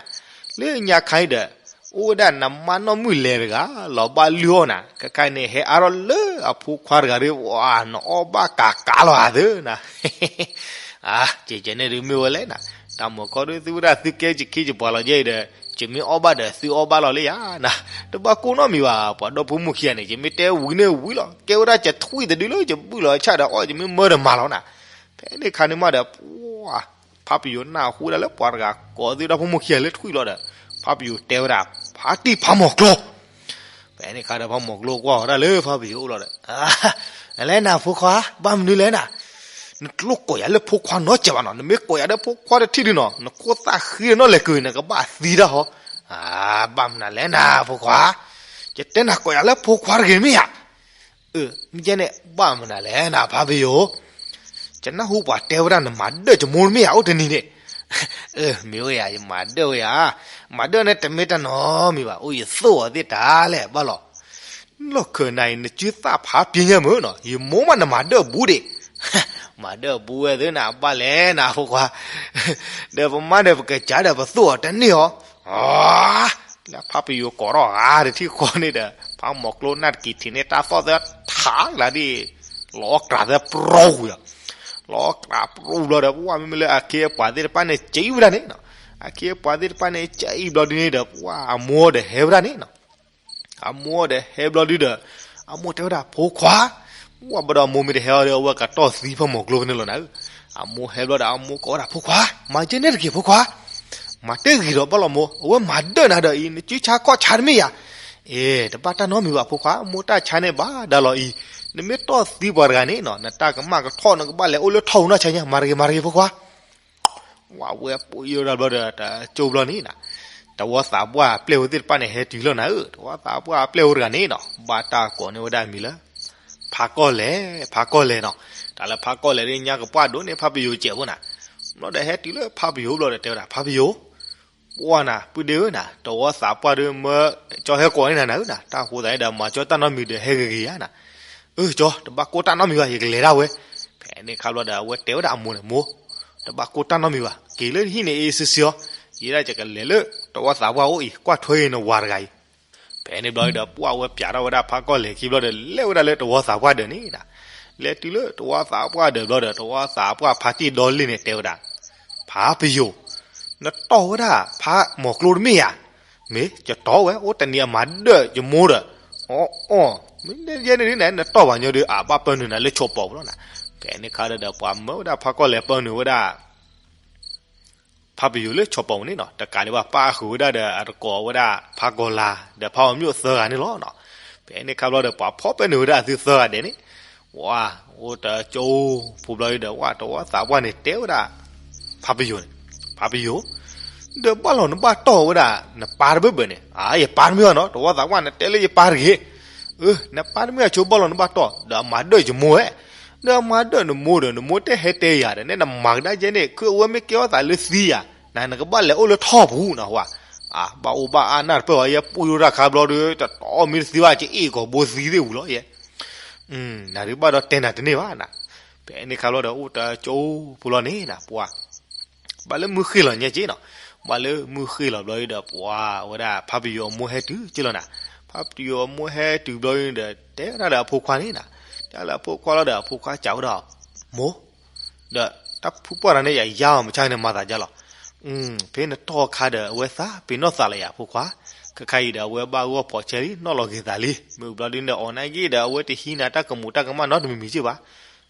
လၢညါခါအံၤဒီး အိၣ်ဝဲဒၣ်နမါနီၢ်မုၣ်လဲၤတဂၤ လီၤဘၣ်လုၢ်အီၣ်နၤ, ခဲခါအံၤန့ၣ် ဟဲအါထီၣ်လၢအဖိခွါတဂၤဒီး ဝါ နအီၣ်ဘၣ်ကးကးလီၤဧါသၢနၤ. အါ ကဲကဲန့ၣ်ဒုးမ့ၢ်ဝဲလဲၣ်နၤ, တၢ်မၤခီဒုး သုဝဲဒၣ်သုကဲယခံယပှၤလီၤယဲအံၤဒီး ယမ့ၢ်အီၣ်ဘၣ်ဒီးသုအီၣ်ဘၣ်လီၤလၢယၤနၤ, တဘၣ်ကိၢ်နီတမံၤဘၣ်, ပှၤဒီဖိမိၢ်ခံဂၤန့ၣ် ယမ့ၢ်တဲဝံၤန့ၣ်ဝံၤလီၤ, ကဲဝဲဒၣ်ယထွံၣ်တဒုလၢယဘုၣ်လီၤဆၣ်ဒီးအီၣ် ယမ့ၢ်မၢတမၤလီၤနၤ. ဖဲန့ၣ်ခါန့ၣ်မးဒီး ပှၤ ဖါပယိၤနၢ်ဟူဝဲဒၣ်လၢပှၤတဂၤကိးသုဒီဖိမိၢ်ခံဂၤလၢထွံၣ်လီၤဒီး ဖါပယိၤတဲဝဲဒၣ် ဖါတံၢ်ဖါမီၤကျိ ဖဲန့ၣ်ခါဒီးဖါမီၤကျိကွၢ်ဝဲဒၣ်လၢဖါပယိၤအိၣ်လီၤဒီး လဲၣ်နၤဖိခွါ ဘၣ်မနုၤလဲၣ်နၤ, နတလိၣ်ကိးယၤလၢဖိခွါနီတစဲးဘၣ်နီၤ, နမ့ၢ်ကိးယၤလၢဖိခွါတထံၣ်ဒုနီၤ နခိၣ်သၣ်ဃံဒီးနီၣ်လဲၤကုၤ နကဘၣ်သံတၢ်ဟီ, ဘၣ်မနုၤလဲၣ်နၤဖိခွါ, ယတဲနၤကိးယၤလၢဖိခွါတဂ့ၤမ့ၢ်ဧါ. အၢ မ့ၢ်ကဲန့ၣ် ဘၣ်မနုၤလဲၣ်နၤဖါပယိၤ, ယနၢ်ဟူပှၤတဲဝဲဒၣ်နမၤဒၢၣ်ယမိၢ်မ့ၢ်ဧါ အိၣ်တနံၤန့ၣ်. အၢ မ့ၢ်အိၣ်ယၤ ယမၤဒၢၣ်ဝဲယၤ, မၤဒၢၣ်န့ၣ်တမ့ၢ်တၢ်နီတမံၤဘၣ်, အိၣ်ယသိၣ်အီၤသ့ၣ်တၢ်လဲၣ်ဘၣ်လီၤ. လီၢ်ခၢၣ်နၤအံၤ နစုသၣ်ဖးပညၢ်မုၢ်နီၤ, ယမိၢ်မးနမၤဒၢၣ်ဘူးဒံး, မၤဒၢၣ်ဘူးဝဲသ့ၣ်နၤ ဘၣ်လဲၣ်နၤဖိခွါ, ဒီးပမါဒီးပကစၢ်ဒီး ပသိၣ်အီၤတန့ၢ်အီၤ. လၢဖါပယိၤကိးထီၣ်ဂၤတထံၣ်ဃီန့ၣ်ဒီး ဖါမီၤကျိနၢ်တက့ၤထံးန့ၢ်တၢ်သီၣ်သၢထးလၢဒ် လီၤအီၣ်ကြးသၢပရီဝံၤလီၤ, လီၤအီၣ်ကြးပရီဘျီဒီး ပှၢ်မ့မ့ၢ်လၢအခ့အပှၤသ့ၣ်တဖၣ်န့ၣ် ကံဝဲဒၣ်န့ၣ်နီၤ, အခ့အပှၤသ့ၣ်တဖၣ်န့ၣ် ကံဘျီဒုန့ၣ်ဒီး ပှၢ်အမိၢ်ဒီးဟဲဝဲဒၣ်န့ၣ်နီၤ. အမိၢ်ဒီးဟဲဘျီဒုဒီး အမိၢ်တဲဝဲဒၣ်ဖိခွါ, ပှၢ်ဘၣ်ဒီးအမိၢ်မ့ၢ်တဟဲအီၤဒီး အဝဲကတီၢ်သံဖါမီၤကျိဖဲန့ၣ်လီၤနၤ. အမိၢ်ဟဲဘျီဒီး အမိၢ်ကိးဝဲဒၣ်ဖိခွါ, မၤကဲန့ၣ်တက့ၢ်ဖိခွါ, မၤတဂ့ၤဒီးဘၣ်လီၤမိၢ်, အဝဲမၤဒၢၣ်နၤဒီးအံၤ နစုဆါခီၣ်ဆါတမ့ၢ်ဧါ. အ့ တဘၣ်တၢ်နီတမံၤဘၣ်ဖိခွါ, မိၢ်တၢ်ဆါန့ၣ်ဘၣ်ဒါလီၤအံၤ, နမ့ၢ်တီၢ်သံပှၤတဂၤန့ၣ်နီၤ နတၢ်ကမၣ်ကထီၣ် နကဘၣ်လဲၤအိၣ်လၢထီၣ်ပူၤနီၢ်ဆါညါ, မၤတဂ့ၤ မၤတဂ့ၤဖိခွါ. ဝဲပှ့ၤယိၣ်ဒၣ်ဘျီဒီး တကၠိဘျီန့ၣ်နၤ, တဝီသးပှၢ်ပျဲၢ်ဝဲသ့ၣ်တဖၣ်န့ၣ် ဟဲတုၤလီၤနၤဧၢ, တဝီသးပှၢ်ပျဲၢ်ဝဲတဂၤန့ၣ်နီၤ ဘၣ်တၢ်ကိးန့ၢ်ဝဲဒၣ်အမံၤလၢ ဖါကီၢ်လဲၣ်, ဖါကီၢ်လဲၣ်နီၤ. တၢ်လၢဖါကီၢ်လဲၣ်ဒ်ညါကပှၢ်ဒိၣ်န့ၢ်ဖါပယိၤစဲးဖိနၤ, ဘျီဒီးဟဲတုၤလၢဖါပယိၤဘျီဒီးတဲဝဲဒၣ် ဖါပယိၤ ပှၢ်နၤ ပုၢ်ဒ့ဧၢနၤ, တဝီသးပှၢ်ဒီးမၢကၠီဟဲကိးန့ၢ်နၤနၤဧၢနၤ, တၢ်ဃိသးန့ၣ်ဒီး မၤကၠီတၢ်နီတမံၤဒီးဟဲဂ့ၤဂ့ၤယါနၤ. အၢ ကၠီ တဘၣ်ကိၢ်တၢ်နီတမံၤဘၣ် ယကလဲၤဒၣ်ဝဲ. ဖဲန့ၣ်ခါဘျီဒီး အဝဲတဲဝဲဒၣ်အမိၢ်န့ၣ် မိၢ်, တဘၣ်ကိၢ်တၢ်နီတမံၤဘၣ်, က့ၤလၢဟံၣ်န့ၣ်အ့ၣ်စ့စ့အီၤ, ယဲဒၣ်ယကလဲၤလၢတဝီသးပှၢ်အိၣ်အံၤ ကွၢ်ထွဲအံၤနဝၤတဂၤအံၤ. ဖဲန့ၣ်ဘျီဒီး ပှၢ်ဝဲပၠးထီၣ်ဝဲဒၣ်ဖါကီၢ်လဲၣ်ခံဘျီဒီး လဲၤဝဲဒၣ်လၢတဝီသးပှၢ်ဒၢးန့ၣ်နၤ. လဲၤတုၤလၢတဝီသးပှၢ်ဒၢးဘျီဒီး တဝီသးပှၢ်ဖါတံၢ်ဒီလ့ၣ်န့ၣ်တဲဝဲဒၣ်, ဖါပယိၤ, နတီၢ်ဝဲဒၣ်ဖါမီၤကျိတမ့ၢ်ဧါ. မ့ၢ်ယတီၢ်ဝဲ အိၣ်တနံၤအမၤဒၢၣ်ယမိၢ်ဒီး, အီအီ, မ့ၢ်ယဲန့ၣ်ဒ်န့ၣ် နတီၢ်ဘၣ်ညီဒီး အဘၣ်ပၢနုာ်နၤလၢဆိးပီၤပူၤလီၤနၤ. ဖဲန့ၣ်ခါဒီး ပှၤမၢဝဲဒၣ်ဖါကီၢ်လဲၣ်ပၢနုာ်ဝဲဒၣ် ဖါပယိၤလၢဆိးပီၤပူၤန့ၣ်နီၤ, တကးဒံးဘၣ်ပၣ်ဃုာ်ဝဲဒၣ်ဒီး အတကိးဝဲဒၣ်ဖါကီၤလၤ ဒီးဖါအီၤမျိၣ်သၢဂၤန့ၣ်လီၤနီၤ. ဖဲန့ၣ်ခါဘျီဒီး ပှၤဖီၣ်ပဲနုာ်ဝဲဒၣ်အသုသၢဂၤဒဲးန့ၣ်, ဝါ, အိၣ်တကၠိဖိဘျီဒီး ဝါ တဝီသးပှၢ်န့ၣ်တဲဝဲဒၣ် ဖါပယိၤန့ၣ်, ဖါပယိၤ, ဒီးဘၣ်လီၤနဘၣ်တီၢ်ဝဲဒၣ် နပၢ်တဘၣ်ဘၣ်န့ၣ်, အါ ယပၢ်တမ့ၢ်ဘၣ်နီၤ, တဝီသးပှၢ်နတဲလၢယပၢ်တဂ့ၤ. အၢ နပၢ်တမ့ၢ်ဘၣ်ဆိဘၣ်လီၤနဘၣ်တီၢ်, ဒီးအမၤဒၢၣ်ယမိၢ်ဝဲ, ဒီးအမၤဒၢၣ်နမိၢ်ဒီး နမိၢ်တဟဲတဲယၤဒီး နဲနမၤကဒါကဲန့ၣ် ခုအဝဲမ့ၢ်ကဲထီၣ်သးလၢသံယၤ, နကဘၣ်လဲၤအိၣ်လၢထီၣ်ပူၤနီၤ, ဝါ, အါ ဘၣ်အိၣ်ဘၣ်အါနၢ်တပၢၢ်ဝဲ ယဲပူၤယိၣ်တၢ်ခါဘျီဒီး တတီမ့ၢ်တသံဘၣ် ကအ့ၣ်ကီၤဘိသံသ့ၣ်ပူၤလီၤယဲ. နဒုးဘၣ်ဒီးတဲနၤတန့ၢ်ဘၣ်နၤ. ဖဲန့ၣ်ခါဘျီဒီး အိၣ်တကၠိဖိလီၤန့ၣ်နၤ ပှၤ ဘၣ်လၢမုၢ်ဃ့ၢ်လီၤညါက့နီၤ, ဘၣ်လၢမုၢ်ဃ့ၢ်လီၤဘျီဒီး ပှၤဝဲဒၣ် ဖါပယီၤအမိၢ်ဟဲတုၤက့လီၤနၤ, ဖါပယီၤအမိၢ်ဟဲတုၤဘျီဒီး တဲဝဲဒၣ်ဒီးအဖိခွါန့ၣ်နၤ, တဲလၢအဖိခွါလီၤဒီး အဖိခွါစံးဝဲဒၣ်, မိၢ်, ဒီးတၢ်ဖုပှၢ်တဂၤန့ၣ် ယယါအီၤမဆါန့ၣ် မၤသးဒ်လီၤ. ဖဲနတီၢ်အခါဒီး အဝဲသးပ့ၤနီၣ်သးလၢယၤ ဖိခွါ, ခဲခါအံၤဒီး အဝဲဘၣ်ဂီၢ်ဖိးဆဲလံ နီၣ်လီၤဂ့ၤသးလံ, မ့ၢ်ဘျီဒ်န့ၣ် အီၤနာ်က့ဒီး အဝဲတဟံးနၤတၢ်ကမူးတၢ်ကမၣ်နီတမံၤမံၤက့ဘၣ်.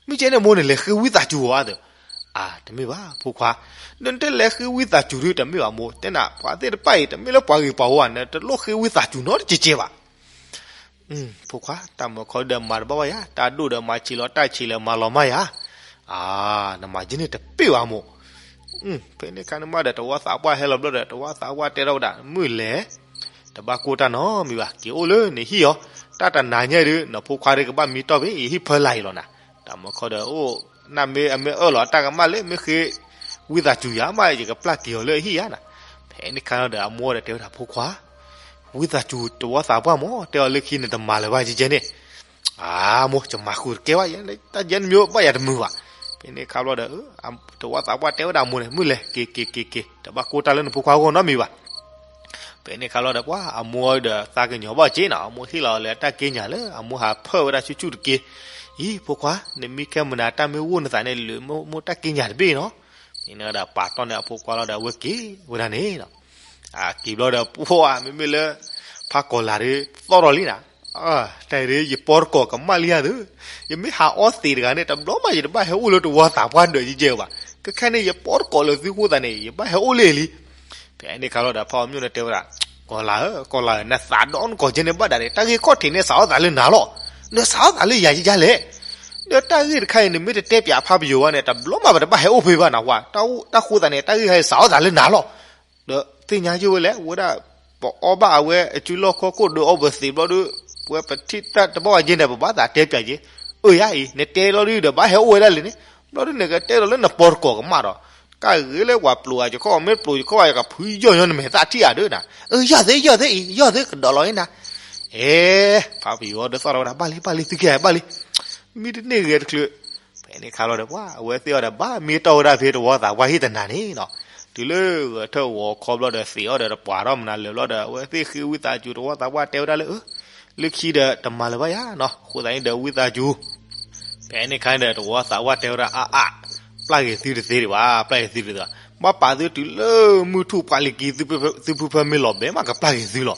မ့ၢ်ကဲန့ၣ်မိၢ်န့ၣ် လဲၤဃ့ဝံသးစူၤအီၤဧါသၢ. အါ တမ့ၢ်ဘၣ် ဖိခွါ, ဒီးနတလဲၤဃ့ဝံသးစူၤဒုတမ့ၢ်ဘၣ်မိၢ်, တဲနၤ ပှၤသ့ၣ်တဖၣ်အံၤ တမ့ၢ်လၢပှၤဂ့ၤပှၤဝါဘၣ်, နတလိၣ်ဃ့ဝံသးစူၤနီတကဲကဲဘၣ်. ဖိခွါ, တၢ်မၢခီဒီးမၤတဘၣ်ဘၣ်ယၤ, တၢ်ဒိၣ်ဒီးမၤဆံးလီၤ, တၢ်ဆံးလီၤမၤလီၤမၢ်ယၤ. အါ, နမၤကဲန့ၣ်တပ့ၢ်ဘၣ်မိၢ်. ဖဲန့ၣ်ခါန့ၣ်မးဒီး တဝီသးပှၢ်ဟဲလီၤဘျီဒီး တဝီသးပှၢ်တဲထီၣ်ဝဲဒၣ်, မုၢ်လဲၤ, တဘၣ်ကိၢ်တၢ်နီတမံၤဘၣ်, က့ၤအိၣ်လၢနဟံၣ်အီၤ, တၢ်တနၤညါဒီး နဖိခွါဒီးကဘၣ်မံတီၢ်ဖဲအံၤ ယဟံၣ်ဖၢလၢ်အံၤလီၤနၤ. တၢ်မၢခီဒီး အိၣ်နၢ်မ့ၢ်အမ့ၢ်အၢၣ်လီၤအတၢ်ကမၣ်လၢ မ့ၢ်ဃ့ဝံသးစူၤယၤမး ယကပျၢ်က့ၤအီၤလၢအဟံၣ်ယၤနၤ. ဖဲန့ၣ်ခါဒီး အမိၢ်ဒီးတဲဝဲဒၣ် ဖိခွါ, ဝံသးစူၤတဝီသးပှၢ်မိၢ်, တဲအီၤလၢခံန့ၣ် တမၤလၢၤဘၣ်ကဲကဲန့ၣ်. အါ, မိၢ် ယမၤဃုာ်တကဲဘၣ်, တၢ်ယဲန့ၣ်မ့ၢ်ဘၣ်ယၤတမုာ်ဘၣ်. ဖဲန့ၣ်ခါဘျီဒီး တဝီသးပှၢ်တဲဝဲဒၣ်အမိၢ်န့ၣ်, မုၢ်လဲၤက့ၤက့ၤက့ၤက့ၤ, တဘၣ်ကိၢ်တၢ်လၢနဖိခွါအဂီၢ်နီတမံၤဘၣ်. ဖဲန့ၣ်ခါဘျီဒီး ပှၤအမိၢ်ဒီးသးကညီၤဘၣ်က့ၤနီၤ, အမိၢ်ဟ့ၣ်လီၤလၢတၢ်က့ညါလၢအမိၢ်ဟးဖၢၣ်ဝဲဒၣ်ဆူၣ်ဆူၣ်တက့ၢ်. အံၤ ဖိခွါ, နမ့ၢ်ခဲမုၢ်နၤတၢ်မ့ၢ်အိၣ်နသးန့ၣ် လုးမိၢ်တၢ်က့ညါတဘ့ၣ်နီၤ. မ့ၢ်န့ၣ်ဒီးပာ်တီၢ်န့ၢ်အဖိခွါလီၤဒီး အဝဲက့ၤဝဲဒၣ်န့ၣ်နီၤ. အက့ၤဘျီဒီး ပှၤမ့မ့ၢ်လၢ ဖးကီၤလၤဒီး သီၣ်ထီၣ်လံနၤ, တၢ်အံၤဒီး ယပီတကိးကမၣ်လံဧါသၢ, ယမ့ၢ်ဟးအီသံးတဂၤန့ၣ် တဘျီမး ယတဘၣ်ဟဲအိၣ်လၢတဝီသးပှၢ်ဒၢးယကဲဘၣ်. ခဲခဲန့ၣ် ယပီတကိးလၢသုဃိသးန့ၣ် ယဘၣ်ဟဲအိၣ်လၢလံ. ဖဲန့ၣ်ခါလီၤဒီး ဖးအီၤမျိၣ်န့ၣ်တဲဝဲဒၣ်, ကီၤလၤဧၢ, ကီၤလၤဧၢ, နသးဒီနကိးကဲန့ၣ်ဘၣ်ဒၣ်န့ၣ် တၢ်ဂ့ၢ်ခီၣ်ထံးန့ၣ် စးထီၣ်သးလၢနၤလီၤ. နစးထီၣ်သးလၢယၤယကလဲၣ်. ဒီးတၢ်ဂ့ၢ်တခါအံၤ နမ့ၢ်တတဲပၠးဖးပယိၤဘၣ်န့ၣ် တဘျီမး ပတဘၣ်ဟဲအိၣ်ဖဲဘၣ်နၤဝဲ, တၢ်ဃိသးန့ၣ် တၢ်ဂ့ၢ်ခါအံၤ စးထီၣ်သးလၢနၤလီၤ. ဒီးသ့ၣ်ညါယိၣ်ဝဲလဲၣ်, ဝဲဒၣ် ပအီဘၣ်အဝဲအစုလီၢ်ခီၣ်ခိၣ်ဒုးအီပသံးဘျီဒီး ပဝဲပထံၣ်တၢ်တဘၣ်ဝဲကဲန့ၣ် ပဘၣ်သးတဲပၠးက့ၤ. အၢ ယၤအံၤ နတဲလီၤဒုးဒီး ဘၣ်ဟဲအိၣ်ဝဲဒၣ်လံန့ၣ်, ဘျီဒုးန့ၣ် ကတဲလီၤလၢနပီတကိးကမၣ်ဒီး ကဂ့ၤလၢပှၤပျိးအကခီၣ် မ့ၢ်ပျိးကခီၣ် ယကဖုယီၢ်ညီနမဲာ်သၣ်ထံၣ်အဒၢနၤ. အၢ ယီၢ်သ့ ယီၢ်သ့အံၤ ယီၢ်သ့ကဒီးလီၤအံၤနၤ. အဲ ဖးပယိၤဒီးသီၣ်ထီၣ်ဝဲဒၣ် ဘၣ်လံ ဘၣ်လံ သုကဲဘၣ်လံ. မ့ၢ်တန့ၢ်ဂဲၤတချုး ဖဲန့ၣ်ခါလီၤဒီး ပှၤအဝဲသ့ၣ်အီၤဒီး ဘၣ်မ့ၢ်တီၢ်ဝဲဒၣ်ဖဲတဝီသးပှၢ်ဟံၣ်တနၤန့ၣ်နီၤ, တုၤလၢဂဲၤထၢၣ်ဂီၤခီဘျီဒီး သံးအီၤဒီးတပှၤထီၣ်မနုၤလၢာ်ဘျီဒီး အဝဲသ့ၣ်ဃ့ဝံသးစူၤ တဝီသးပှၢ်တဲဝဲဒၣ်လၢ အၢ လၢခံဒီးတမၤလၢၤဘၣ်ယၤနီၤ, အဃိသတးန့ၣ်ဒီးဝံသးစူၤ. ဖဲန့ၣ်ခါန့ၣ်ဒီး တဝီသးပှၢ်တဲဝဲဒၣ် အါအါ, ပျၢ်က့ၤသုတသ့ဒံးဘၣ်, ပျၢ်က့ၤသုတသ့, ဘၣ်ပာ်သုတုၤလၢမုၢ်ထူၣ်ပှၢ်လံၤကံ သုဖုဖၢမ့ၢ်လီၤဘဲမး ကပျၢ်က့ၤသုလီၤ.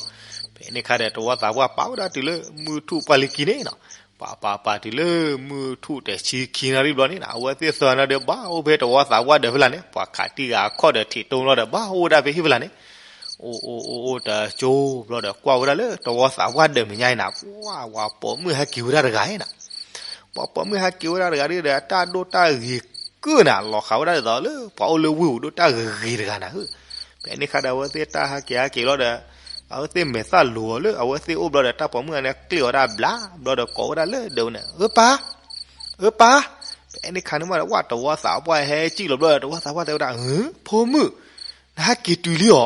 ဖဲန့ၣ်ခါဒီး တဝီသးပှၢ်ပာ်ဝဲဒၣ်တုၤလၢမုၢ်ထူၣ်ပှၢ်လံၤကံန့ၣ်နီၤ, ပာ်ပာ်ပာ်တုၤလၢမုၢ်ထူၣ်တဆံခံနၣ်ရံၣ်ဘျီန့ၣ်နီၤ, အဝဲသ့ၣ်သၢဂၤန့ၣ်ဒီး ဘၣ်အိၣ်ဖဲတဝီသးပှၢ်ဒၢးဖဲလၢ်န့ၣ်, ပှၤခးတံၢ်ဂၤအခီၣ်ဒီးထံးတိၢ်လီၤဒီး ဘၣ်အိၣ်ဝဲဒၣ်ဖဲဟံၣ်ဖဲလၢ်န့ၣ်. အိၣ်အိၣ်အိၣ်အိၣ်တကၠိဘျီဒီး ကွၢ်ဝဲဒၣ်လၢတဝီသးပှၢ်ဒၢးမဲာ်ညါအံၤနၤ, ပှၤ ပှၤပိာ်မုၣ်ဟဲက့ၤဝဲဒၣ်တဂၤအံၤနၤ ပှၤပိာ်မုၣ်ဟဲက့ၤဝဲဒၣ်တဂၤဒီး အတၢ်ဒိၣ်တၢ်ဂ့ၤကုၢ်နၤ, လီၤဃာ်ဝဲဒၣ်ဒ်သိးလၢ ပှၤအိၣ်လၢဝ့ၢ်ပူၤဒိၣ်တၢ်ဂ့ၤဂ့ၤတဂၤနၤဧၢ. ဖဲန့ၣ်ခါဒီး အဝဲသ့ၣ်တၢ်ဟဲက့ၤဟဲက့ၤလီၤဒီး အဝဲသ့ၣ်မဲာ်သၣ်လိၤအီၤလၢအဝဲသ့ၣ်အိၣ်ဘျီဒီး တၢ်ပိာ်မုၣ်ဂၤန့ၣ်ကျ့ၣ်အီၤဒၣ်ဘျးဘျီဒီး ကိးဝဲဒၣ်လၢဒၢးန့ၣ်, အၢပၢ်, အၢပၢ်. ဖဲန့ၣ်ခါန့ၣ်မးဒီး ဝဲတဝီသးပှၢ်ဟဲကံၣ်လီၤဘျီဒီး တဝီသးပှၢ်တဲဝဲဒၣ်, အၢ ဖိမုၣ်, နဟဲက့ၤတုၤလံအီၤ.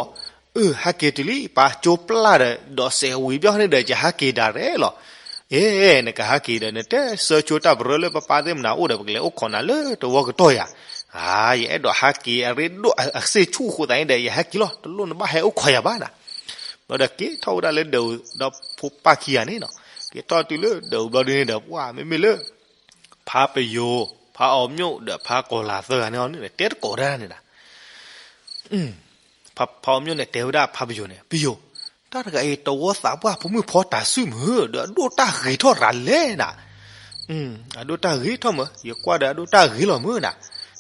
အၢ ဟဲက့ၤတုၤလံ ပၢ်ကၠိပျၢ်ဒီး ဒီးစဲးဝံၤဘျီန့ၣ်ဒီး ယဟဲက့ၤဒၣ်ရဲၣ်လီၤ. အဲ နကဟဲက့ၤဒီး နတဲဆၢဆိတၢ်ပရၢလၢပပၢ်သ့ၣ်မနုၤအိၣ်ဒီး ပကလဲၤအိၣ်ခိးနၤလၢတဝီကတီၢ်ယၤ. အၢ ယအဲၣ်ဒိးဟဲက့ၤအရ့ဒိၣ်အစ့ၣ်ဆူၣ်အဃိသတးန့ၣ်ဒီး ယဟဲက့ၤလီၤ, တလိၣ်နဘၣ်ဟဲအိၣ်ခိးယၤဘၣ်နၤ. ဘျီဒီးက့ၤထီၣ်ဝဲဒၣ်လၢဒၢးဒီးဖိပၢ်ခံဂၤန့ၣ်နီၤ, က့ၤထီၣ်တုၤလၢဒၢးဘျီဒုန့ၣ်ဒီး ပှၤမ့မ့ၢ်လၢ ဖးပယိၤ, ဖးအီၤမျိၣ်ဒီးဖးကီၤလၤသၢဂၤန့ၣ်အီၤန့ၣ် တဲတကိးဒၣ်န့ၣ်နၤ. ဖးအီၤမျိၣ်န့ၣ် တဲဝဲဒၣ်ဖးပယိၤန့ၣ်, ပယိၤ, တၢ်တဂၤအံၤ တဝီသးပှၢ်ဖိမုၣ်ဖီတၢ်စုမုၢ်ဒီး အဒိၣ်တၢ်ဂ့ၤထီၣ်ရၤလဲၣ်နၤ. အဒိၣ်တၢ်ဂ့ၤထီၣ်မုၢ်, ယကွၢ်ဒီးအဒိၣ်တၢ်ဂ့ၤလီၤမုၢ်နၤ.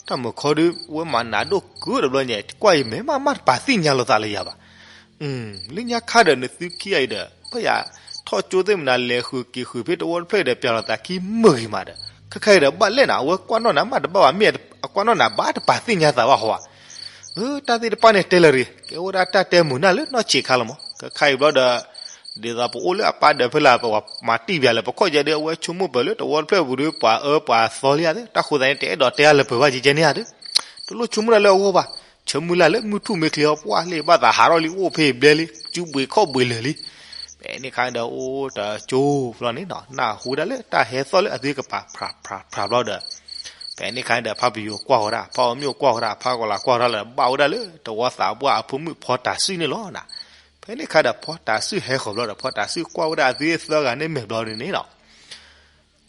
တၢ်မုၢ်ခီဒုး ဝဲမၤနၤဒိၣ်ကၢဒီးဘျီညါ ကွၢ်ယမဲာ်မးမးတပာ်သ့ၣ်ညါလိာ်သးလၢယၤဘၣ်. လၢညါခါဒီးနသုခံဂၤအံၤဒီး ဘၣ်ယၤထီၣ်ကၠိသ့ၣ်မနၤလဲၤဃုာ်က့ၤဃုာ်ဖဲတဝီတဖျၢၣ်ဒီး ပျၢ်လိာ်သးခံမုၢ်ဂ့ၤမးဒီး ခဲခါအံၤဒီးဘၣ်လဲၣ်နၤ, အဝဲကွၢ်နီၣ်နၤမးတဘၣ်ဘၣ် မ့ၢ်အကွၢ်နီၣ်နၤဘၣ်တပာ်သ့ၣ်ညါသးဘၣ်ဟီဧါ. အၢ တၢ်သ့ၣ်တဖၣ်န့ၣ်တဲလၢၤရံၤ ကဲဝဲဒၣ်တၢ်တဲမုာ်နၢ်လၢနီၢ်ဆံးခါလီၤမး. ခဲခါအံၤဘျီဒီး ဒ်သိးပအိၣ်လၢအပၢ်ဒၢးဖဲလၢ် ပှၤမၤတံၢ်ပၠးလၢပခီၣ်ယဲဒုး အဝဲဆိကမိၣ်ပၢၢ်လၢတဝီတဖျၢၣ်ပူၤဒီး ပှၤအၢပှၤသီလံဧါသ့ၣ် တၢ်ဃိသတးန့ၣ် တအဲၣ်ဒိးတဲအါလၢပၢၢ်ဘၣ်ကဲကဲန့ၣ်ဧါဒီး တလိၣ်ဆိကမိၣ်တၢ်လၢအဂီၢ်ဘၣ်. ဆၢမုၢ်လၢ်လၢမုၢ်ထူၣ်မ့ၢ်ချ့အီၤ ပှၢ်လ့ၣ်ဘၣ်သးဟးထီၣ်လံ အိၣ်ဖဲအံၤဘျဲလံ စုဘှံးခီၣ်ဘှံးလၢာ်လံ. ဖဲန့ၣ်ခါဒီး အိၣ်တကၠိဘျီန့ၣ်နီၤ နၢ်ဟူဒၣ်လၢတၢ်ဟဲသီၣ်လၢအသ့ကပၤ ဖြးဖြးဖြးဘျီဒီး ဖဲန့ၣ်ခါန့ၣ်ဒီး ဖးပယိၤကွၢ်ဃီဒၣ် ဖးအီၤမျိၣ်ကွၢ်ဃီဒၣ် ဖးကီၤလၤကွၢ်ဃီဒၣ်လၢ ဘၣ်ဝဲဒၣ်လၢတဝီသးပှၢ်အဖိမုၣ်ဖီတၤစုၣ်န့ၣ်လီၤနၤ. ဖဲန့ၣ်ခါဒီး ဖီတၤစုၣ်ဟဲဃီၤဘျီဒီး ဖီတၤစုၣ်ကွၢ်ဝဲဒၣ်အသ့သၢဂၤန့ၣ်မဲာ်ဘျီဒုန့ၣ်နီၤ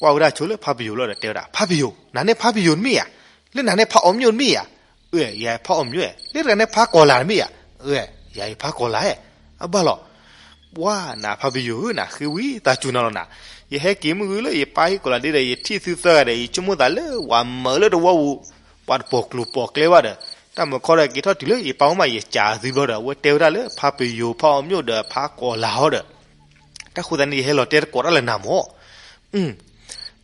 ကွၢ်ဝဲဒၣ်ဆိလၢဖးပယိၤလီၤဒီးတဲဝဲဒၣ် ဖးပယိၤ နၤန့ၣ်ဖးပယိၤတမ့ၢ်ဧါ, လၢနၤန့ၣ်ဖးအီၤမျိၣ်တမ့ၢ်ဧါ, အၢ ယၤဖးအီၤမျိၣ်ဧါ, လၢတဂၤန့ၣ်ဖးကီၤလၤတမ့ၢ်ဧါ, အၢ ယၤအံၤဖးကီၤလၤဧါ, အဘၣ်လီၤ. ပှၤနၤဖးပယိၤဧၢ နၤဃ့ဝံသးစူၤနၤလီၤနၤ, ယဟဲက့ၤမုၢ်ဂုၢ်လၢယပၢ်ဟံၣ်ကီၤလၤဒ့ဒီး ယထံၣ်သုသၢဂၤဒီး ယဆိကမိၣ်သးလၢပှၤမၤလၢတဝီပူၤ ပှၤတပိာ်ကျိၤပိာ်ကျဲဘၣ်ဒီး တၢ်မုၢ်ခီဒီးက့ၤထီၣ်တုၤလၢယပၢ်အိၣ်မး ယကးသုဘျီဒီး အဝဲတဲဝဲဒၣ်လၢဖးပယိၤ ဖးအီၤမျိၣ်ဒီးဖးကီၤလၤဟီဒီး တၢ်ဃိသတးန့ၣ် ယဟဲလီၤတဲတကိးတၢ်လၢနၤမၢ်.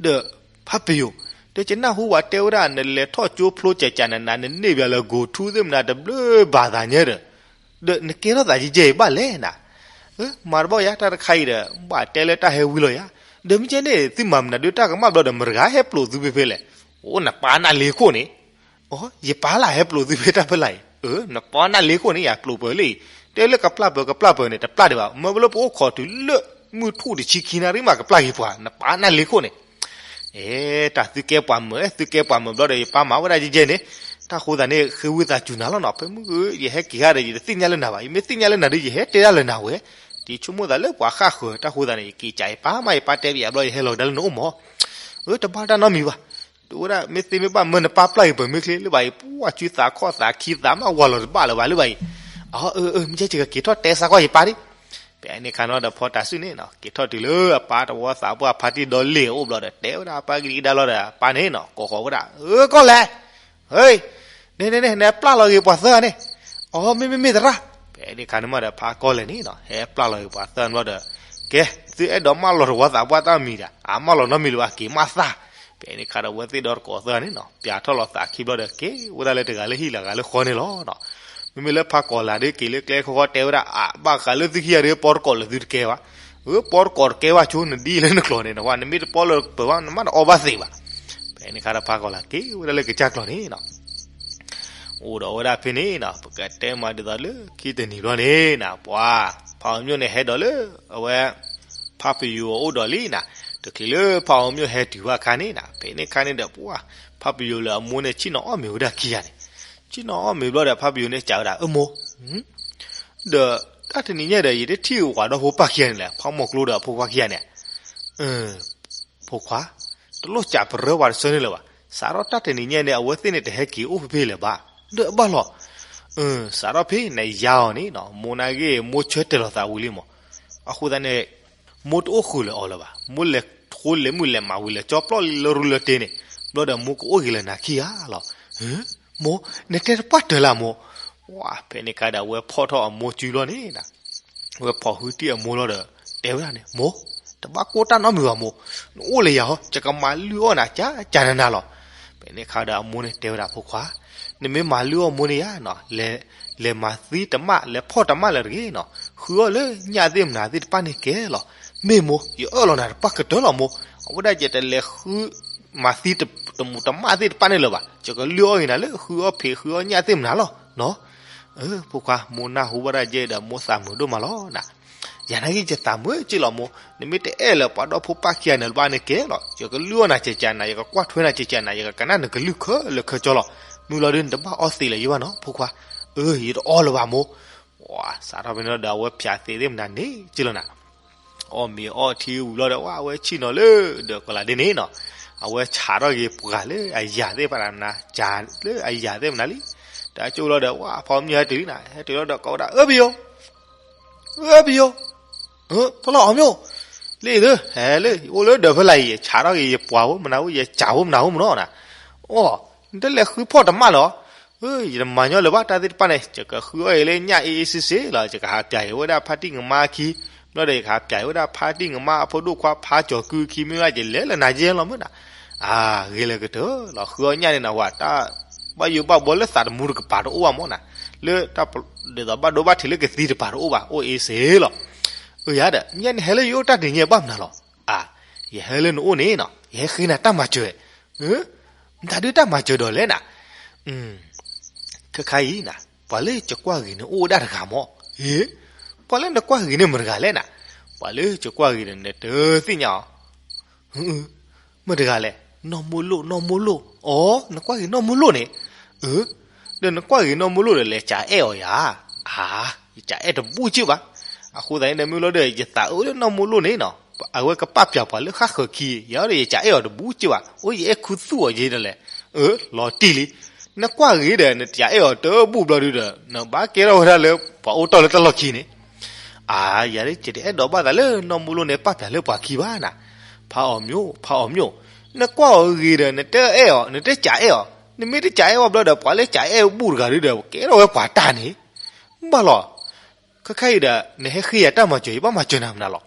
ဒီးဖးပယိၤ, ဒီးယနၢ်ဟူပှၤတဲဝဲဒၣ် နလဲၤထီၣ်ကၠိဖျိကၠးကၠးနၤနၤ နန့ၢ်ဘၣ်လၢ go to သ့ၣ်မနၤတဘျုးဘၣ်သးညါဒီး, ဒီးနကဲထီၣ်သးယဲယဲအံၤဘၣ်လဲၣ်နၤ. မၤတဘၣ်ယၤတၢ်တခါအံၤဒီး ဘၣ်တဲလၢတၢ်ဟဲဝံလီၤယၤ, ဒီးမ့ၢ်ကဲန့ၣ် သုမၤမနုၤဒုးတၢ်ကမၣ်ဘျီဒီး မတၤတဂၤဟဲပျိးသုဖဲဖဲလဲၣ်. အိၣ် နပၢ်နၢ်လ့ခိၣ်န့ၣ် အိ ယပၢ်လၢဟဲပျိးသုဖဲတၢ်ဖဲလဲၣ်အံၤ, နပၢ်နၢ်လ့ခိၣ်န့ၣ် ယပျိးပၢၤလံ, တဲလၢကပျၢ်ပၢၤကပျၢ်ပၢၤန့ၣ် တပျၢ်ဒံးဘၣ်, မ့ၢ်လၢပအိၣ်ခိးတုၤလၢ မုၢ်ထူၣ်တဆံခံနၣ်ရံၣ်မးကပျၢ်က့ၤပှၤ, နပၢ်နၢ်လ့ခိၣ်န့ၣ်. အဲ တၢ်သုကဲပှၤမုာ် သုကဲပှၤမုာ်ဘျီဒီး ယပၢ်မၤဝဲဒၣ်ယဲယဲန့ၣ်, တၢ်ဃိသးန့ၣ် ဃ့ဝံသးစူၤနၤလီၤနီၤ, ဖဲမုၢ်ဂ့ၤ ယဟဲက့ၤဃာ်ဒီး ယတသ့ၣ်ညါလၢနၤဘၣ်, ယမ့ၢ်သ့ၣ်ညါလၢနၤဒီး ယဟဲတဲဒၣ်လၢနၤဝဲ, ယဆိကမိၣ်သးလၢပှၤဃၣ်ဃၢၤ, တၢ်ဃိသးန့ၣ် ယက့ၤကးယပၢ်မး ယပၢ်တဲပယၤဘျီ ယဟဲလီၤကဒါလၢနအိၣ်မး, အၢ တဘၣ်တၢ်နီတမံၤဘၣ်, တအိၣ်ဒၣ် မ့ၢ်သ့မ့ၢ်ဘၣ်မၢနပၢ်ပျၢ်ယပှဲၤမ့ၢ်ချ့လၢၤဘၣ်, ယပှၤစုသးခီၣ်သးခံသးမး ဝၤလီၤတဘၣ်လၢၤဘၣ်လၢၤဘၣ်အံၤ, အၢ အၢ မ့ၢ်ကဲ ယကက့ၤထီၣ်တဲစးကွၢ်ယပၢ်ဒံး ဖဲန့ၣ်ခါန့ၣ်ဒီး ဖီတၤစုၣ်န့ၣ်နီၤ က့ၤထီၣ်တုၤလၢအပၢ်တဝီသးပှၢ်ဖါတံၢ်ဒီလ့ၣ်အအိၣ်ဘျီဒီး တဲဝဲဒၣ်အပၢ်ကဒံကဒါလီၤဒီး အပၢ်န့ၣ်နီၤ ကိးဃီၤဝဲဒၣ် အၢ ကီၢ်လဲၣ်, ဟ့, န့ၣ်န့ၣ်န့ၣ် နပျၢ်လီၤဂ့ၤပှၤသၢဂၤန့ၣ်, အီ မ့မ့ၢ်မ့ၢ်သရၣ်, ဖဲန့ၣ်ခါန့ၣ်မးဒီး ဖါကီၢ်လဲၣ်န့ၣ်နီၤ ဟဲပျၢ်လီၤဂ့ၤပှၤသၢဂၤန့ၣ်ဘျီဒီး ကဲ, သုအဲၣ်ဒိးမၢလီၤတဝီသးပှၢ်တၢ်မံၤဒၣ်, အမၢလီၤနီတမံၤလၢၤဘၣ် က့ၤမးသၣ်, ဖဲန့ၣ်ခါဒီး အဝဲသ့ၣ်ဒီတကိးသၢဂၤန့ၣ်နီၤ ပျးထီၣ်လီၤသးခံဘျီဒီး က့ၤဝဲဒၣ်လၢတဂၤလၢဟံၣ်လၢဂၤလၢဃီန့ၣ်လီၤ. မ့မ့ၢ်လၢဖါကီၢ်လဲၣ်ဒီး က့ၤလၢကျဲခီဃီတဲဝဲဒၣ် အါ ဘၣ်ဃးလၢသုခံဂၤဒီး ပီတကိးလၢသုတကဲဘၣ်, အၢ ပီတကိးတကဲဘၣ်ဆိ နဒ်လဲၣ်နကျိာ်န့ၣ် နဝဲ နမ့ၢ်တပီလၢပၢၤဘၣ် နမ့ၢ်တအီဘၣ်သံးဘၣ်, ဖဲန့ၣ်ခါဒီးဖါကီၢ်လဲၣ် က့ၤဝဲဒၣ်လၢကစၢ်ကျီၢ်န့ၣ်နီၤ အိၣ်ဒီးဝဲဒၣ်ဖဲန့ၣ်နီၤ ပကတဲမးဒ်သိးလၢခံတနံၤဘျီန့ၣ်နီၤ ပှၤ ဖါအီၤမျိၣ်န့ၣ်ဟဲဒီးလၢ အဝဲ ဖါပယိၤအအိၣ်ဒီးလံနီၤ, တချုးလၢဖါအီၤမျိၣ်ဟဲတုၤဘၣ်အခါန့ၣ်နီၤ ဖဲန့ၣ်ခါန့ၣ်ဒီး ပှၤ ဖါပယိၤလၢအမိၢ်န့ၣ် ဆ့ၣ်နီၤအီၣ်မ့ၤဝဲဒၣ်ခံဂၤန့ၣ်, ဆ့ၣ်နီၤအီၣ်မ့ၤဘျီဒီး ဖါပယိၤန့ၣ်စံးဝဲဒၣ် အၢ မိၢ်, ဒီးတၢ်တနံၤညါဒီး ယတထံၣ်ဝဲဒၣ်ဒီဖိပၢ်ခံဂၤန့ၣ်လဲၣ်, ဖါမီၤကျိဒီးအဖိခွါခံဂၤန့ၣ် ဖိခွါ, တလိၣ်စံးပရၢပှၤတဆၢန့ၣ်လၢၤဘၣ်, စးထီၣ်တၢ်တနံၤညါန့ၣ် အဝဲသ့ၣ်န့ၣ်တဟဲက့ၤအိၣ်ဖဲဖဲလၢၤဘၣ်, ဒီးအဘၣ်လီၤ, စးထီၣ်ဖဲနယါအီၤန့ၣ်နီၤ မိၢ်နၤဂ့ၢ် မိၢ်ဆၢတဲာ်လီၤသးဝံၤလံမး, အဃိသတးန့ၣ် မိၢ်တအိၣ်ဃုာ်လၢၤအီၤလၢၤဘၣ်, မိၢ်လဲၤဃိလဲၤမုၢ်လဲၤမၤဝံၤလဲၤကၠီပျီလံလၢရူလၢတ့န့ၣ်, ဘျီဒီးမိၢ်ကအိၣ်ဂ့ၤလၢနၤခံဂၤလီၤ, မိၢ်, နတဲတပှၢ်တၢၢ်လၢမိၢ်, ဝဲဖဲန့ၣ်ခါဒီး အဝဲဖီၣ်ထီၣ်အမိၢ်စုလီၤန့ၣ် ဝဲဖီၣ်ဟုတံၢ်အမိၢ်လီၤဒီး တဲဝဲဒၣ်န့ၣ် မိၢ်, တဘၣ်ကိၢ်တၢ်နီတမံၤဘၣ်မိၢ်, နအိၣ်လၢယၤဟီ ယကမၤလုၢ်အီၣ်နၤ ကကနနၤလီၤ. ဖဲန့ၣ်ခါဒီးအမိၢ်န့ၣ်တဲဝဲဒၣ်ဖိခွါ, နမ့ၢ်မၤလုၢ်အီၣ်မိၢ်န့ၣ်ယါနီၤ, လဲၤမၤသံတမၣ် လဲၤဖီၣ်တမၣ်လၢၤတဂ့ၤနီၤ, ဃုအီၣ်လၢညၣ်သ့ၣ်မနၤသ့ၣ်တဖၣ်န့ၣ်ကဲလီၤ. မ့ၢ်မိၢ်, ယအၢၣ်လီၤနၤတပှၢ်ကတၢၢ်လီၤမိၢ်, အဝဲဒၣ်ယတလဲၤဃု မၤသံတမူးတမၣ်သ့ၣ်တဖၣ်န့ၣ်လၢၤဘၣ်, ယကလုၢ်အီၣ်ဂ့ၤနၤလၢ ဃုအီၣ်ဖံးဃုအီၣ်ညၣ်သ့ၣ်မနၤလီၤနီၤ. အၢ ဖိခွါ, မိၢ်နၢ်ဟူဘၣ်ဒၣ်ယဲဒီး မိၢ်သးမုာ်ဒိၣ်မးလီၤနၤ. ယၤနာ်က့ ယသးမုာ်က့လီၤမိၢ်, နမ့ၢ်တအဲၣ်လၢပှၤဒီဖိပၢ်ခံဂၤန့ၣ်လၢၤဘၣ်န့ၣ်ကဲလီၤ, ယကလုၢ်အီၣ်နၤကကနၤ, ယကကွၢ်ထွဲနၤကကနၤ, ယကကနၣ်နကလုၢ်ခဲလၢာ်ခဲဆ့လီၤ. မုၢ်လီၤဒုး နတဘၣ်အီသံးလၢၤယဘၣ်နီၤ ဖိခွါ. အၢ ယတအီလၢၤဘၣ်မိၢ်. ပှၤ စးထီၣ်ဖဲန့ၣ်ဒီး အဝဲဖၠးသံးသ့ၣ်မနၤန့ၣ်က့လီၤနၤ. အီၣ်မ့ၤအီထံဝံၤလီၤဒီး ဝဲ အဝဲဆ့ၣ်နီၤလၢဒၢးကီၤလၤဒ်န့ၣ်နီၤ, အဝဲဆးထီၣ်က့ၤပှၤလၢအယၤသ့ၣ်တဖၣ်မနၤ, ကးလၢအယၤသ့ၣ်မနၤလံ. တၢ်ကၠိလီၤဒီး ဝဲ ဖါအီၤမျိၣ်ဟဲတုၤလံနၤ, ဟဲတုၤလီၤဒီးကိးဝဲဒၣ် အၢ ပယိၤ, အၢ ပယိၤ, ဖီလီၤအီၤမျိၣ်, လၢအံၤသု, ဟဲလၢ အိၣ်လၢဒၢးဖဲလဲၣ်အံၤ, ဆးထီၣ်က့ၤယပှၤဖိမနၤဖိ ယကးဖိမနၤဖိမနီၤနၤ. အိၣ် နတလဲၤဃုဖီၣ်တမၣ်လၢၤ အၢ ယတမၤညီလၢၤဘၣ်တၢ်သ့ၣ်တဖၣ်န့ၣ်, ယကဃုအီၣ်အံၤလၢညၣ်အ့အ့စ့စ့လီၤ, ယကဟးပျးက့ၤဝဲဒၣ်ဖါတံၢ်ငါမါအခံ, ဘျီဒီးယကဟးပျးက့ၤဝဲဒၣ်ဖါတံၢ်ငါမါအဖိဒိၣ်ခွါဖါကၠီၤကုအခံ မ့ၢ်ဝဲဒၣ်ယလဲၤလၢနၤယဲလီၤမုၢ်နၤ. အါ ဂ့ၤလၢကတၢၢ်လီၤ, ဃုအီၣ်ညၣ်န့ၣ်နဝဲ တၢ်ဘၣ်ယိၣ်ဘၣ်ဘှီလၢသးတမူတကပၤတအိၣ်ဘၣ်မနီၤ, လၢတၢ်ဒ်သိးဘၣ်ဒိဘၣ်ထံးလၢကသံတပၤတအိၣ်ဘၣ်, အိၣ်အ့စ့လီၤ. အၢ ယၤဒီး မ့ၢ်ညါန့ၣ်ဟဲလၢယအိၣ်တၢ်တနံၤညါဘၣ်မနုၤလီၤ. အါ ယဟဲလၢနအိၣ်န့ၣ်နီၤ, ယဟဲဃ့နၤတၢ်မၤစၢၤ, မတၤဒုးတၢ်မၤစၢၤဒီးလဲၣ်နၤ. ခဲခါအံၤနၤ, ပှၤလၢယကွၢ်ဂ့ၤန့ၣ်အိၣ်ဝဲဒၣ်တဂၤမး. အ့ ပှၤလၢနကွၢ်ဂ့ၤန့ၣ်မတဂၤလဲၣ်နၤ. ပှၤလၢယကွၢ်ဂ့ၤန့ၣ် နတသ့ၣ်ညါအီၤ မတဂၤလဲၣ်, နီၢ်မိၢ်လိၣ်, နီၢ်မိၢ်လိၣ်. အီ နကွၢ်ဂ့ၤနီၢ်မိၢ်လိၣ်န့ၣ်. အၢ ဒီးနကွၢ်ဂ့ၤနီၢ်မိၢ်လိၣ်ဒီး လဲၤကးအဲၣ်အီၤယၤ. အါ ယကးအဲၣ်တဘူၣ်စ့ၢ်ဘၣ်. အဃိသတးန့ၣ်ဒီး မ့ၢ်လီၤဒီး ယသးအၢလၢနီၢ်မိၢ်လိၣ်န့ၣ်နီၤ, အဝဲကပာ်ပျးပှၤလၢဃၣ်ဃၢၤခံ, ယၤဒီးယကးအဲၣ်အီၤတဘူၣ်စ့ၢ်ဘၣ်, အိၣ်ယအဲၣ်ခူသူၣ်အီၤယဲဒီးလဲၣ်. အၢ လီၤတံၢ်လံ. နကွၢ်ဂ့ၤဒီး နကးအဲၣ်အီၤတဘူၣ်ဘျီဒုဒီး နဘၣ်ကဲထီၣ်ဝဲဒၣ်လၢပှၤအိၣ်တီၢ်လၢတၢ်လီၢ်ခံန့ၣ်. အါ ယၤဒ် ယတအဲၣ်ဒိးဘၣ်သးလၢနီၢ်မိၢ်လိၣ်န့ၣ် ပာ်ပျးလၢပှၤခံဘၣ်နၤ. ဖါအီၤမျိၣ်, ဖါအီၤမျိၣ်, နကွၢ်အီၤဂ့ၤဒီး နတအဲၣ်အီၤ, နတကးအဲၣ်အီၤ, နမ့ၢ်တကးအဲၣ်အီၤဘျီဒီး ပှၤလၢကးအဲၣ်ဘူၣ်တဂၤဒုဒီး ကဲထီၣ်ဝဲပှၤတၢ်န့ၣ်. ဘၣ်လီၤ. ခဲခါအံၤဒီး နဟဲဃ့ယၤတၢ်မၤစၢၤ ယဘၣ်မၤစၢၤနၤမနုၤလီၤ.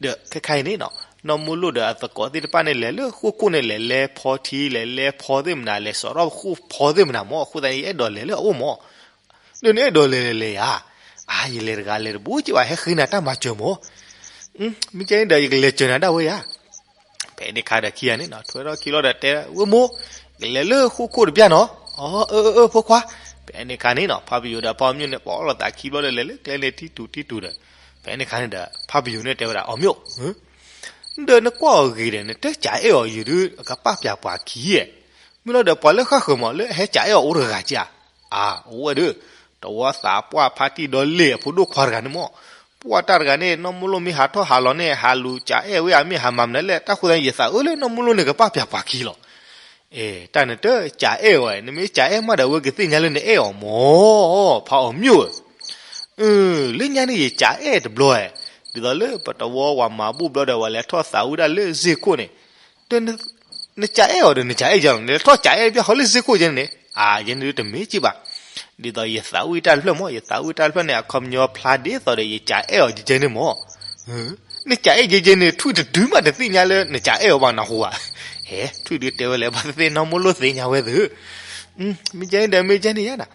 ဒီးခဲခါအံၤန့ၣ်နီၤ, နီၢ်မိၢ်လိၣ်ဒီးအသကိးသ့ၣ်တဖၣ်န့ၣ် လဲၤလၢဃိၣ်ခိၣ်န့ၣ် လဲၤလဲၤဖီထံ လဲၤလဲၤဖီသ့ၣ်မနၤ လဲၤစိာ်ထီၣ်ဃိၣ်ဖီသ့ၣ်မနၤမၢ်. အဃိသတးန့ၣ် ယအဲၣ်ဒိးလဲၤလၢအအိၣ်မၢ်. ဒီးနအဲၣ်ဒိးလဲၤလဲၤလဲၤဧါ. အါ ယလဲၤတဂၤလဲၤတဘူၣ်က့ဘၣ် ဟဲဃ့နၤတၢ်မၤစၢၤမၢ်. မ့ၢ်ကဲန့ၣ်ဒီး ယကလဲၤစၢၤနၤဒၣ်ဝဲဧါ. ဖဲန့ၣ်ခါဒီးခံဂၤန့ၣ်နီၤ ထွဲထီၣ်ခံလီၤဒီးတဲ ဝဲမိၢ်, ကလဲၤလၢဃိၣ်ခိၣ်တဘျီနီၤ. အီ အၢ အၢ အၢ ဖိခွါ. ဖဲန့ၣ်ခါန့ၣ်နီၤ ဖါပယိၤဒီးဖါအီၤမျိၣ်န့ၣ် ပီၣ်လိာ်သးခံဘျီဒီး လဲၤလၢကျဲန့ၣ် ထံတူၤထံတူၤဒီး ဖဲန့ၣ်ခါန့ၣ်ဒီး ဖါပယိၤန့ၣ်တဲဝဲဒၣ် အီၤမျိၣ်ဧၢ, ဒီးနကွၢ်အီၤဂ့ၤဒီး နတကးအဲၣ်အီၤယုာ်ဒုး အကပာ်ပျၢ်ပှၤခံဧါ. မ့ၢ်လီၤဒီးပှၤလၢဃၣ်ဃၢၤမး လၢအဟဲကးအဲၣ်အီၤအိၣ်တဂၤကဧါ. အါ အိၣ်ဝဲဒီး တဝီသးပှၢ်ဖါတံၢ်ဒီလ့ၣ်အဖိဒိၣ်ခွါတဂၤန့ၣ်မး. ပှၢ်တၢ်တဂၤန့ၣ် နီၢ်မိၢ်လိၣ်မ့ၢ်ဟးထီၣ်ဟးလီၤန့ၣ် ဟးလူၤကးအဲၣ်ဝဲဧါ မ့ၢ်ဟးမၤမနုၤလဲၣ်. တၢ်ဃိသတးန့ၣ် ယသးအၢလၢနီၢ်မိၢ်လိၣ်န့ၣ် ကပာ်ပျၢ်ပှၤခံလီၤ. အဲ တၢ်နတကးအဲၣ်အီၤ, နမ့ၢ်ကးအဲၣ်မးဒီး အဝဲကသ့ၣ်ညါလၢနအဲၣ်အီၤမး, ဖးအီၤမၠိၣ်ဧၢ. အၢ လၢညါန့ၣ်ယကးအဲၣ်တဘျီဧါ. ဒ်သိးလၢပတဝီဝၤမၤဘူၣ်ဘျီဒီး ဝၤလဲၤထီၣ်သးဝံၣ်တၢ်လၢစ့ၢ်ခိၣ်န့ၣ်, ဒီးနကးအဲၣ်အီၤဒီး နကးအဲၣ်ယၤလီၤ. နလဲၤထီၣ်ကးအဲၣ်တဘျီဃီလၢစ့ၢ်ခိၣ်ကဲန့ၣ်န့ၣ်, အါ ယဲန့ၣ်တမ့ၢ်က့ဘၣ်. ဒ်သိးယသးဝံၣ်တၢ်တဖျၢၣ်မး, ယသးဝံၣ်တၢ်တဖျၢၣ်န့ၣ် အခီပညီဖျါဒ်သိးဒီး ယကးအဲၣ်အီၤကဲန့ၣ်မး. နကးအဲၣ်ကဲကဲန့ၣ် ထွံၣ်တဒုမးတသ့ၣ်ညါလၢနကးအဲၣ်အီၤဘၣ်နၢ်ဟူဧါ. ဟဲ ထွံၣ်ဒုတဲဝဲလဲၣ် ဘၣ်သ့ၣ်သ့ၣ်နီၢ်မိၢ်လိၣ်သ့ၣ်ညါဝဲသု. မ့ၢ်ကဲန့ၣ်ဒီး မ့ၢ်ကဲန့ၣ်ယါနၤ.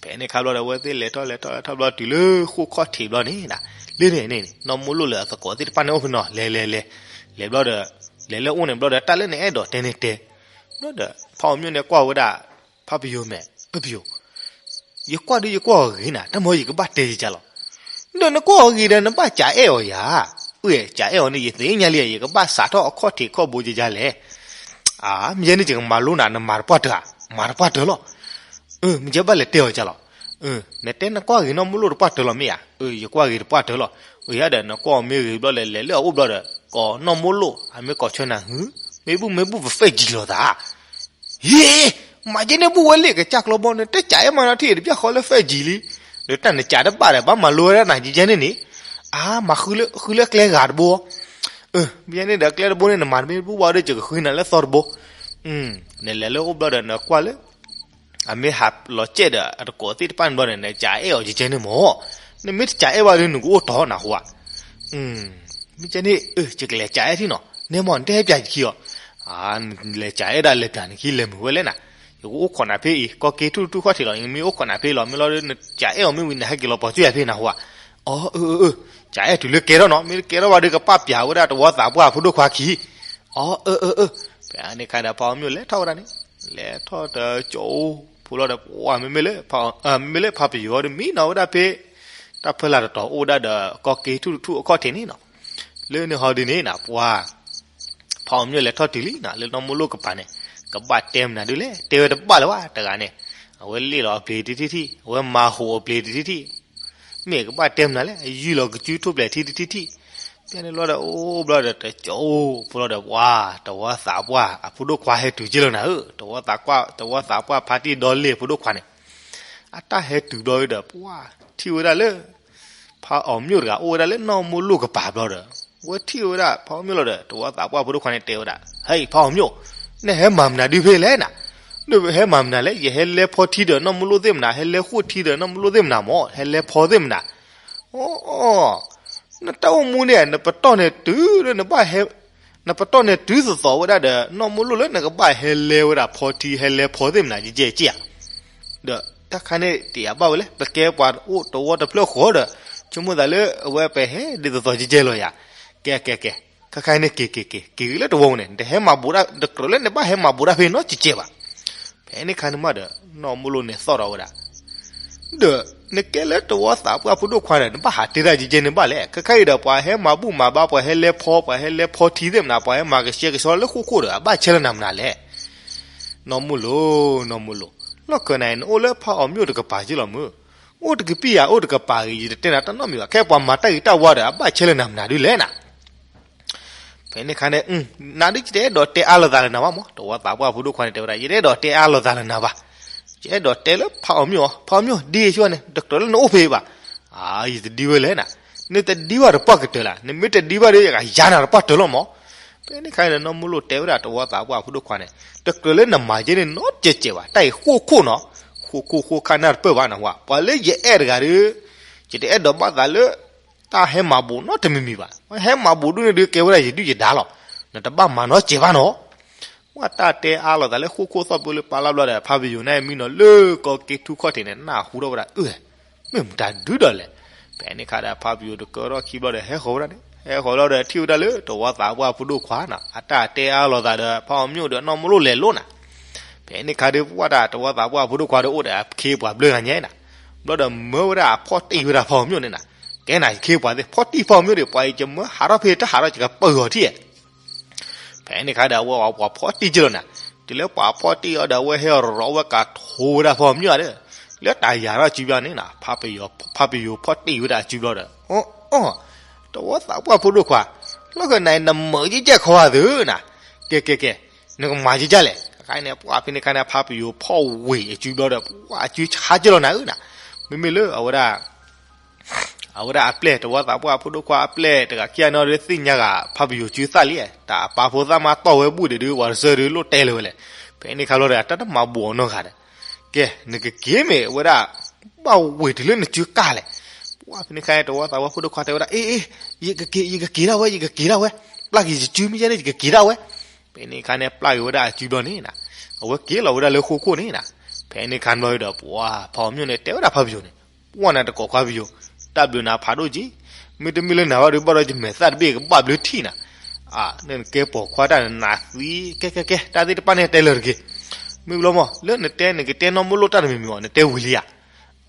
ဖဲန့ၣ်ခါဘျီဒီး အဝဲသ့ၣ်လဲၤထီၣ်လဲၤထီၣ်လဲၤထီၣ်ဘျီတုၤလၢဃိၣ်ခီၣ်ထံးဘျီန့ၣ်, လၢန့ၣ်န့ၣ် နီၢ်မိၢ်လိၣ်လၢအသကိးသ့ၣ်တဖၣ်န့ၣ်အိၣ်ဖဲနီၤ လဲၤလဲၤလဲၤ, လဲၤဘျီဒီး လဲၤလၢအအိၣ်န့ၣ်ဘျီဒီး တၢ်လၢနအဲၣ်ဒိးတဲန့ၣ်တဲ. ဘျီဒီး ဖးအီၤမၠိၣ်န့ၣ်ကွၢ်ဝဲဒၣ် ဖးပယိၤမဲာ်, ဖးပယိၤ, ယကွၢ်ဒုးယကွၢ်အီၤဂ့ၤနၤ, တၢ်မ့ၢ်ယကဘၣ်တဲယကလီၤ. ဒီးနကွၢ်အီၤဂ့ၤဒီး နဘၣ်ကးအဲၣ်အီၤယၤ. အၢ ကးအဲၣ်အီၤန့ၣ် ယသ့ၣ်ညါလံ ယကဘၣ်စးထီၣ်အခီၣ်ထံးခီၣ်ဘိယၤလဲၣ်. အါ မ့ၢ်ယဲန့ၣ် ယကမၤလိနၤ နမၤတပှၢ်တၢၢ်ဧါ. မၤတပှၢ်တၢၢ်လီၤ. အၢ မ့ၢ်ယဲဘၣ်လဲၤတဲအီၤကလီၤ. အၢ နတဲနကွၢ်ဂ့ၤနီၢ်မိၢ်လိၣ်တပှၢ်တၢၢ်လီၤမ့ၢ်ဧါ. အၢ ယကွၢ်ဂ့ၤတပှၢ်တၢၢ်လီၤ. အၢ ယၤဒီး နကွၢ်အီၤမ့ၢ်ဂ့ၤဘျီဒီး လဲၤလၢအအိၣ်ဘျီဒီး ကိးနီၢ်မိၢ်လိၣ် အမ့ၢ်ကိးဆၢနၤ ဟု မ့ၢ်ဘူၣ်မ့ၢ်ဘူၣ်ပ five G လီၤသး. ဟ့ မၤကဲန့ၣ်ဘူၣ်ဝဲလ့ၣ်ကစၢ်ကျီဘီန့ၣ် တကးအဲၣ်မးနီထံၣ်တဘျီဃီလၢ five G လံ. ဒီးတၢ်နကးတဘၣ်ဒီး ဘၣ်မၤလိဝဲဒၣ်နၤကဲန့ၣ်န့ၣ်. အါ မၤဃုလၢကျဲဂၤတဘိ. မ့ၢ်ယဲန့ၣ်ဒီး ကျဲတဘိန့ၣ် နမၤတမ့ၢ်ဘူၣ်ဘၣ်ဒီး ယကဃုနၤလၢသီတဘိ. နလဲၤလၢအအိၣ်ဘျီဒီး နကွၢ်လၢ အမ့ၢ်ဟးလီၤကဲဒီး အတကိးသ့ၣ်တဖၣ်န့ၣ်ဘျီန့ၣ် နကးအဲၣ်အီၤကဲန့ၣ်မး. နမ့ၢ်တကးအဲၣ်ဘၣ်ဒီး နကအိၣ်တီနၢ်ဟူဧါ. မ့ၢ်ကဲန့ၣ် ယကလဲၤကးအဲၣ်ထံနီၤ နဲမး နတဟဲပျၢ်ယခံအီၤ. လဲၤကးအဲၣ်ဒၣ်လဲၤပျၢ်နခံ လဲၤမုာ်ဝဲလဲၣ်နၤ. ယကအိၣ်ခိးနၤဖဲအံၤ ကီၢ်က့ၤထူၣ်ထူၣ်ခီၣ်ထံးလီၤ. ယမ့ၢ်အိၣ်ခိးနၤဖဲအံၤလီၤ မ့ၢ်လီၤဒီး နကးအဲၣ်အီၤမ့ၢ်ဝံၤ နဟဲက့ၤလီၤပှၤကၠိယၤဖဲနၢ်ဟူဧါ. အီ အၢ အၢ အၢ ကးအဲၣ်တုၤလၢကဲထီၣ်နီၤ မ့ၢ်တကဲထီၣ်ဘၣ်ဒီး ကပာ်ပျၢ်ဝဲဒၣ်တဝီသးပှၢ်ဖိဒိၣ်ခွါခံ. အီ အၢ အၢ အၢ ဖဲန့ၣ်ခါဒီး ဖးအီၤမၠိၣ်လဲၤထီၣ်ဝဲဒၣ်န့ၣ် လဲၤထီၣ်တကၠိ ဖိလီၤဒီး ပှၤမ့မ့ၢ်လၢ မ့မ့ၢ်လၢဖးပယိၤဒီး မံနီၤဝဲဒၣ်ဖဲ တၢ်ဖၢလာ်တတီၤအိၣ်ဝဲဒၣ်ဒီး ကီၢ်က့ၤထူၣ်ထူၣ်အခီၣ်ထံးန့ၣ်နီၤ. လၢန့ၣ်ဟီဒုန့ၣ်နၤ ပှၤ ဖးအီၤမၠိၣ်လဲၤထီၣ်တုၤလံနၤ လၢနီၢ်မိၢ်လိၣ်ကပၤန့ၣ် ကဘၣ်တဲမနုၤဒုလဲၣ် တဲဝဲတဘၣ်လၢၤဘၣ်တဂၤန့ၣ်. အဝဲလ့ၣ်လီၤအပျ့ၤတထံၣ်ထံၣ် အဝဲမၤဟူးအပျ့ၤတထံၣ်ထံၣ် မ့ၢ်ကဘၣ်တဲမနုၤလဲၣ် အယုၢ်လီၤကစုထူၣ်ပျဲၤထံတထံၣ်ထံၣ်. ဖဲန့ၣ်ဘျီဒီး အိၣ်ဘျီဒီးတကၠိ ဖိလီၤဒီး ပှၤ တဝီသးပှၢ်အဖိဒိၣ်ခွါဟဲတုၤက့လီၤနၤဧၢ တဝီသးပှၢ်ဖါတံၢ်ဒီလ့ၣ်အဖိဒိၣ်ခွါန့ၣ် အတၢ်ဟဲတုၤဘျီဒီး ပှၤထံၣ်ဝဲဒၣ်လၢ ဖးအီၤမၠိၣ်တဂၤအိၣ်ဝဲဒၣ်လၢနီၢ်မိၢ်လိၣ်ကပၤဘျီဒီး ဝဲထံၣ်ဝဲဒၣ်ဖးအီၤမၠိၣ်လီၤဒီး တဝီသးပှၢ်ဖိဒိၣ်ခွါန့ၣ်တဲဝဲဒၣ် ဟဲ ဖးအီၤမၠိၣ် နဟဲမၤမနုၤဒုဖဲလဲၣ်နၤ. နဟဲမၤမနုၤလဲၣ် ယဟဲလဲဖီထံဒီးနီၢ်မိၢ်လိၣ်သ့ၣ်မနၤ ဟဲလဲဃိၣ်ထံဒီးနီၢ်မိၢ်လိၣ်သ့ၣ်မနၤမး ဟဲလဲဖီသ့ၣ်မနၤ. အိ နတၢ်အိၣ်မူန့ၣ် နပတီၢ်န့ၣ်တုၤလၢနဘၣ်ဟဲ နပတီၢ်န့ၣ်တုၤသသိးဝဲဒၣ်ဒီး နီၢ်မိၢ်လိၣ်လၢနကဘၣ်ဟဲလဲဝဲဒၣ်ဖီထံ ဟဲလဲဖီသ့ၣ်မနၤ ယကဲက့ဧါ. ဒီးတၢ်ခါန့ၣ်တယာ်ဘၣ်ဝဲလဲၣ် ပကဲပှၤအိၣ်တဝီတဖျၢၣ်ဃီဒီး ဆိကမိၣ်သးလၢအဝဲပဟဲဒ်သိးသိးကဲကဲလီၤယၤ. ကဲကဲကဲ ခါခါန့ၣ်က့ၤက့ၤက့ၤ က့ၤက့ၤလၢတဝီန့ၣ် နတဟဲမၤဘူးတၢ် တကြၢးလၢနဘၣ်ဟဲမၤဘူးတၢ်ဖဲနီတကဲဘၣ်. ဖဲန့ၣ်ခါန့ၣ်မးဒီး နီၢ်မိၢ်လိၣ်န့ၣ်သီၣ်ထီၣ်ဝဲဒၣ် ဒီးနကဲလၢတဝီသးပှၢ်ဖိဒိၣ်ခွါဒီး နဘၣ်ဟးတဲတၢ်ကဲကဲန့ၣ်ဘၣ်လဲၣ်. ခဲခါအံၤဒီး ပှၤဟဲမၤဘူၣ်မၤဘါ ပှၤဟဲလဲဖီ ပှၤဟဲလဲဖီထံသ့ၣ်မနၤ ပှၤဟဲမၤကဆှဲကဆှီလၢဃိၣ်ခိၣ်ဒီး အဘၣ်ဆဲလၢနၤမနုၤလဲၣ်. နီၢ်မိၢ်လိၣ် နီၢ်မိၢ်လိၣ် လီၢ်ခၢၣ်နၤအံၤ နအိၣ်လၢဖးအီၤမၠိၣ်တကပၤက့လီၤမုၢ်. အိၣ်တကပံာ်ယၤ အိၣ်တကပၤဂ့ၤ ယတတဲနၤတၢ်နီတမံၤဘၣ်. ခဲပှၤမၤတၢ်ဂ့ၤတၢ်ဝါဒီး အဘၣ်ဆဲလၢနၤမနုၤဒုလဲၣ်နၤ. ဖဲန့ၣ်ခါန့ၣ် နၤဒုးယတအဲၣ်ဒိးတဲအါလိာ်သးလၢနၤဘၣ်မး. တဝီသးပှၢ်ဖိဒိၣ်ခွါန့ၣ်တဲဝဲဒၣ် ယတအဲၣ်ဒိးတဲအါလိာ်သးလၢနၤဘၣ်. ယအဲၣ်ဒိးတဲလၢဖးအီၤမၠိၣ်အီၤ ဖးအီၤမၠိၣ် ဒ်ယဆိန့ၣ် တကြၢးလၢနအိၣ်ဖဲအံၤဘၣ်. အါ ယတဒံဝဲလဲၣ်နၤ. နတဒံဘၣ်တပှၢ်ကတၢၢ်လၢ နမ့ၢ်တဒံဘၣ်ဒီး ယကယၤနၤတပှၢ်တၢၢ်လီၤမး. ဖဲန့ၣ်ခါန့ၣ် နီၢ်မိၢ်လိၣ်တဲဝဲဒၣ်တဝီသးပှၢ်ဖိဒိၣ်ခွါန့ၣ် တကြၢးလၢနမၤကဲန့ၣ် နီတစဲးစဲးဘၣ်. တၢ်အံၤဃိၣ်ခိၣ်နီၤ ဃိၣ်ခိၣ်ဃိၣ်ခါနၢ်တပၢၢ်ဘၣ်နၢ်ဟူဧါ. ပှၤလၢယအဲၣ်တဂၤဒီး ယတအဲၣ်ဒိးဘၣ်သးလၢ တၢ်ဟဲမၤဘူးနီတမံၤမံၤဘၣ်. ဟဲမၤဘူးဒုန့ၣ်ဒုး ကဲဝဲဒၣ်ယဒုၣ်ယဒါလီၤ. နတဘၣ်မၤနီတစဲးဘၣ်နီၤ. ပှၤတၢ်တဲအါလိာ်သးလၢဃိၣ်ခိၣ်သီၣ်ပၢလၢပာ်လၢဘျီဒီး ဖးပယိၤန့ၣ်မံနီၤလၢကီၢ်က့ၤထူၣ်ခီၣ်ထံးန့ၣ် နၢ်ဟူထီၣ်ဝဲဒၣ် အၢ မ့ၢ်မတၤဒုဒီးလဲၣ်. ဖဲန့ၣ်ခါဒီး ဖးပယိၤတကၢထီၣ်ခံဘျီဒီး ဟဲဃီၤဝဲဒၣ်န့ၣ် ဟဲဃီၤလီၤဒီး ထံၣ်ဝဲဒၣ်လၢတဝီသးပှၢ်ဖိဒိၣ်ခွါနီၤ အတၢ်တဲအါလိာ်သးဒီး ဖးအီၤမၠိၣ်ဒီးနီၢ်မိၢ်လိၣ်လဲၤလိၤနၤ. ဖဲန့ၣ်ခါဒီး ပှၤတၢ်တဝီသးပှၢ်ဖိဒိၣ်ခွါဒီး အိၣ်ဒီးအခ့အပှၤဘျၢဂၤညါနၤ. ဘျီဒီးမၢဝဲဒၣ်အဖီၣ်တံၢ်ဝဲဒၣ်ဖးအီၤမၠိၣ်န့ၣ်နၤ. ကဲနၤ ယခ့ပှၤသ့ၣ် ဖီၣ်တံၢ်ဖီအီၤမ့ၢ်ဒီး ပှၤအံၤယမၢဟးထီၣ်ဖဲတဟးထီၣ် ယကပၢၢ်အီၤထံၣ်ဧါ. ဖဲန့ၣ်ခါဒီး အဝဲပှၤဖီၣ်တံၢ်က့လီၤနၤ, တုၤလၢပှၤဖီၣ်တံၢ်အီၤဒီး အဝဲဟဲရီဝဲကးထိဝဲဒၣ်ဖီအီၤမ့ၢ်ဧါဒီး, လၢတၢ်ယၤထီၣ်စုဘျီန့ၣ်နၤ, ဖါပယီၤဖီၣ်တံၢ်ဝဲဒၣ်စုဘျီဒီး, အီ အီ တဝီသးပှၢ်ဖိဒိၣ်ခွါ, လီၢ်ဃၢၤနၤအံၤနမၢယကဲၢ်ခီဧါသုနၤ, ကဲကဲကဲ, နကမၤယကလဲၣ်, ခဲအံၤန့ၣ် ပှၤဖဲန့ၣ်ခါန့ၣ် ဖါပယီၤဖီၣ်ဝ့ၢ်အစုဘျီဒီး ပှၤအစုဆါက့လီၤနၤဧၢနၤ, မ့မ့ၢ်လၢအဝဲဒၣ် အဝဲဒၣ်အပျဲၢ် တဝီသးပှၢ်ဖိဒိၣ်ခွါအပျဲၢ်တဂၤခံဂၤန့ၣ်ဒီး သ့ၣ်ညါဂၤ ဖါပယီၤစုသၣ်လံ, တၢ်အပာ်ဖိသၣ်မးတီၢ်ဝဲဘူၣ်ဒံးဒီး ပှၤတစၢဒီးလိၣ်တဲလၢၤဝဲလဲၣ်, ဖဲန့ၣ်ခါလီၤဒီး တၢ်တမၤဘူးအီၤနီတဂၤဒီး, ကဲ နကက့ၤမ့ၢ်ဝဲဒၣ် ဘၣ်ဝ့ၢ်တုၤလၢနစုကၢ်လဲၣ်, ပှၤဖဲန့ၣ်ခါန့ၣ် တဝီသးပှၢ်ဖိဒိၣ်ခွါတဲဝဲဒၣ် အ့ အ့ ယကက့ၤ ယကက့ၤဒၣ်ဝဲ ယကက့ၤဒၣ်ဝဲ, ပျၢ်က့ၤယစုမ့ၢ်ယဲန့ၣ် ယကက့ၤဒၣ်ဝဲ, ဖဲန့ၣ်ခါန့ၣ် ပျၢ်က့ၤဝဲဒၣ်အစုဘျီန့ၣ်နၤ, အဝဲက့ၤလီၤဝဲဒၣ်လၢဃိခိၣ်န့ၣ်နၤ, ဖဲန့ၣ်ခါဘျီဒီး ပှၤဖါအီၤမၠိၣ်န့ၣ် တဲဝဲဒၣ်ဖါပယီၤန့ၣ်, ပှၢ်နၤတကိးခွါပယီၤ, တၢ်ဘျုးနၤဖးဒိၣ်က့, မ့တမ့ၢ်လၢနၤဘၣ်ဒီး ဘၣ်ဒီးယမဲာ်သၣ်တဘ့ၣ်ကဘၣ်ဘျုးထံၣ်နၤ, အါ နကဲပိာ်ခွါတၢ်နနးသံ, ကဲကဲကဲ တၢ်သ့ၣ်တဖၣ်န့ၣ်တဲလၢာ်တဂ့ၤ, မ့ၢ်ဘျီမး လၢနတဲ နကတဲနီၢ်မိၢ်လိၣ်တၢ်တမံၤမံၤအီၤ နတဲဝံၤလံဧါ,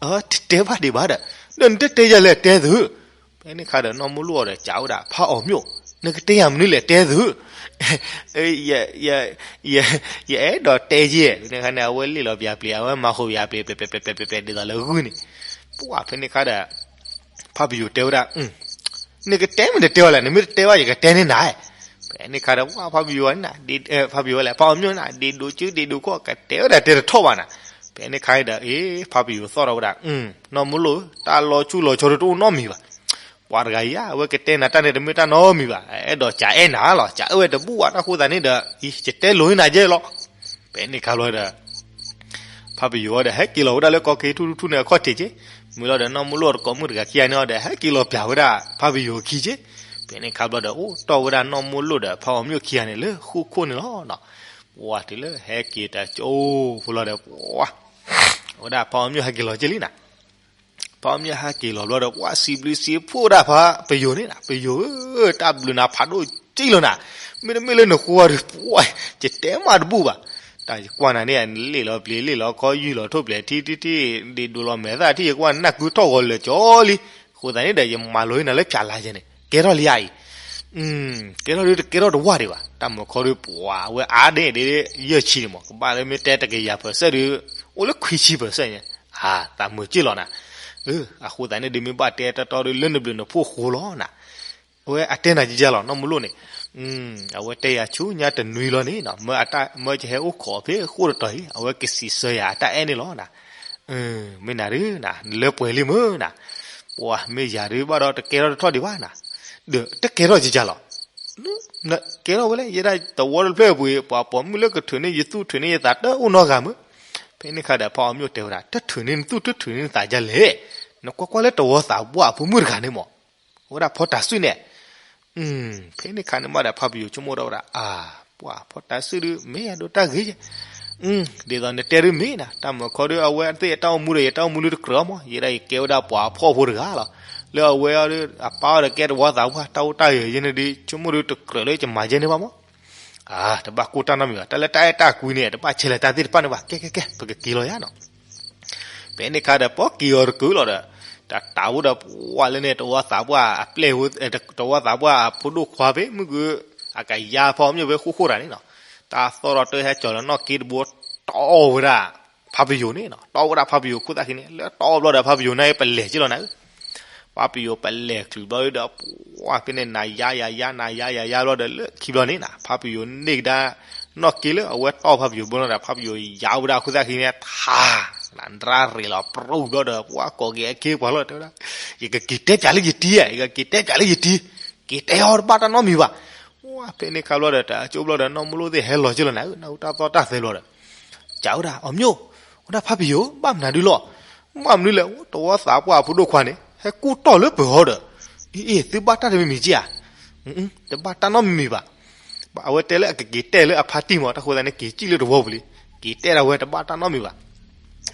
အၢ တတဲဘၣ်ဒံးဘၣ်ဒီး, ဒီးနတတဲယၤလဲၣ်တဲသု, ဖဲန့ၣ်ခါဒီး နီၢ်မိၢ်လိၣ်အီၤဒီး ကးဝဲဒၣ် ဖါအီၤမၠိၣ်, နကတဲယၤမနုၤလဲၣ်တဲသု, ယအဲၣ်ဒိးတဲယဲၢ်, ဖဲန့ၣ်ခါန့ၣ် အဝဲလ့ၣ်လီၤပၠးပျံၤ အဝဲမၤဃိာ်ပၠးပျံၤ ပျဲးပျဲးပျဲးပျဲး ဒ်သိးလၢဂုၢ်န့ၣ်, ပှၢ်ဖဲန့ၣ်ခါဒီး ဖါပယီၤတဲဝဲဒၣ်, နကတဲမ့ၢ်တတဲအီၤလဲၣ်, နမ့ၢ်တတဲဘၣ် ယကတဲန့ၢ်နၤ, ဖဲန့ၣ်ခါဒီး ပှၢ်ဖါပယီၤန့ၣ်, ဖါပယီၤဝဲလဲၣ် ဖါအီၤမၠိၣ်န့ၣ် ဒ့ဒိးစုဒ့ဒိးခီၣ် ကတဲဝဲဒၣ်တဲတထီၣ်ဘၣ်နၤ, ဖဲန့ၣ်ခါဒီး အ့ ဖါပယီၤသီၣ်ထီၣ်ဝဲဒၣ်, နီၢ်မိၢ်လိၣ် တၢ်လီၤဆူၣ်လီၤဆီတအိၣ်နီတမံၤဘၣ် ပှၤတဂၤအံၤဧါ အဝဲကတဲနၤတၢ်န့ၣ်တမ့ၢ်တၢ်နီတမံၤဘၣ်, အဲၣ်ဒိးကးအဲၣ်နၤလီၤ, ကးအဲၣ်ဝဲတဘူၣ်ဘၣ်, တၢ်ဃိသးန့ၣ်ဒီး ယတဲလိာ်နၤယဲလီၤ, ဖဲန့ၣ်ခါဘျီဒီး ဖါပယီၤဒီး ဟဲက့ၤလီၤဝဲဒၣ်လၢကီၢ်က့ၤထူၣ်ထူၣ်ထူၣ်န့ၣ်အခီၣ်ထံးက့, မ့ၢ်လီၤဒီးနီၢ်မိၢ်လိၣ်တကိးမုၣ်တဂၤခံဂၤန့ၣ်ဒီး ဟဲက့ၤလီၤပၠးဝဲဒၣ်ဖါပယီၤအခံက့, ဖဲန့ၣ်ခါဘျီဒီး အိၣ်တီၢ်ဝဲဒၣ်နီၢ်မိၢ်လိၣ်ဒီးဖါအီၤမၠိၣ်ခံဂၤန့ၣ်လၢဃိခိၣ်န့ၣ်လီၤနီၤ, ပှၢ်တုၤလၢဟဲက့ၤတၢ်ကၠိဖိလီၤဒီး ပှၢ် ဝဲဒၣ်ဖါအီၤမၠိၣ်ဟဲက့ၤလီၤက့လံနၤ ဖါအီၤမၠိၣ်ဟဲက့ၤလီၤဘျီဒီး ပှၢ်စံးဘျုးစံးဖှိၣ်ဒၣ်ဖါပယီၤန့ၣ်နၤ, ပယီၤဧၢ, တၢ်ဘျုးနၤဖးဒိၣ်ကံလီၤနၤ, မ့တမ့ၢ်လၢနဃိဒီး ပှၢ် ယတဲမးတဘူၣ်ဘၣ်, တၢ်ယကွၢ်နၤန့ၣ် နလ့ၣ်လီၤပျံၤလ့ၣ်လီၤခီ ယုၢ်လီၤထိၣ်ပျဲၤထံထံထံ, ဒ့ဒိးလီၤမဲာ်သၣ်ထံ ယကွၢ်နၢ်ကုထီၣ်ဂီၤလၢာ်ကၠီလံ, အဃိသတးန့ၣ်ဒီး ယမၤလိာ်နၤလၢဖၠးလါယဲန့ၣ် ကဲထီၣ်လံဧါအံၤ ကဲထီၣ်ဒုးတကဲထီၣ်တဝၢ်ဒံးဘၣ်, တၢ်မုၢ်ခီဒုးပှၤဝဲအါဒ့ၣ်ဒ့ၣ် ယဲၢ်ဆံန့ၣ်မး ကဘၣ်လၢမ့ၢ်တဲတကယၤပၢၢ်ဆၢဒုး အိၣ်လၢခွံဆံပၢၢ်ဆၢန့ၣ်, အသးမုာ်က့ၢ်လီၤနၤ, အဃိသတးန့ၣ်ဒုးမ့ၢ်ဘၣ်တဲတီတီဒုးလၢနဘျုးနဖှိၣ်ဃိလီၤနၤ, အဝဲအတဲနၤယဲလီၤ နီၢ်မူလိၣ်န့ၣ်, အဝဲတဲယၤဆူညါတနွံလီၤန့ၣ် မၢယဟဲအိၣ်ခိးဖဲဃိၣ်တတီၤအံၤ အဝဲကစံးဆၢယၤအတၢ်အဲၣ်န့ၣ်လီၤနၤ, မ့ၢ်နၤဒုးနၤ နလၢပှဲၤလံမ့ၢ်နၤ, ပှၤမ့ၢ်ယၤဒုးဘၣ်ဒီးတကဲထီၣ်တထီၣ်ဒံးဘၣ်နၤ, ဒီးတကဲထီၣ်ယဲလီၤ ကဲထီၣ်ဝဲလဲၣ် ယဲဒၣ်တဝီတဖျၢၣ်အပူၤ ပှၤပိာ်မုၣ်လၢကထုးန့ၢ်ယသူၣ်ထုးန့ၢ်ယသးတအိၣ်နီတဂၤမ့ၢ်, ဖဲန့ၣ်ခါဒီးဖါအီၤမၠိၣ်တဲဝဲဒၣ် တထုးန့ၢ်နသူၣ်တထုးန့ၢ်နသးဒ်လဲၣ်, နကွၢ်ကွၢ်လၢတဝီသးပှၢ်အဖိမုၣ်တဂၤန့ၣ်မး, အဝဲဒၣ်ဖီတၤစုၣ်န့ၣ် ဖဲန့ၣ်ခါန့ၣ်မးဒီးဖါပယိၤဆိကမိၣ်ထီၣ်ဝဲဒၣ် အါ ပှၤဖီတၤစုၣ်ဒုး မ့ၢ်ယၤဒိးတၢ်ဂ့ၤ, ဒ်သိးနတဲဒုးမ့ၢ်နၤ တၢ်မုၢ်ခီဒုး အဝဲသ့ၣ်အတၢ်အိၣ်မူဒီး ယတၢ်အိၣ်မူလၢတကြၢးမး ယဲဒၣ်ယကဲဝဲဒၣ်ပှၤဖှီၣ်ဖိတဂၤလီၤ, လၢအဝဲအီၤဒုး အပၢ်အီၤဒီးကဲတဝီသးပှၢ် တၢ်အိၣ်တၢ်ယၢၤယဲန့ၣ်ဒုး ဆိကမိၣ်ဒုးတကြၢးလၢယမၤယဲန့ၣ်ဘၣ်မး အါ တဘၣ်ကိၢ်တၢ်နီတမံၤဘၣ် တၢ်လၢတၢ်အဲၣ်တၢ်ကွံန့ၣ် တဘၣ်ဆဲးလဲၤတၢ်သ့ၣ်တဖၣ်န့ၣ်ဘၣ် ကဲကဲကဲ ပကက့ၤလီၤယၤနီၤ ဖဲန့ၣ်ခါဒီး ပီၢ်က့ၤအီၤတကုာ်လီၤဒီး တၢ်တၢ်အိၣ်ဒီးပှၤလၢန့ၣ် တဝီသးပှၢ်အပျဲၢ် တဝီသးပှၢ်အဖိဒိၣ်ခွါဖဲမုၢ်ကု အကယါဖီမၠိၣ်ဖဲဃိၣ်ဃိၣ်တၢ်န့ၣ်နီၤ တၢ်သီၣ်ဒီးတဟဲကၠီၤလၢနီၢ်က့တဘိ တီၢ်ဝဲဒၣ် ဖါပယိၤန့ၣ်နီၤ တီၢ်ဝဲဒၣ်ဖါပယိၤခိၣ်သၣ်ခံန့ၣ် လၢတီၢ်ဘျီဒီးဖါပယိၤန့ၣ်ပလဲၤက့လီၤနၤဧၢ ဖါပယိၤပလဲၤချုးဘျီဒီး ပှၤဖဲန့ၣ် နၤယါယၤယါ နၤယါယၤယါဘျီဒီး လၢခံဘျီန့ၣ်နၤ ဖါပယိၤန့ၢ်ကဒါ နီၢ်က့လၢအဝဲတီၢ်ဖါပယိၤဘိနီၤဒီး ဖါပယိၤယါဝဲဒၣ်အခိၣ်သၣ်ခံန့ၣ် ထါ နဒြၣ်ရ့ၣ်လီၤ ပြူၢ်ဘျီဒီး ပှၤကိးက့ၤအခ့ပှၤလီၤ တဲဝဲဒၣ် ယကက့ၤတဲပၠးလၢယတံၤဧါ ယကက့ၤတဲပၠးလၢယတံၤ က့ၤတဲအီၤတဘၣ်တၢ်နီတမံၤဘၣ် ဖဲန့ၣ်ခါဘျီဒီး တၢ်အကၠိဘျီဒီး နီၢ်မူလိၣ်သ့ၣ်ဟဲလီၤက့လီၤနၤဧၢ နၢ်ဟူတၢ်သီၣ်တၢ်သဲဘျီဒီး ကးဝဲဒၣ် အီၤမၠိၣ် ဝဲဒၣ်ဖါပယိၤ ဘၣ်မနုၤဒုလီၤ ဘၣ်မနုၤလဲၣ် တဝီသးပှၢ်အဖိဒိၣ်ခွါန့ၣ် ဟဲကူၣ်တီၢ်လၢပၢၤဟီဒီး အ့ အ့ သုဘၣ်တၢ်တမံၤမံၤက့ဧါ တဘၣ်တၢ်နီတမံၤမံၤဘၣ် အဝဲတဲလၢအကက့ၤတဲလၢအဖါတံၢ်မး တၢ်ဃိသတးန့ၣ် က့ၤကံၣ်လၢတဝီပူၤလံ က့ၤတဲဒၣ်ဝဲတဘၣ်တၢ်နီတမံၤဘၣ်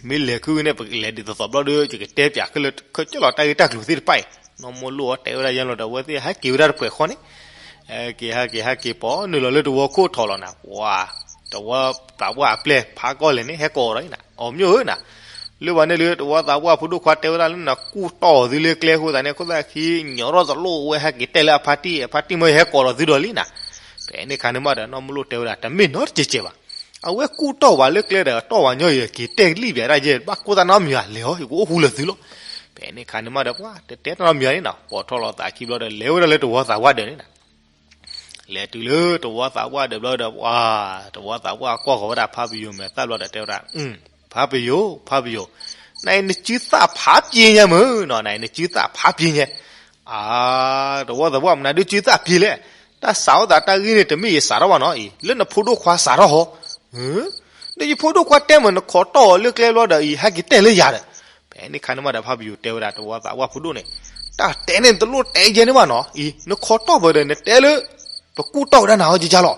မ့ၢ်လဲၤခုန့ၣ် ပကလဲၤဒ်သိးသိးဘျီဒီး ယကတဲပၠးခဲလၢာ်ခဲဆ့လီၤ တၢ်ဂ့ၢ်တၢ်ကျိၤသ့ၣ်တဖၣ်အံၤ နီၢ်မူလိၣ်အီၤတဲဝဲဒၣ်ယဲလီၤဒီး အဝဲသ့ၣ်ဟဲက့ၤဝဲဒၣ်တပှဲၤဃီန့ၣ် ဟဲက့ၤ ဟဲက့ၤ ဟဲက့ၤ ပိာ်နုာ်လီၤလၢတဝီခိၣ်ထီၣ်လီၤနၤ ပှၤ တဝီသးပှၢ်အပျဲၢ်ဖးကီၢ်လဲၣ်န့ၣ် ဟဲကိးဒီးနၤ အီၤမၠိၣ်ဧၢနၤ လၢဘၣ်န့ၣ်လၢတဝီသးပှၢ်ဖိဒိၣ်ခွါတဲဝဲဒၣ်လၢနကူၣ်တီၢ်အီၤသုလၢကျဲအဃိသတးန့ၣ် အခိၣ်သးခံ ညီရီၣ်တလိၣ်ဝဲဟဲက့ၤတဲလၢအဖါတံၢ် အဖါတံၢ်မ့ၢ်ဟဲကိးဒီးသုဒီးလံနၤ. ဖဲန့ၣ်ခါန့ၣ်မးဒီး နီၢ်မုၢ်လိၣ်တဲဝဲဒၣ် တမ့ၢ်နီတစဲးကဲးဘၣ်. အဝဲကူၣ်တီၢ်ဝဲလၢကျဲဒီး တီၢ်ဝဲညီအံၤ က့ၤတဲလံၣ်ဘၣ်ဒၣ်ယဲ ဘၣ်ကိၢ်သးနီတမံၤဧါ လဲၤအီၤ ယကအိၣ်ဃူလၢာ်သုလီၤ. ဖဲန့ၣ်ခါန့ၣ်မးဒီး ပှၤတတဲတၢ်နီတမံၤဧါန့ၣ်နီၤ ပိာ်ထီၣ်လီၤသးခံဘျီဒီး လဲၤဝဲဒၣ်လၢတဝီသးပှၢ်ဒၢးန့ၣ်နၤ. လဲၤတုၤလၢတဝီသးပှၢ်ဒၢးဘျီဒီး ပှၤ တဝီသးပှၢ်ကွၢ်ဃီၤဝဲဒၣ်ဖါပယိၤမဲာ်သၣ်ဘျီဒီးတဲဝဲဒၣ်, ဖါပယိၤ, ဖါပယိၤ, နအံၤနစုသၣ်ဖးပျ့ၤညါမုၢ်နီၤ, နအံၤနစုသၣ်ဖးပျ့ၤညါ. အါ, တဝီသးပှၢ် မနုၤဒုးစုသၣ်ပျ့ၤလဲၣ်. တၢ်စးထီၣ်သးတၢ်ဂ့ၢ်န့ၣ် တမ့ၢ်ယစးထီၣ်ဘၣ်နီၤအံၤ လၢနဖိဒိၣ်ခွါစးထီၣ်ဟီ. ဒီးယဖိဒိၣ်ခွါတဲမုၢ် နခိးတီၢ်အီၤလၢကျဲဘျီဒီးအံၤ ဟဲက့ၤတဲလၢယၤဒီး. ဖဲန့ၣ်ခါန့ၣ်မးဒီး ဖါပယိၤတဲဝဲဒၣ် တဝီသးပှၢ်ဖိဒိၣ်န့ၣ်, တၢ်တဲန့ၣ် တလိၣ်တဲယဲန့ၣ်ဘၣ်နီၤအံၤ နခိးတီၢ်ပၢၢ်ဒီး နတဲလၢ ပကူၣ်တီၢ်ဝဲဒၣ်နၤဟီကကလီၤ.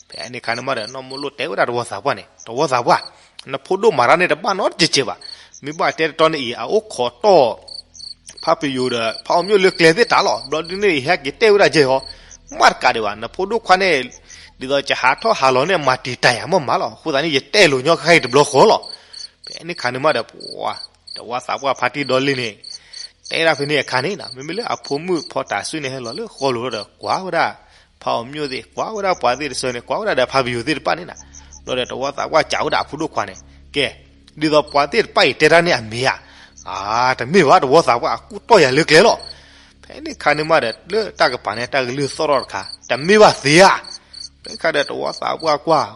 ဖဲန့ၣ်ခါန့ၣ်မးဒီး နီၢ်မုၢ်လိၣ်တဲဝဲဒၣ်တဝီသးပှၢ်န့ၣ်, တဝီသးပှၢ်, နဖိဒိၣ်မၤတၢ်န့ၣ်တဘၣ်နီတစဲးကဲးဘၣ်. မ့ၢ်ဘၣ်တဲတတီန့ၣ်အံၤ အအိၣ်ခိးတီၢ် ဖါပယိၤဒီး ဖါအီၤမျိၣ်လၢကျဲသ့ၣ်တၢ်လီၤ. ဘျီဒုန့ၣ်အံၤ ဟဲက့ၤတဲဝဲဒၣ်ယဲဟီ, မ့ၢ်တကးဒံးဘၣ် နဖိဒိၣ်ခွါန့ၣ် ဒ်သိးယဟးထီၣ်ဟးလီၤန့ၣ် မၤတံာ်တာ်ယၤမ့ၢ်မးလီၤ. အဃိသတးန့ၣ် ယတဲလိာ်ညီခါအံၤတဘျီဃီလီၤ. ဖဲန့ၣ်ခါန့ၣ်မးဒီး ပှၤ တဝီသးပှၢ်ဖါတံၢ်ဒီလ့ၣ်န့ၣ် တဲဒၣ်ဖဲန့ၣ်အခါန့ၣ်နီၤ မ့မ့ၢ်လၢအဖိမုၣ်ဖီတၤဆှုၣ်န့ၣ် ဟဲလီၤလၢဃီလိၤဒီး ကွၢ်ဝဲဒၣ် ဖါအီၤမျိၣ်သ့ၣ် ကွၢ်ဝဲဒၣ်ပှၤသ့ၣ်တဆၢန့ၣ် ကွၢ်ဝဲဒၣ်ဒီးဖါပယိၤသ့ၣ်တဖၣ်န့ၣ်နီၤ. ဘျီဒီးတဝီသးပှၢ်စံးဝဲဒၣ်အဖိဒိၣ်ခွါန့ၣ်, ကဲ, ဒ်သိးပှၤသ့ၣ်တဖၣ်အံၤတဲတၢ်န့ၣ်အမ့ၢ်ဧါ. အါ, တမ့ၢ်ဘၣ် တဝီသးပှၢ် အကူၣ်တီၢ်ယၤလၢကျဲလီၤ. ဖဲန့ၣ်ခါန့ၣ်မးဒီး လၢတၢ်ကပၤန့ၣ် တၢ်ကလုၢ်သီၣ်ထီၣ်တခါ တမ့ၢ်ဘၣ်သ့ဧါ. ဖဲခါဒီးတဝီသးပှၢ်ကွၢ်,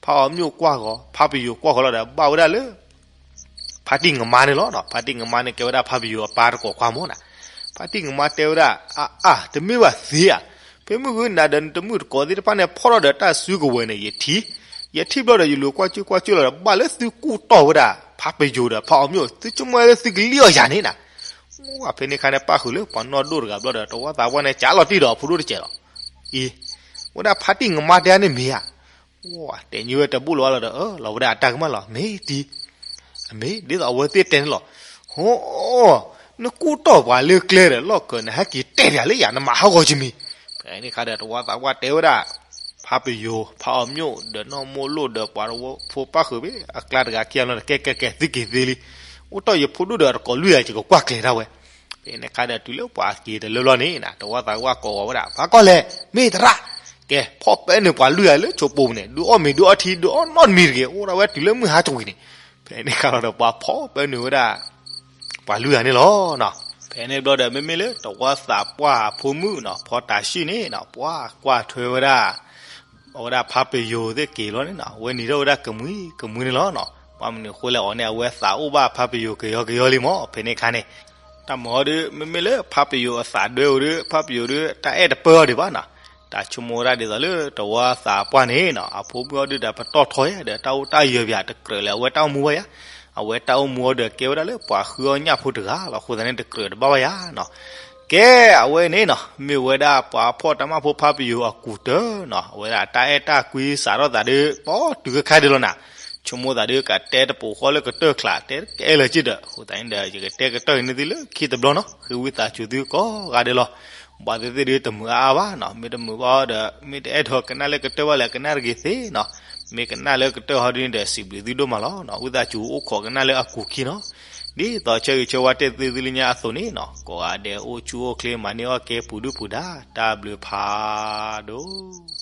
ဖါအီၤမျိၣ်ကွၢ်ဃီၤ, ဖါပယိၤကွၢ်ဃီၤလီၤဒီး ဘၣ်ဝဲဒၣ်လၢ ဖါတံၢ်ငမါန့ၣ်လီၤ. ဖါတံၢ်ငမါန့ၣ် ကဲဝဲဒၣ်ဖါပယိၤအပၢ်တကိးခွါမ့ၢ်နီၤ. ဖါတံၢ်ငမါတဲဝဲဒၣ်, အါအါ တမ့ၢ်ဘၣ်သ့ဧါ. ဖဲမုၢ်ဂ့ၤနၤဒီးနတမုၣ်တကိးသ့ၣ်တဖၣ်န့ၣ် ဖီၣ်ထီၣ်ဒီးတၢ်စုကဝဲၤန့ၣ် ယထံၣ်, ယထံၣ်ဘျီဒီး ယလူၤကွၢ်ကၠူၣ်ကွၢ်ကၠူၣ်လီၤဒီး ဘၣ်လၢသုကူၣ်တီၢ်ဝဲဒၣ် ဖါပယိၤဒီးဖါအီၤမျိၣ် သုဆိကမိၣ်လၢသုကလံၣ်အီၣ်ယၤန့ၣ်နီၤ. ဖဲန့ၣ်ခါန့ၣ် ပၣ်ဃုာ်လၢပှၤနီၢ်ဒိၣ်တဂၤဘျီဒီး တဝီသးပှၢ်န့ၣ် စံးလီၤတံၢ်ဒီးအဖိဒိၣ်တစဲးလီၤ. အံၤ, ဝဲဒၣ်ဖါတံၢ်ငမါတဲန့ၣ်မ့ၢ်ဧါ. တဲညါဝဲတဘူၣ်လီၤဘၣ်လီၤဒီး အၢၣ်လီၤဝဲဒၣ်အတၢ်ကမၣ်လီၤ. မ့ၢ်တံၢ်, အမ့ၢ်ဒ်သိးအဝဲသ့ၣ်တဲန့ၣ်လီၤ. ဟီ, နကူၣ်တီၢ်ပှၤလၢကျဲဒီး လီၢ်ကၢၤ နဟဲက့ၤတဲပၠးလၢယၤ နမၤဟးဂီၤကမံၤ. ဖဲန့ၣ်ခါဒီး တဝီသးပှၢ်တဲဝဲဒၣ် ဖါပယိၤ, ဖါအီၤမျိၣ်ဒီးနီၢ်မိၢ်လိၣ်ဒီးပှၤဖိပၣ်ဃုာ်ဖဲအကျါတဂၤခံဂၤလီၤဒီး ကဲကဲကဲ သုက့ၤသ့လံ. အိၣ်တီၢ်ယဖိဒိၣ်ဒီးတကိးလွံၢ်ဂၤ ယကကွၢ်ကျဲၤဒၣ်ဝဲ. ဖဲန့ၣ်ခါဒီးတုၤလၢပှၤက့ၤတလၢလီၤန့ၣ် တဝီသးပှၢ်ကိးဝဲဒၣ် ဖါကီၢ်လဲၣ် မ့ၢ်သရၣ်, ကဲ ဖီၣ်ပဲနုာ်ပှၤလွံၢ်ဂၤလၢဆိးပိၤန့ၣ် ဒုးအီၣ်မ့ၤဒုးအီထံဒုးအီနီတမံၤတဂ့ၤ အိၣ်ဒၣ်ဝဲတုၤလၢမုၢ်ဟါတဝံၤန့ၣ်. ဖဲန့ၣ်ခါလီၤဒီးပှၤဖီၣ်ပဲနုာ်ဝဲဒၣ် ပှၤလွံၢ်ဂၤန့ၣ်လီၤ. ဖဲန့ၣ်ဘျီဒီး မ့မ့ၢ်လၢတဝီသးပှၢ်အဖိမုၣ်နီၤ ဖီတၤရှုၣ်န့ၣ်နီၤ ပှၤကွၢ်ထွဲဝဲဒၣ် အဝဲဒၣ်ဖါပယိၤသ့ၣ်က့ၤလီၤန့ၣ်နီၤ အဝဲနံၤထီၣ်ဝဲဒၣ်ကမှံကမှံန့ၣ်လီၤနီၤ. ဘၣ်မနုၤအဃိလဲၣ်အီၤန့ၣ် အဝဲသးအိၣ်ဘၣ်ဖါပယိၤကယီကယီလံမး ဖဲန့ၣ်ခါန့ၣ်. တၢ်မၤအီၤဒီး မ့မ့ၢ်လၢဖါပယိၤအသးဒွဲအိၣ်ဒီး ဖါပယိၤဒီး တၢ်အဲၣ်တပၢၢ်အီၤဒံးဘၣ်နီၤ. တၢ်ဆိကမိၣ်ဝဲဒၣ်ဒ်သိးလၢတဝီသးပှၢ်န့ၣ်နီၤ အဖိမုၣ်အီၤဒုးဒီးပတီၢ်ထီယဲဒီး တၢ်အိၣ်တၢ်ယၢၤပၠးတကြၢးလၢအဝဲတၢ်အိၣ်မူဘၣ်ယၤ. အဝဲတၢ်အိၣ်မူအီၤဒီးကဲဝဲဒၣ်လၢပှၤဃုအီၣ်ညၣ်ဖိတဂၤလီၤ အဃိသတးန့ၣ် တကြၢးတဘၣ်ဘၣ်ယၤနီၤ. ကဲ အဝဲန့ၣ်နီၤ မ့ၢ်ဝဲဒၣ်ပှၤဖီၣ်တၢ်မၢ်ဖိဖါပယိၤအကူးတၢၢ်နီၤ အဝဲဒၣ်တၢ်အဲၣ်တၢ်ကွံစးထီၣ်သးဒီး ပီတုၤခဲခါဒဲးလီၤနၤ. ဆိကမိၣ်သးဒီးကတဲတပိာ်ဃီလၢကတၢၢ်ချး တဲတကဲလၢာ်က့ဒီး အဃိသတးန့ၣ်ဒီး ယကတဲကတၢၢ်အံၤန့ၢ်သုလၢခံတဘျီနီၤ ဃ့ဝံသးစူၤသုကိးဂၤဒဲးလီၤ. ဘၣ်သ့ၣ်သ့ၣ်ဒီးတမုာ်အါအါဘၣ်နီၤ မ့ၢ်တမုာ်ဘၣ်ဒီး မ့ၢ်တအဲၣ်ဒိးကနၣ်လၢကတၢၢ်ဘၣ်လဲၣ် ကနၣ်တဂ့ၤသ့နီၤ. မ့ၢ်ကနၣ်လၢကတၢၢ်ဟီဒ်န့ၣ်ဒီး စံးဘျုးသုဒိၣ်မးလီၤနီၤ. ဝံသးစူၤအိၣ်ခိးကနၣ်လၢအကူးခံနီၤ ဒ်သိးဆၢဂ့ၤဆၢဝါတဲသုသုလၢညါအသိးန့ၣ်နီၤ ကိးဂၤဒဲးအိၣ်ဆူၣ်အိၣ်ချ့ မၤန့ၢ်အီၣ်ကဲပူၤဒုၣ်ပူၤဒါ တၢ်ဘျုးဖးဒိၣ်.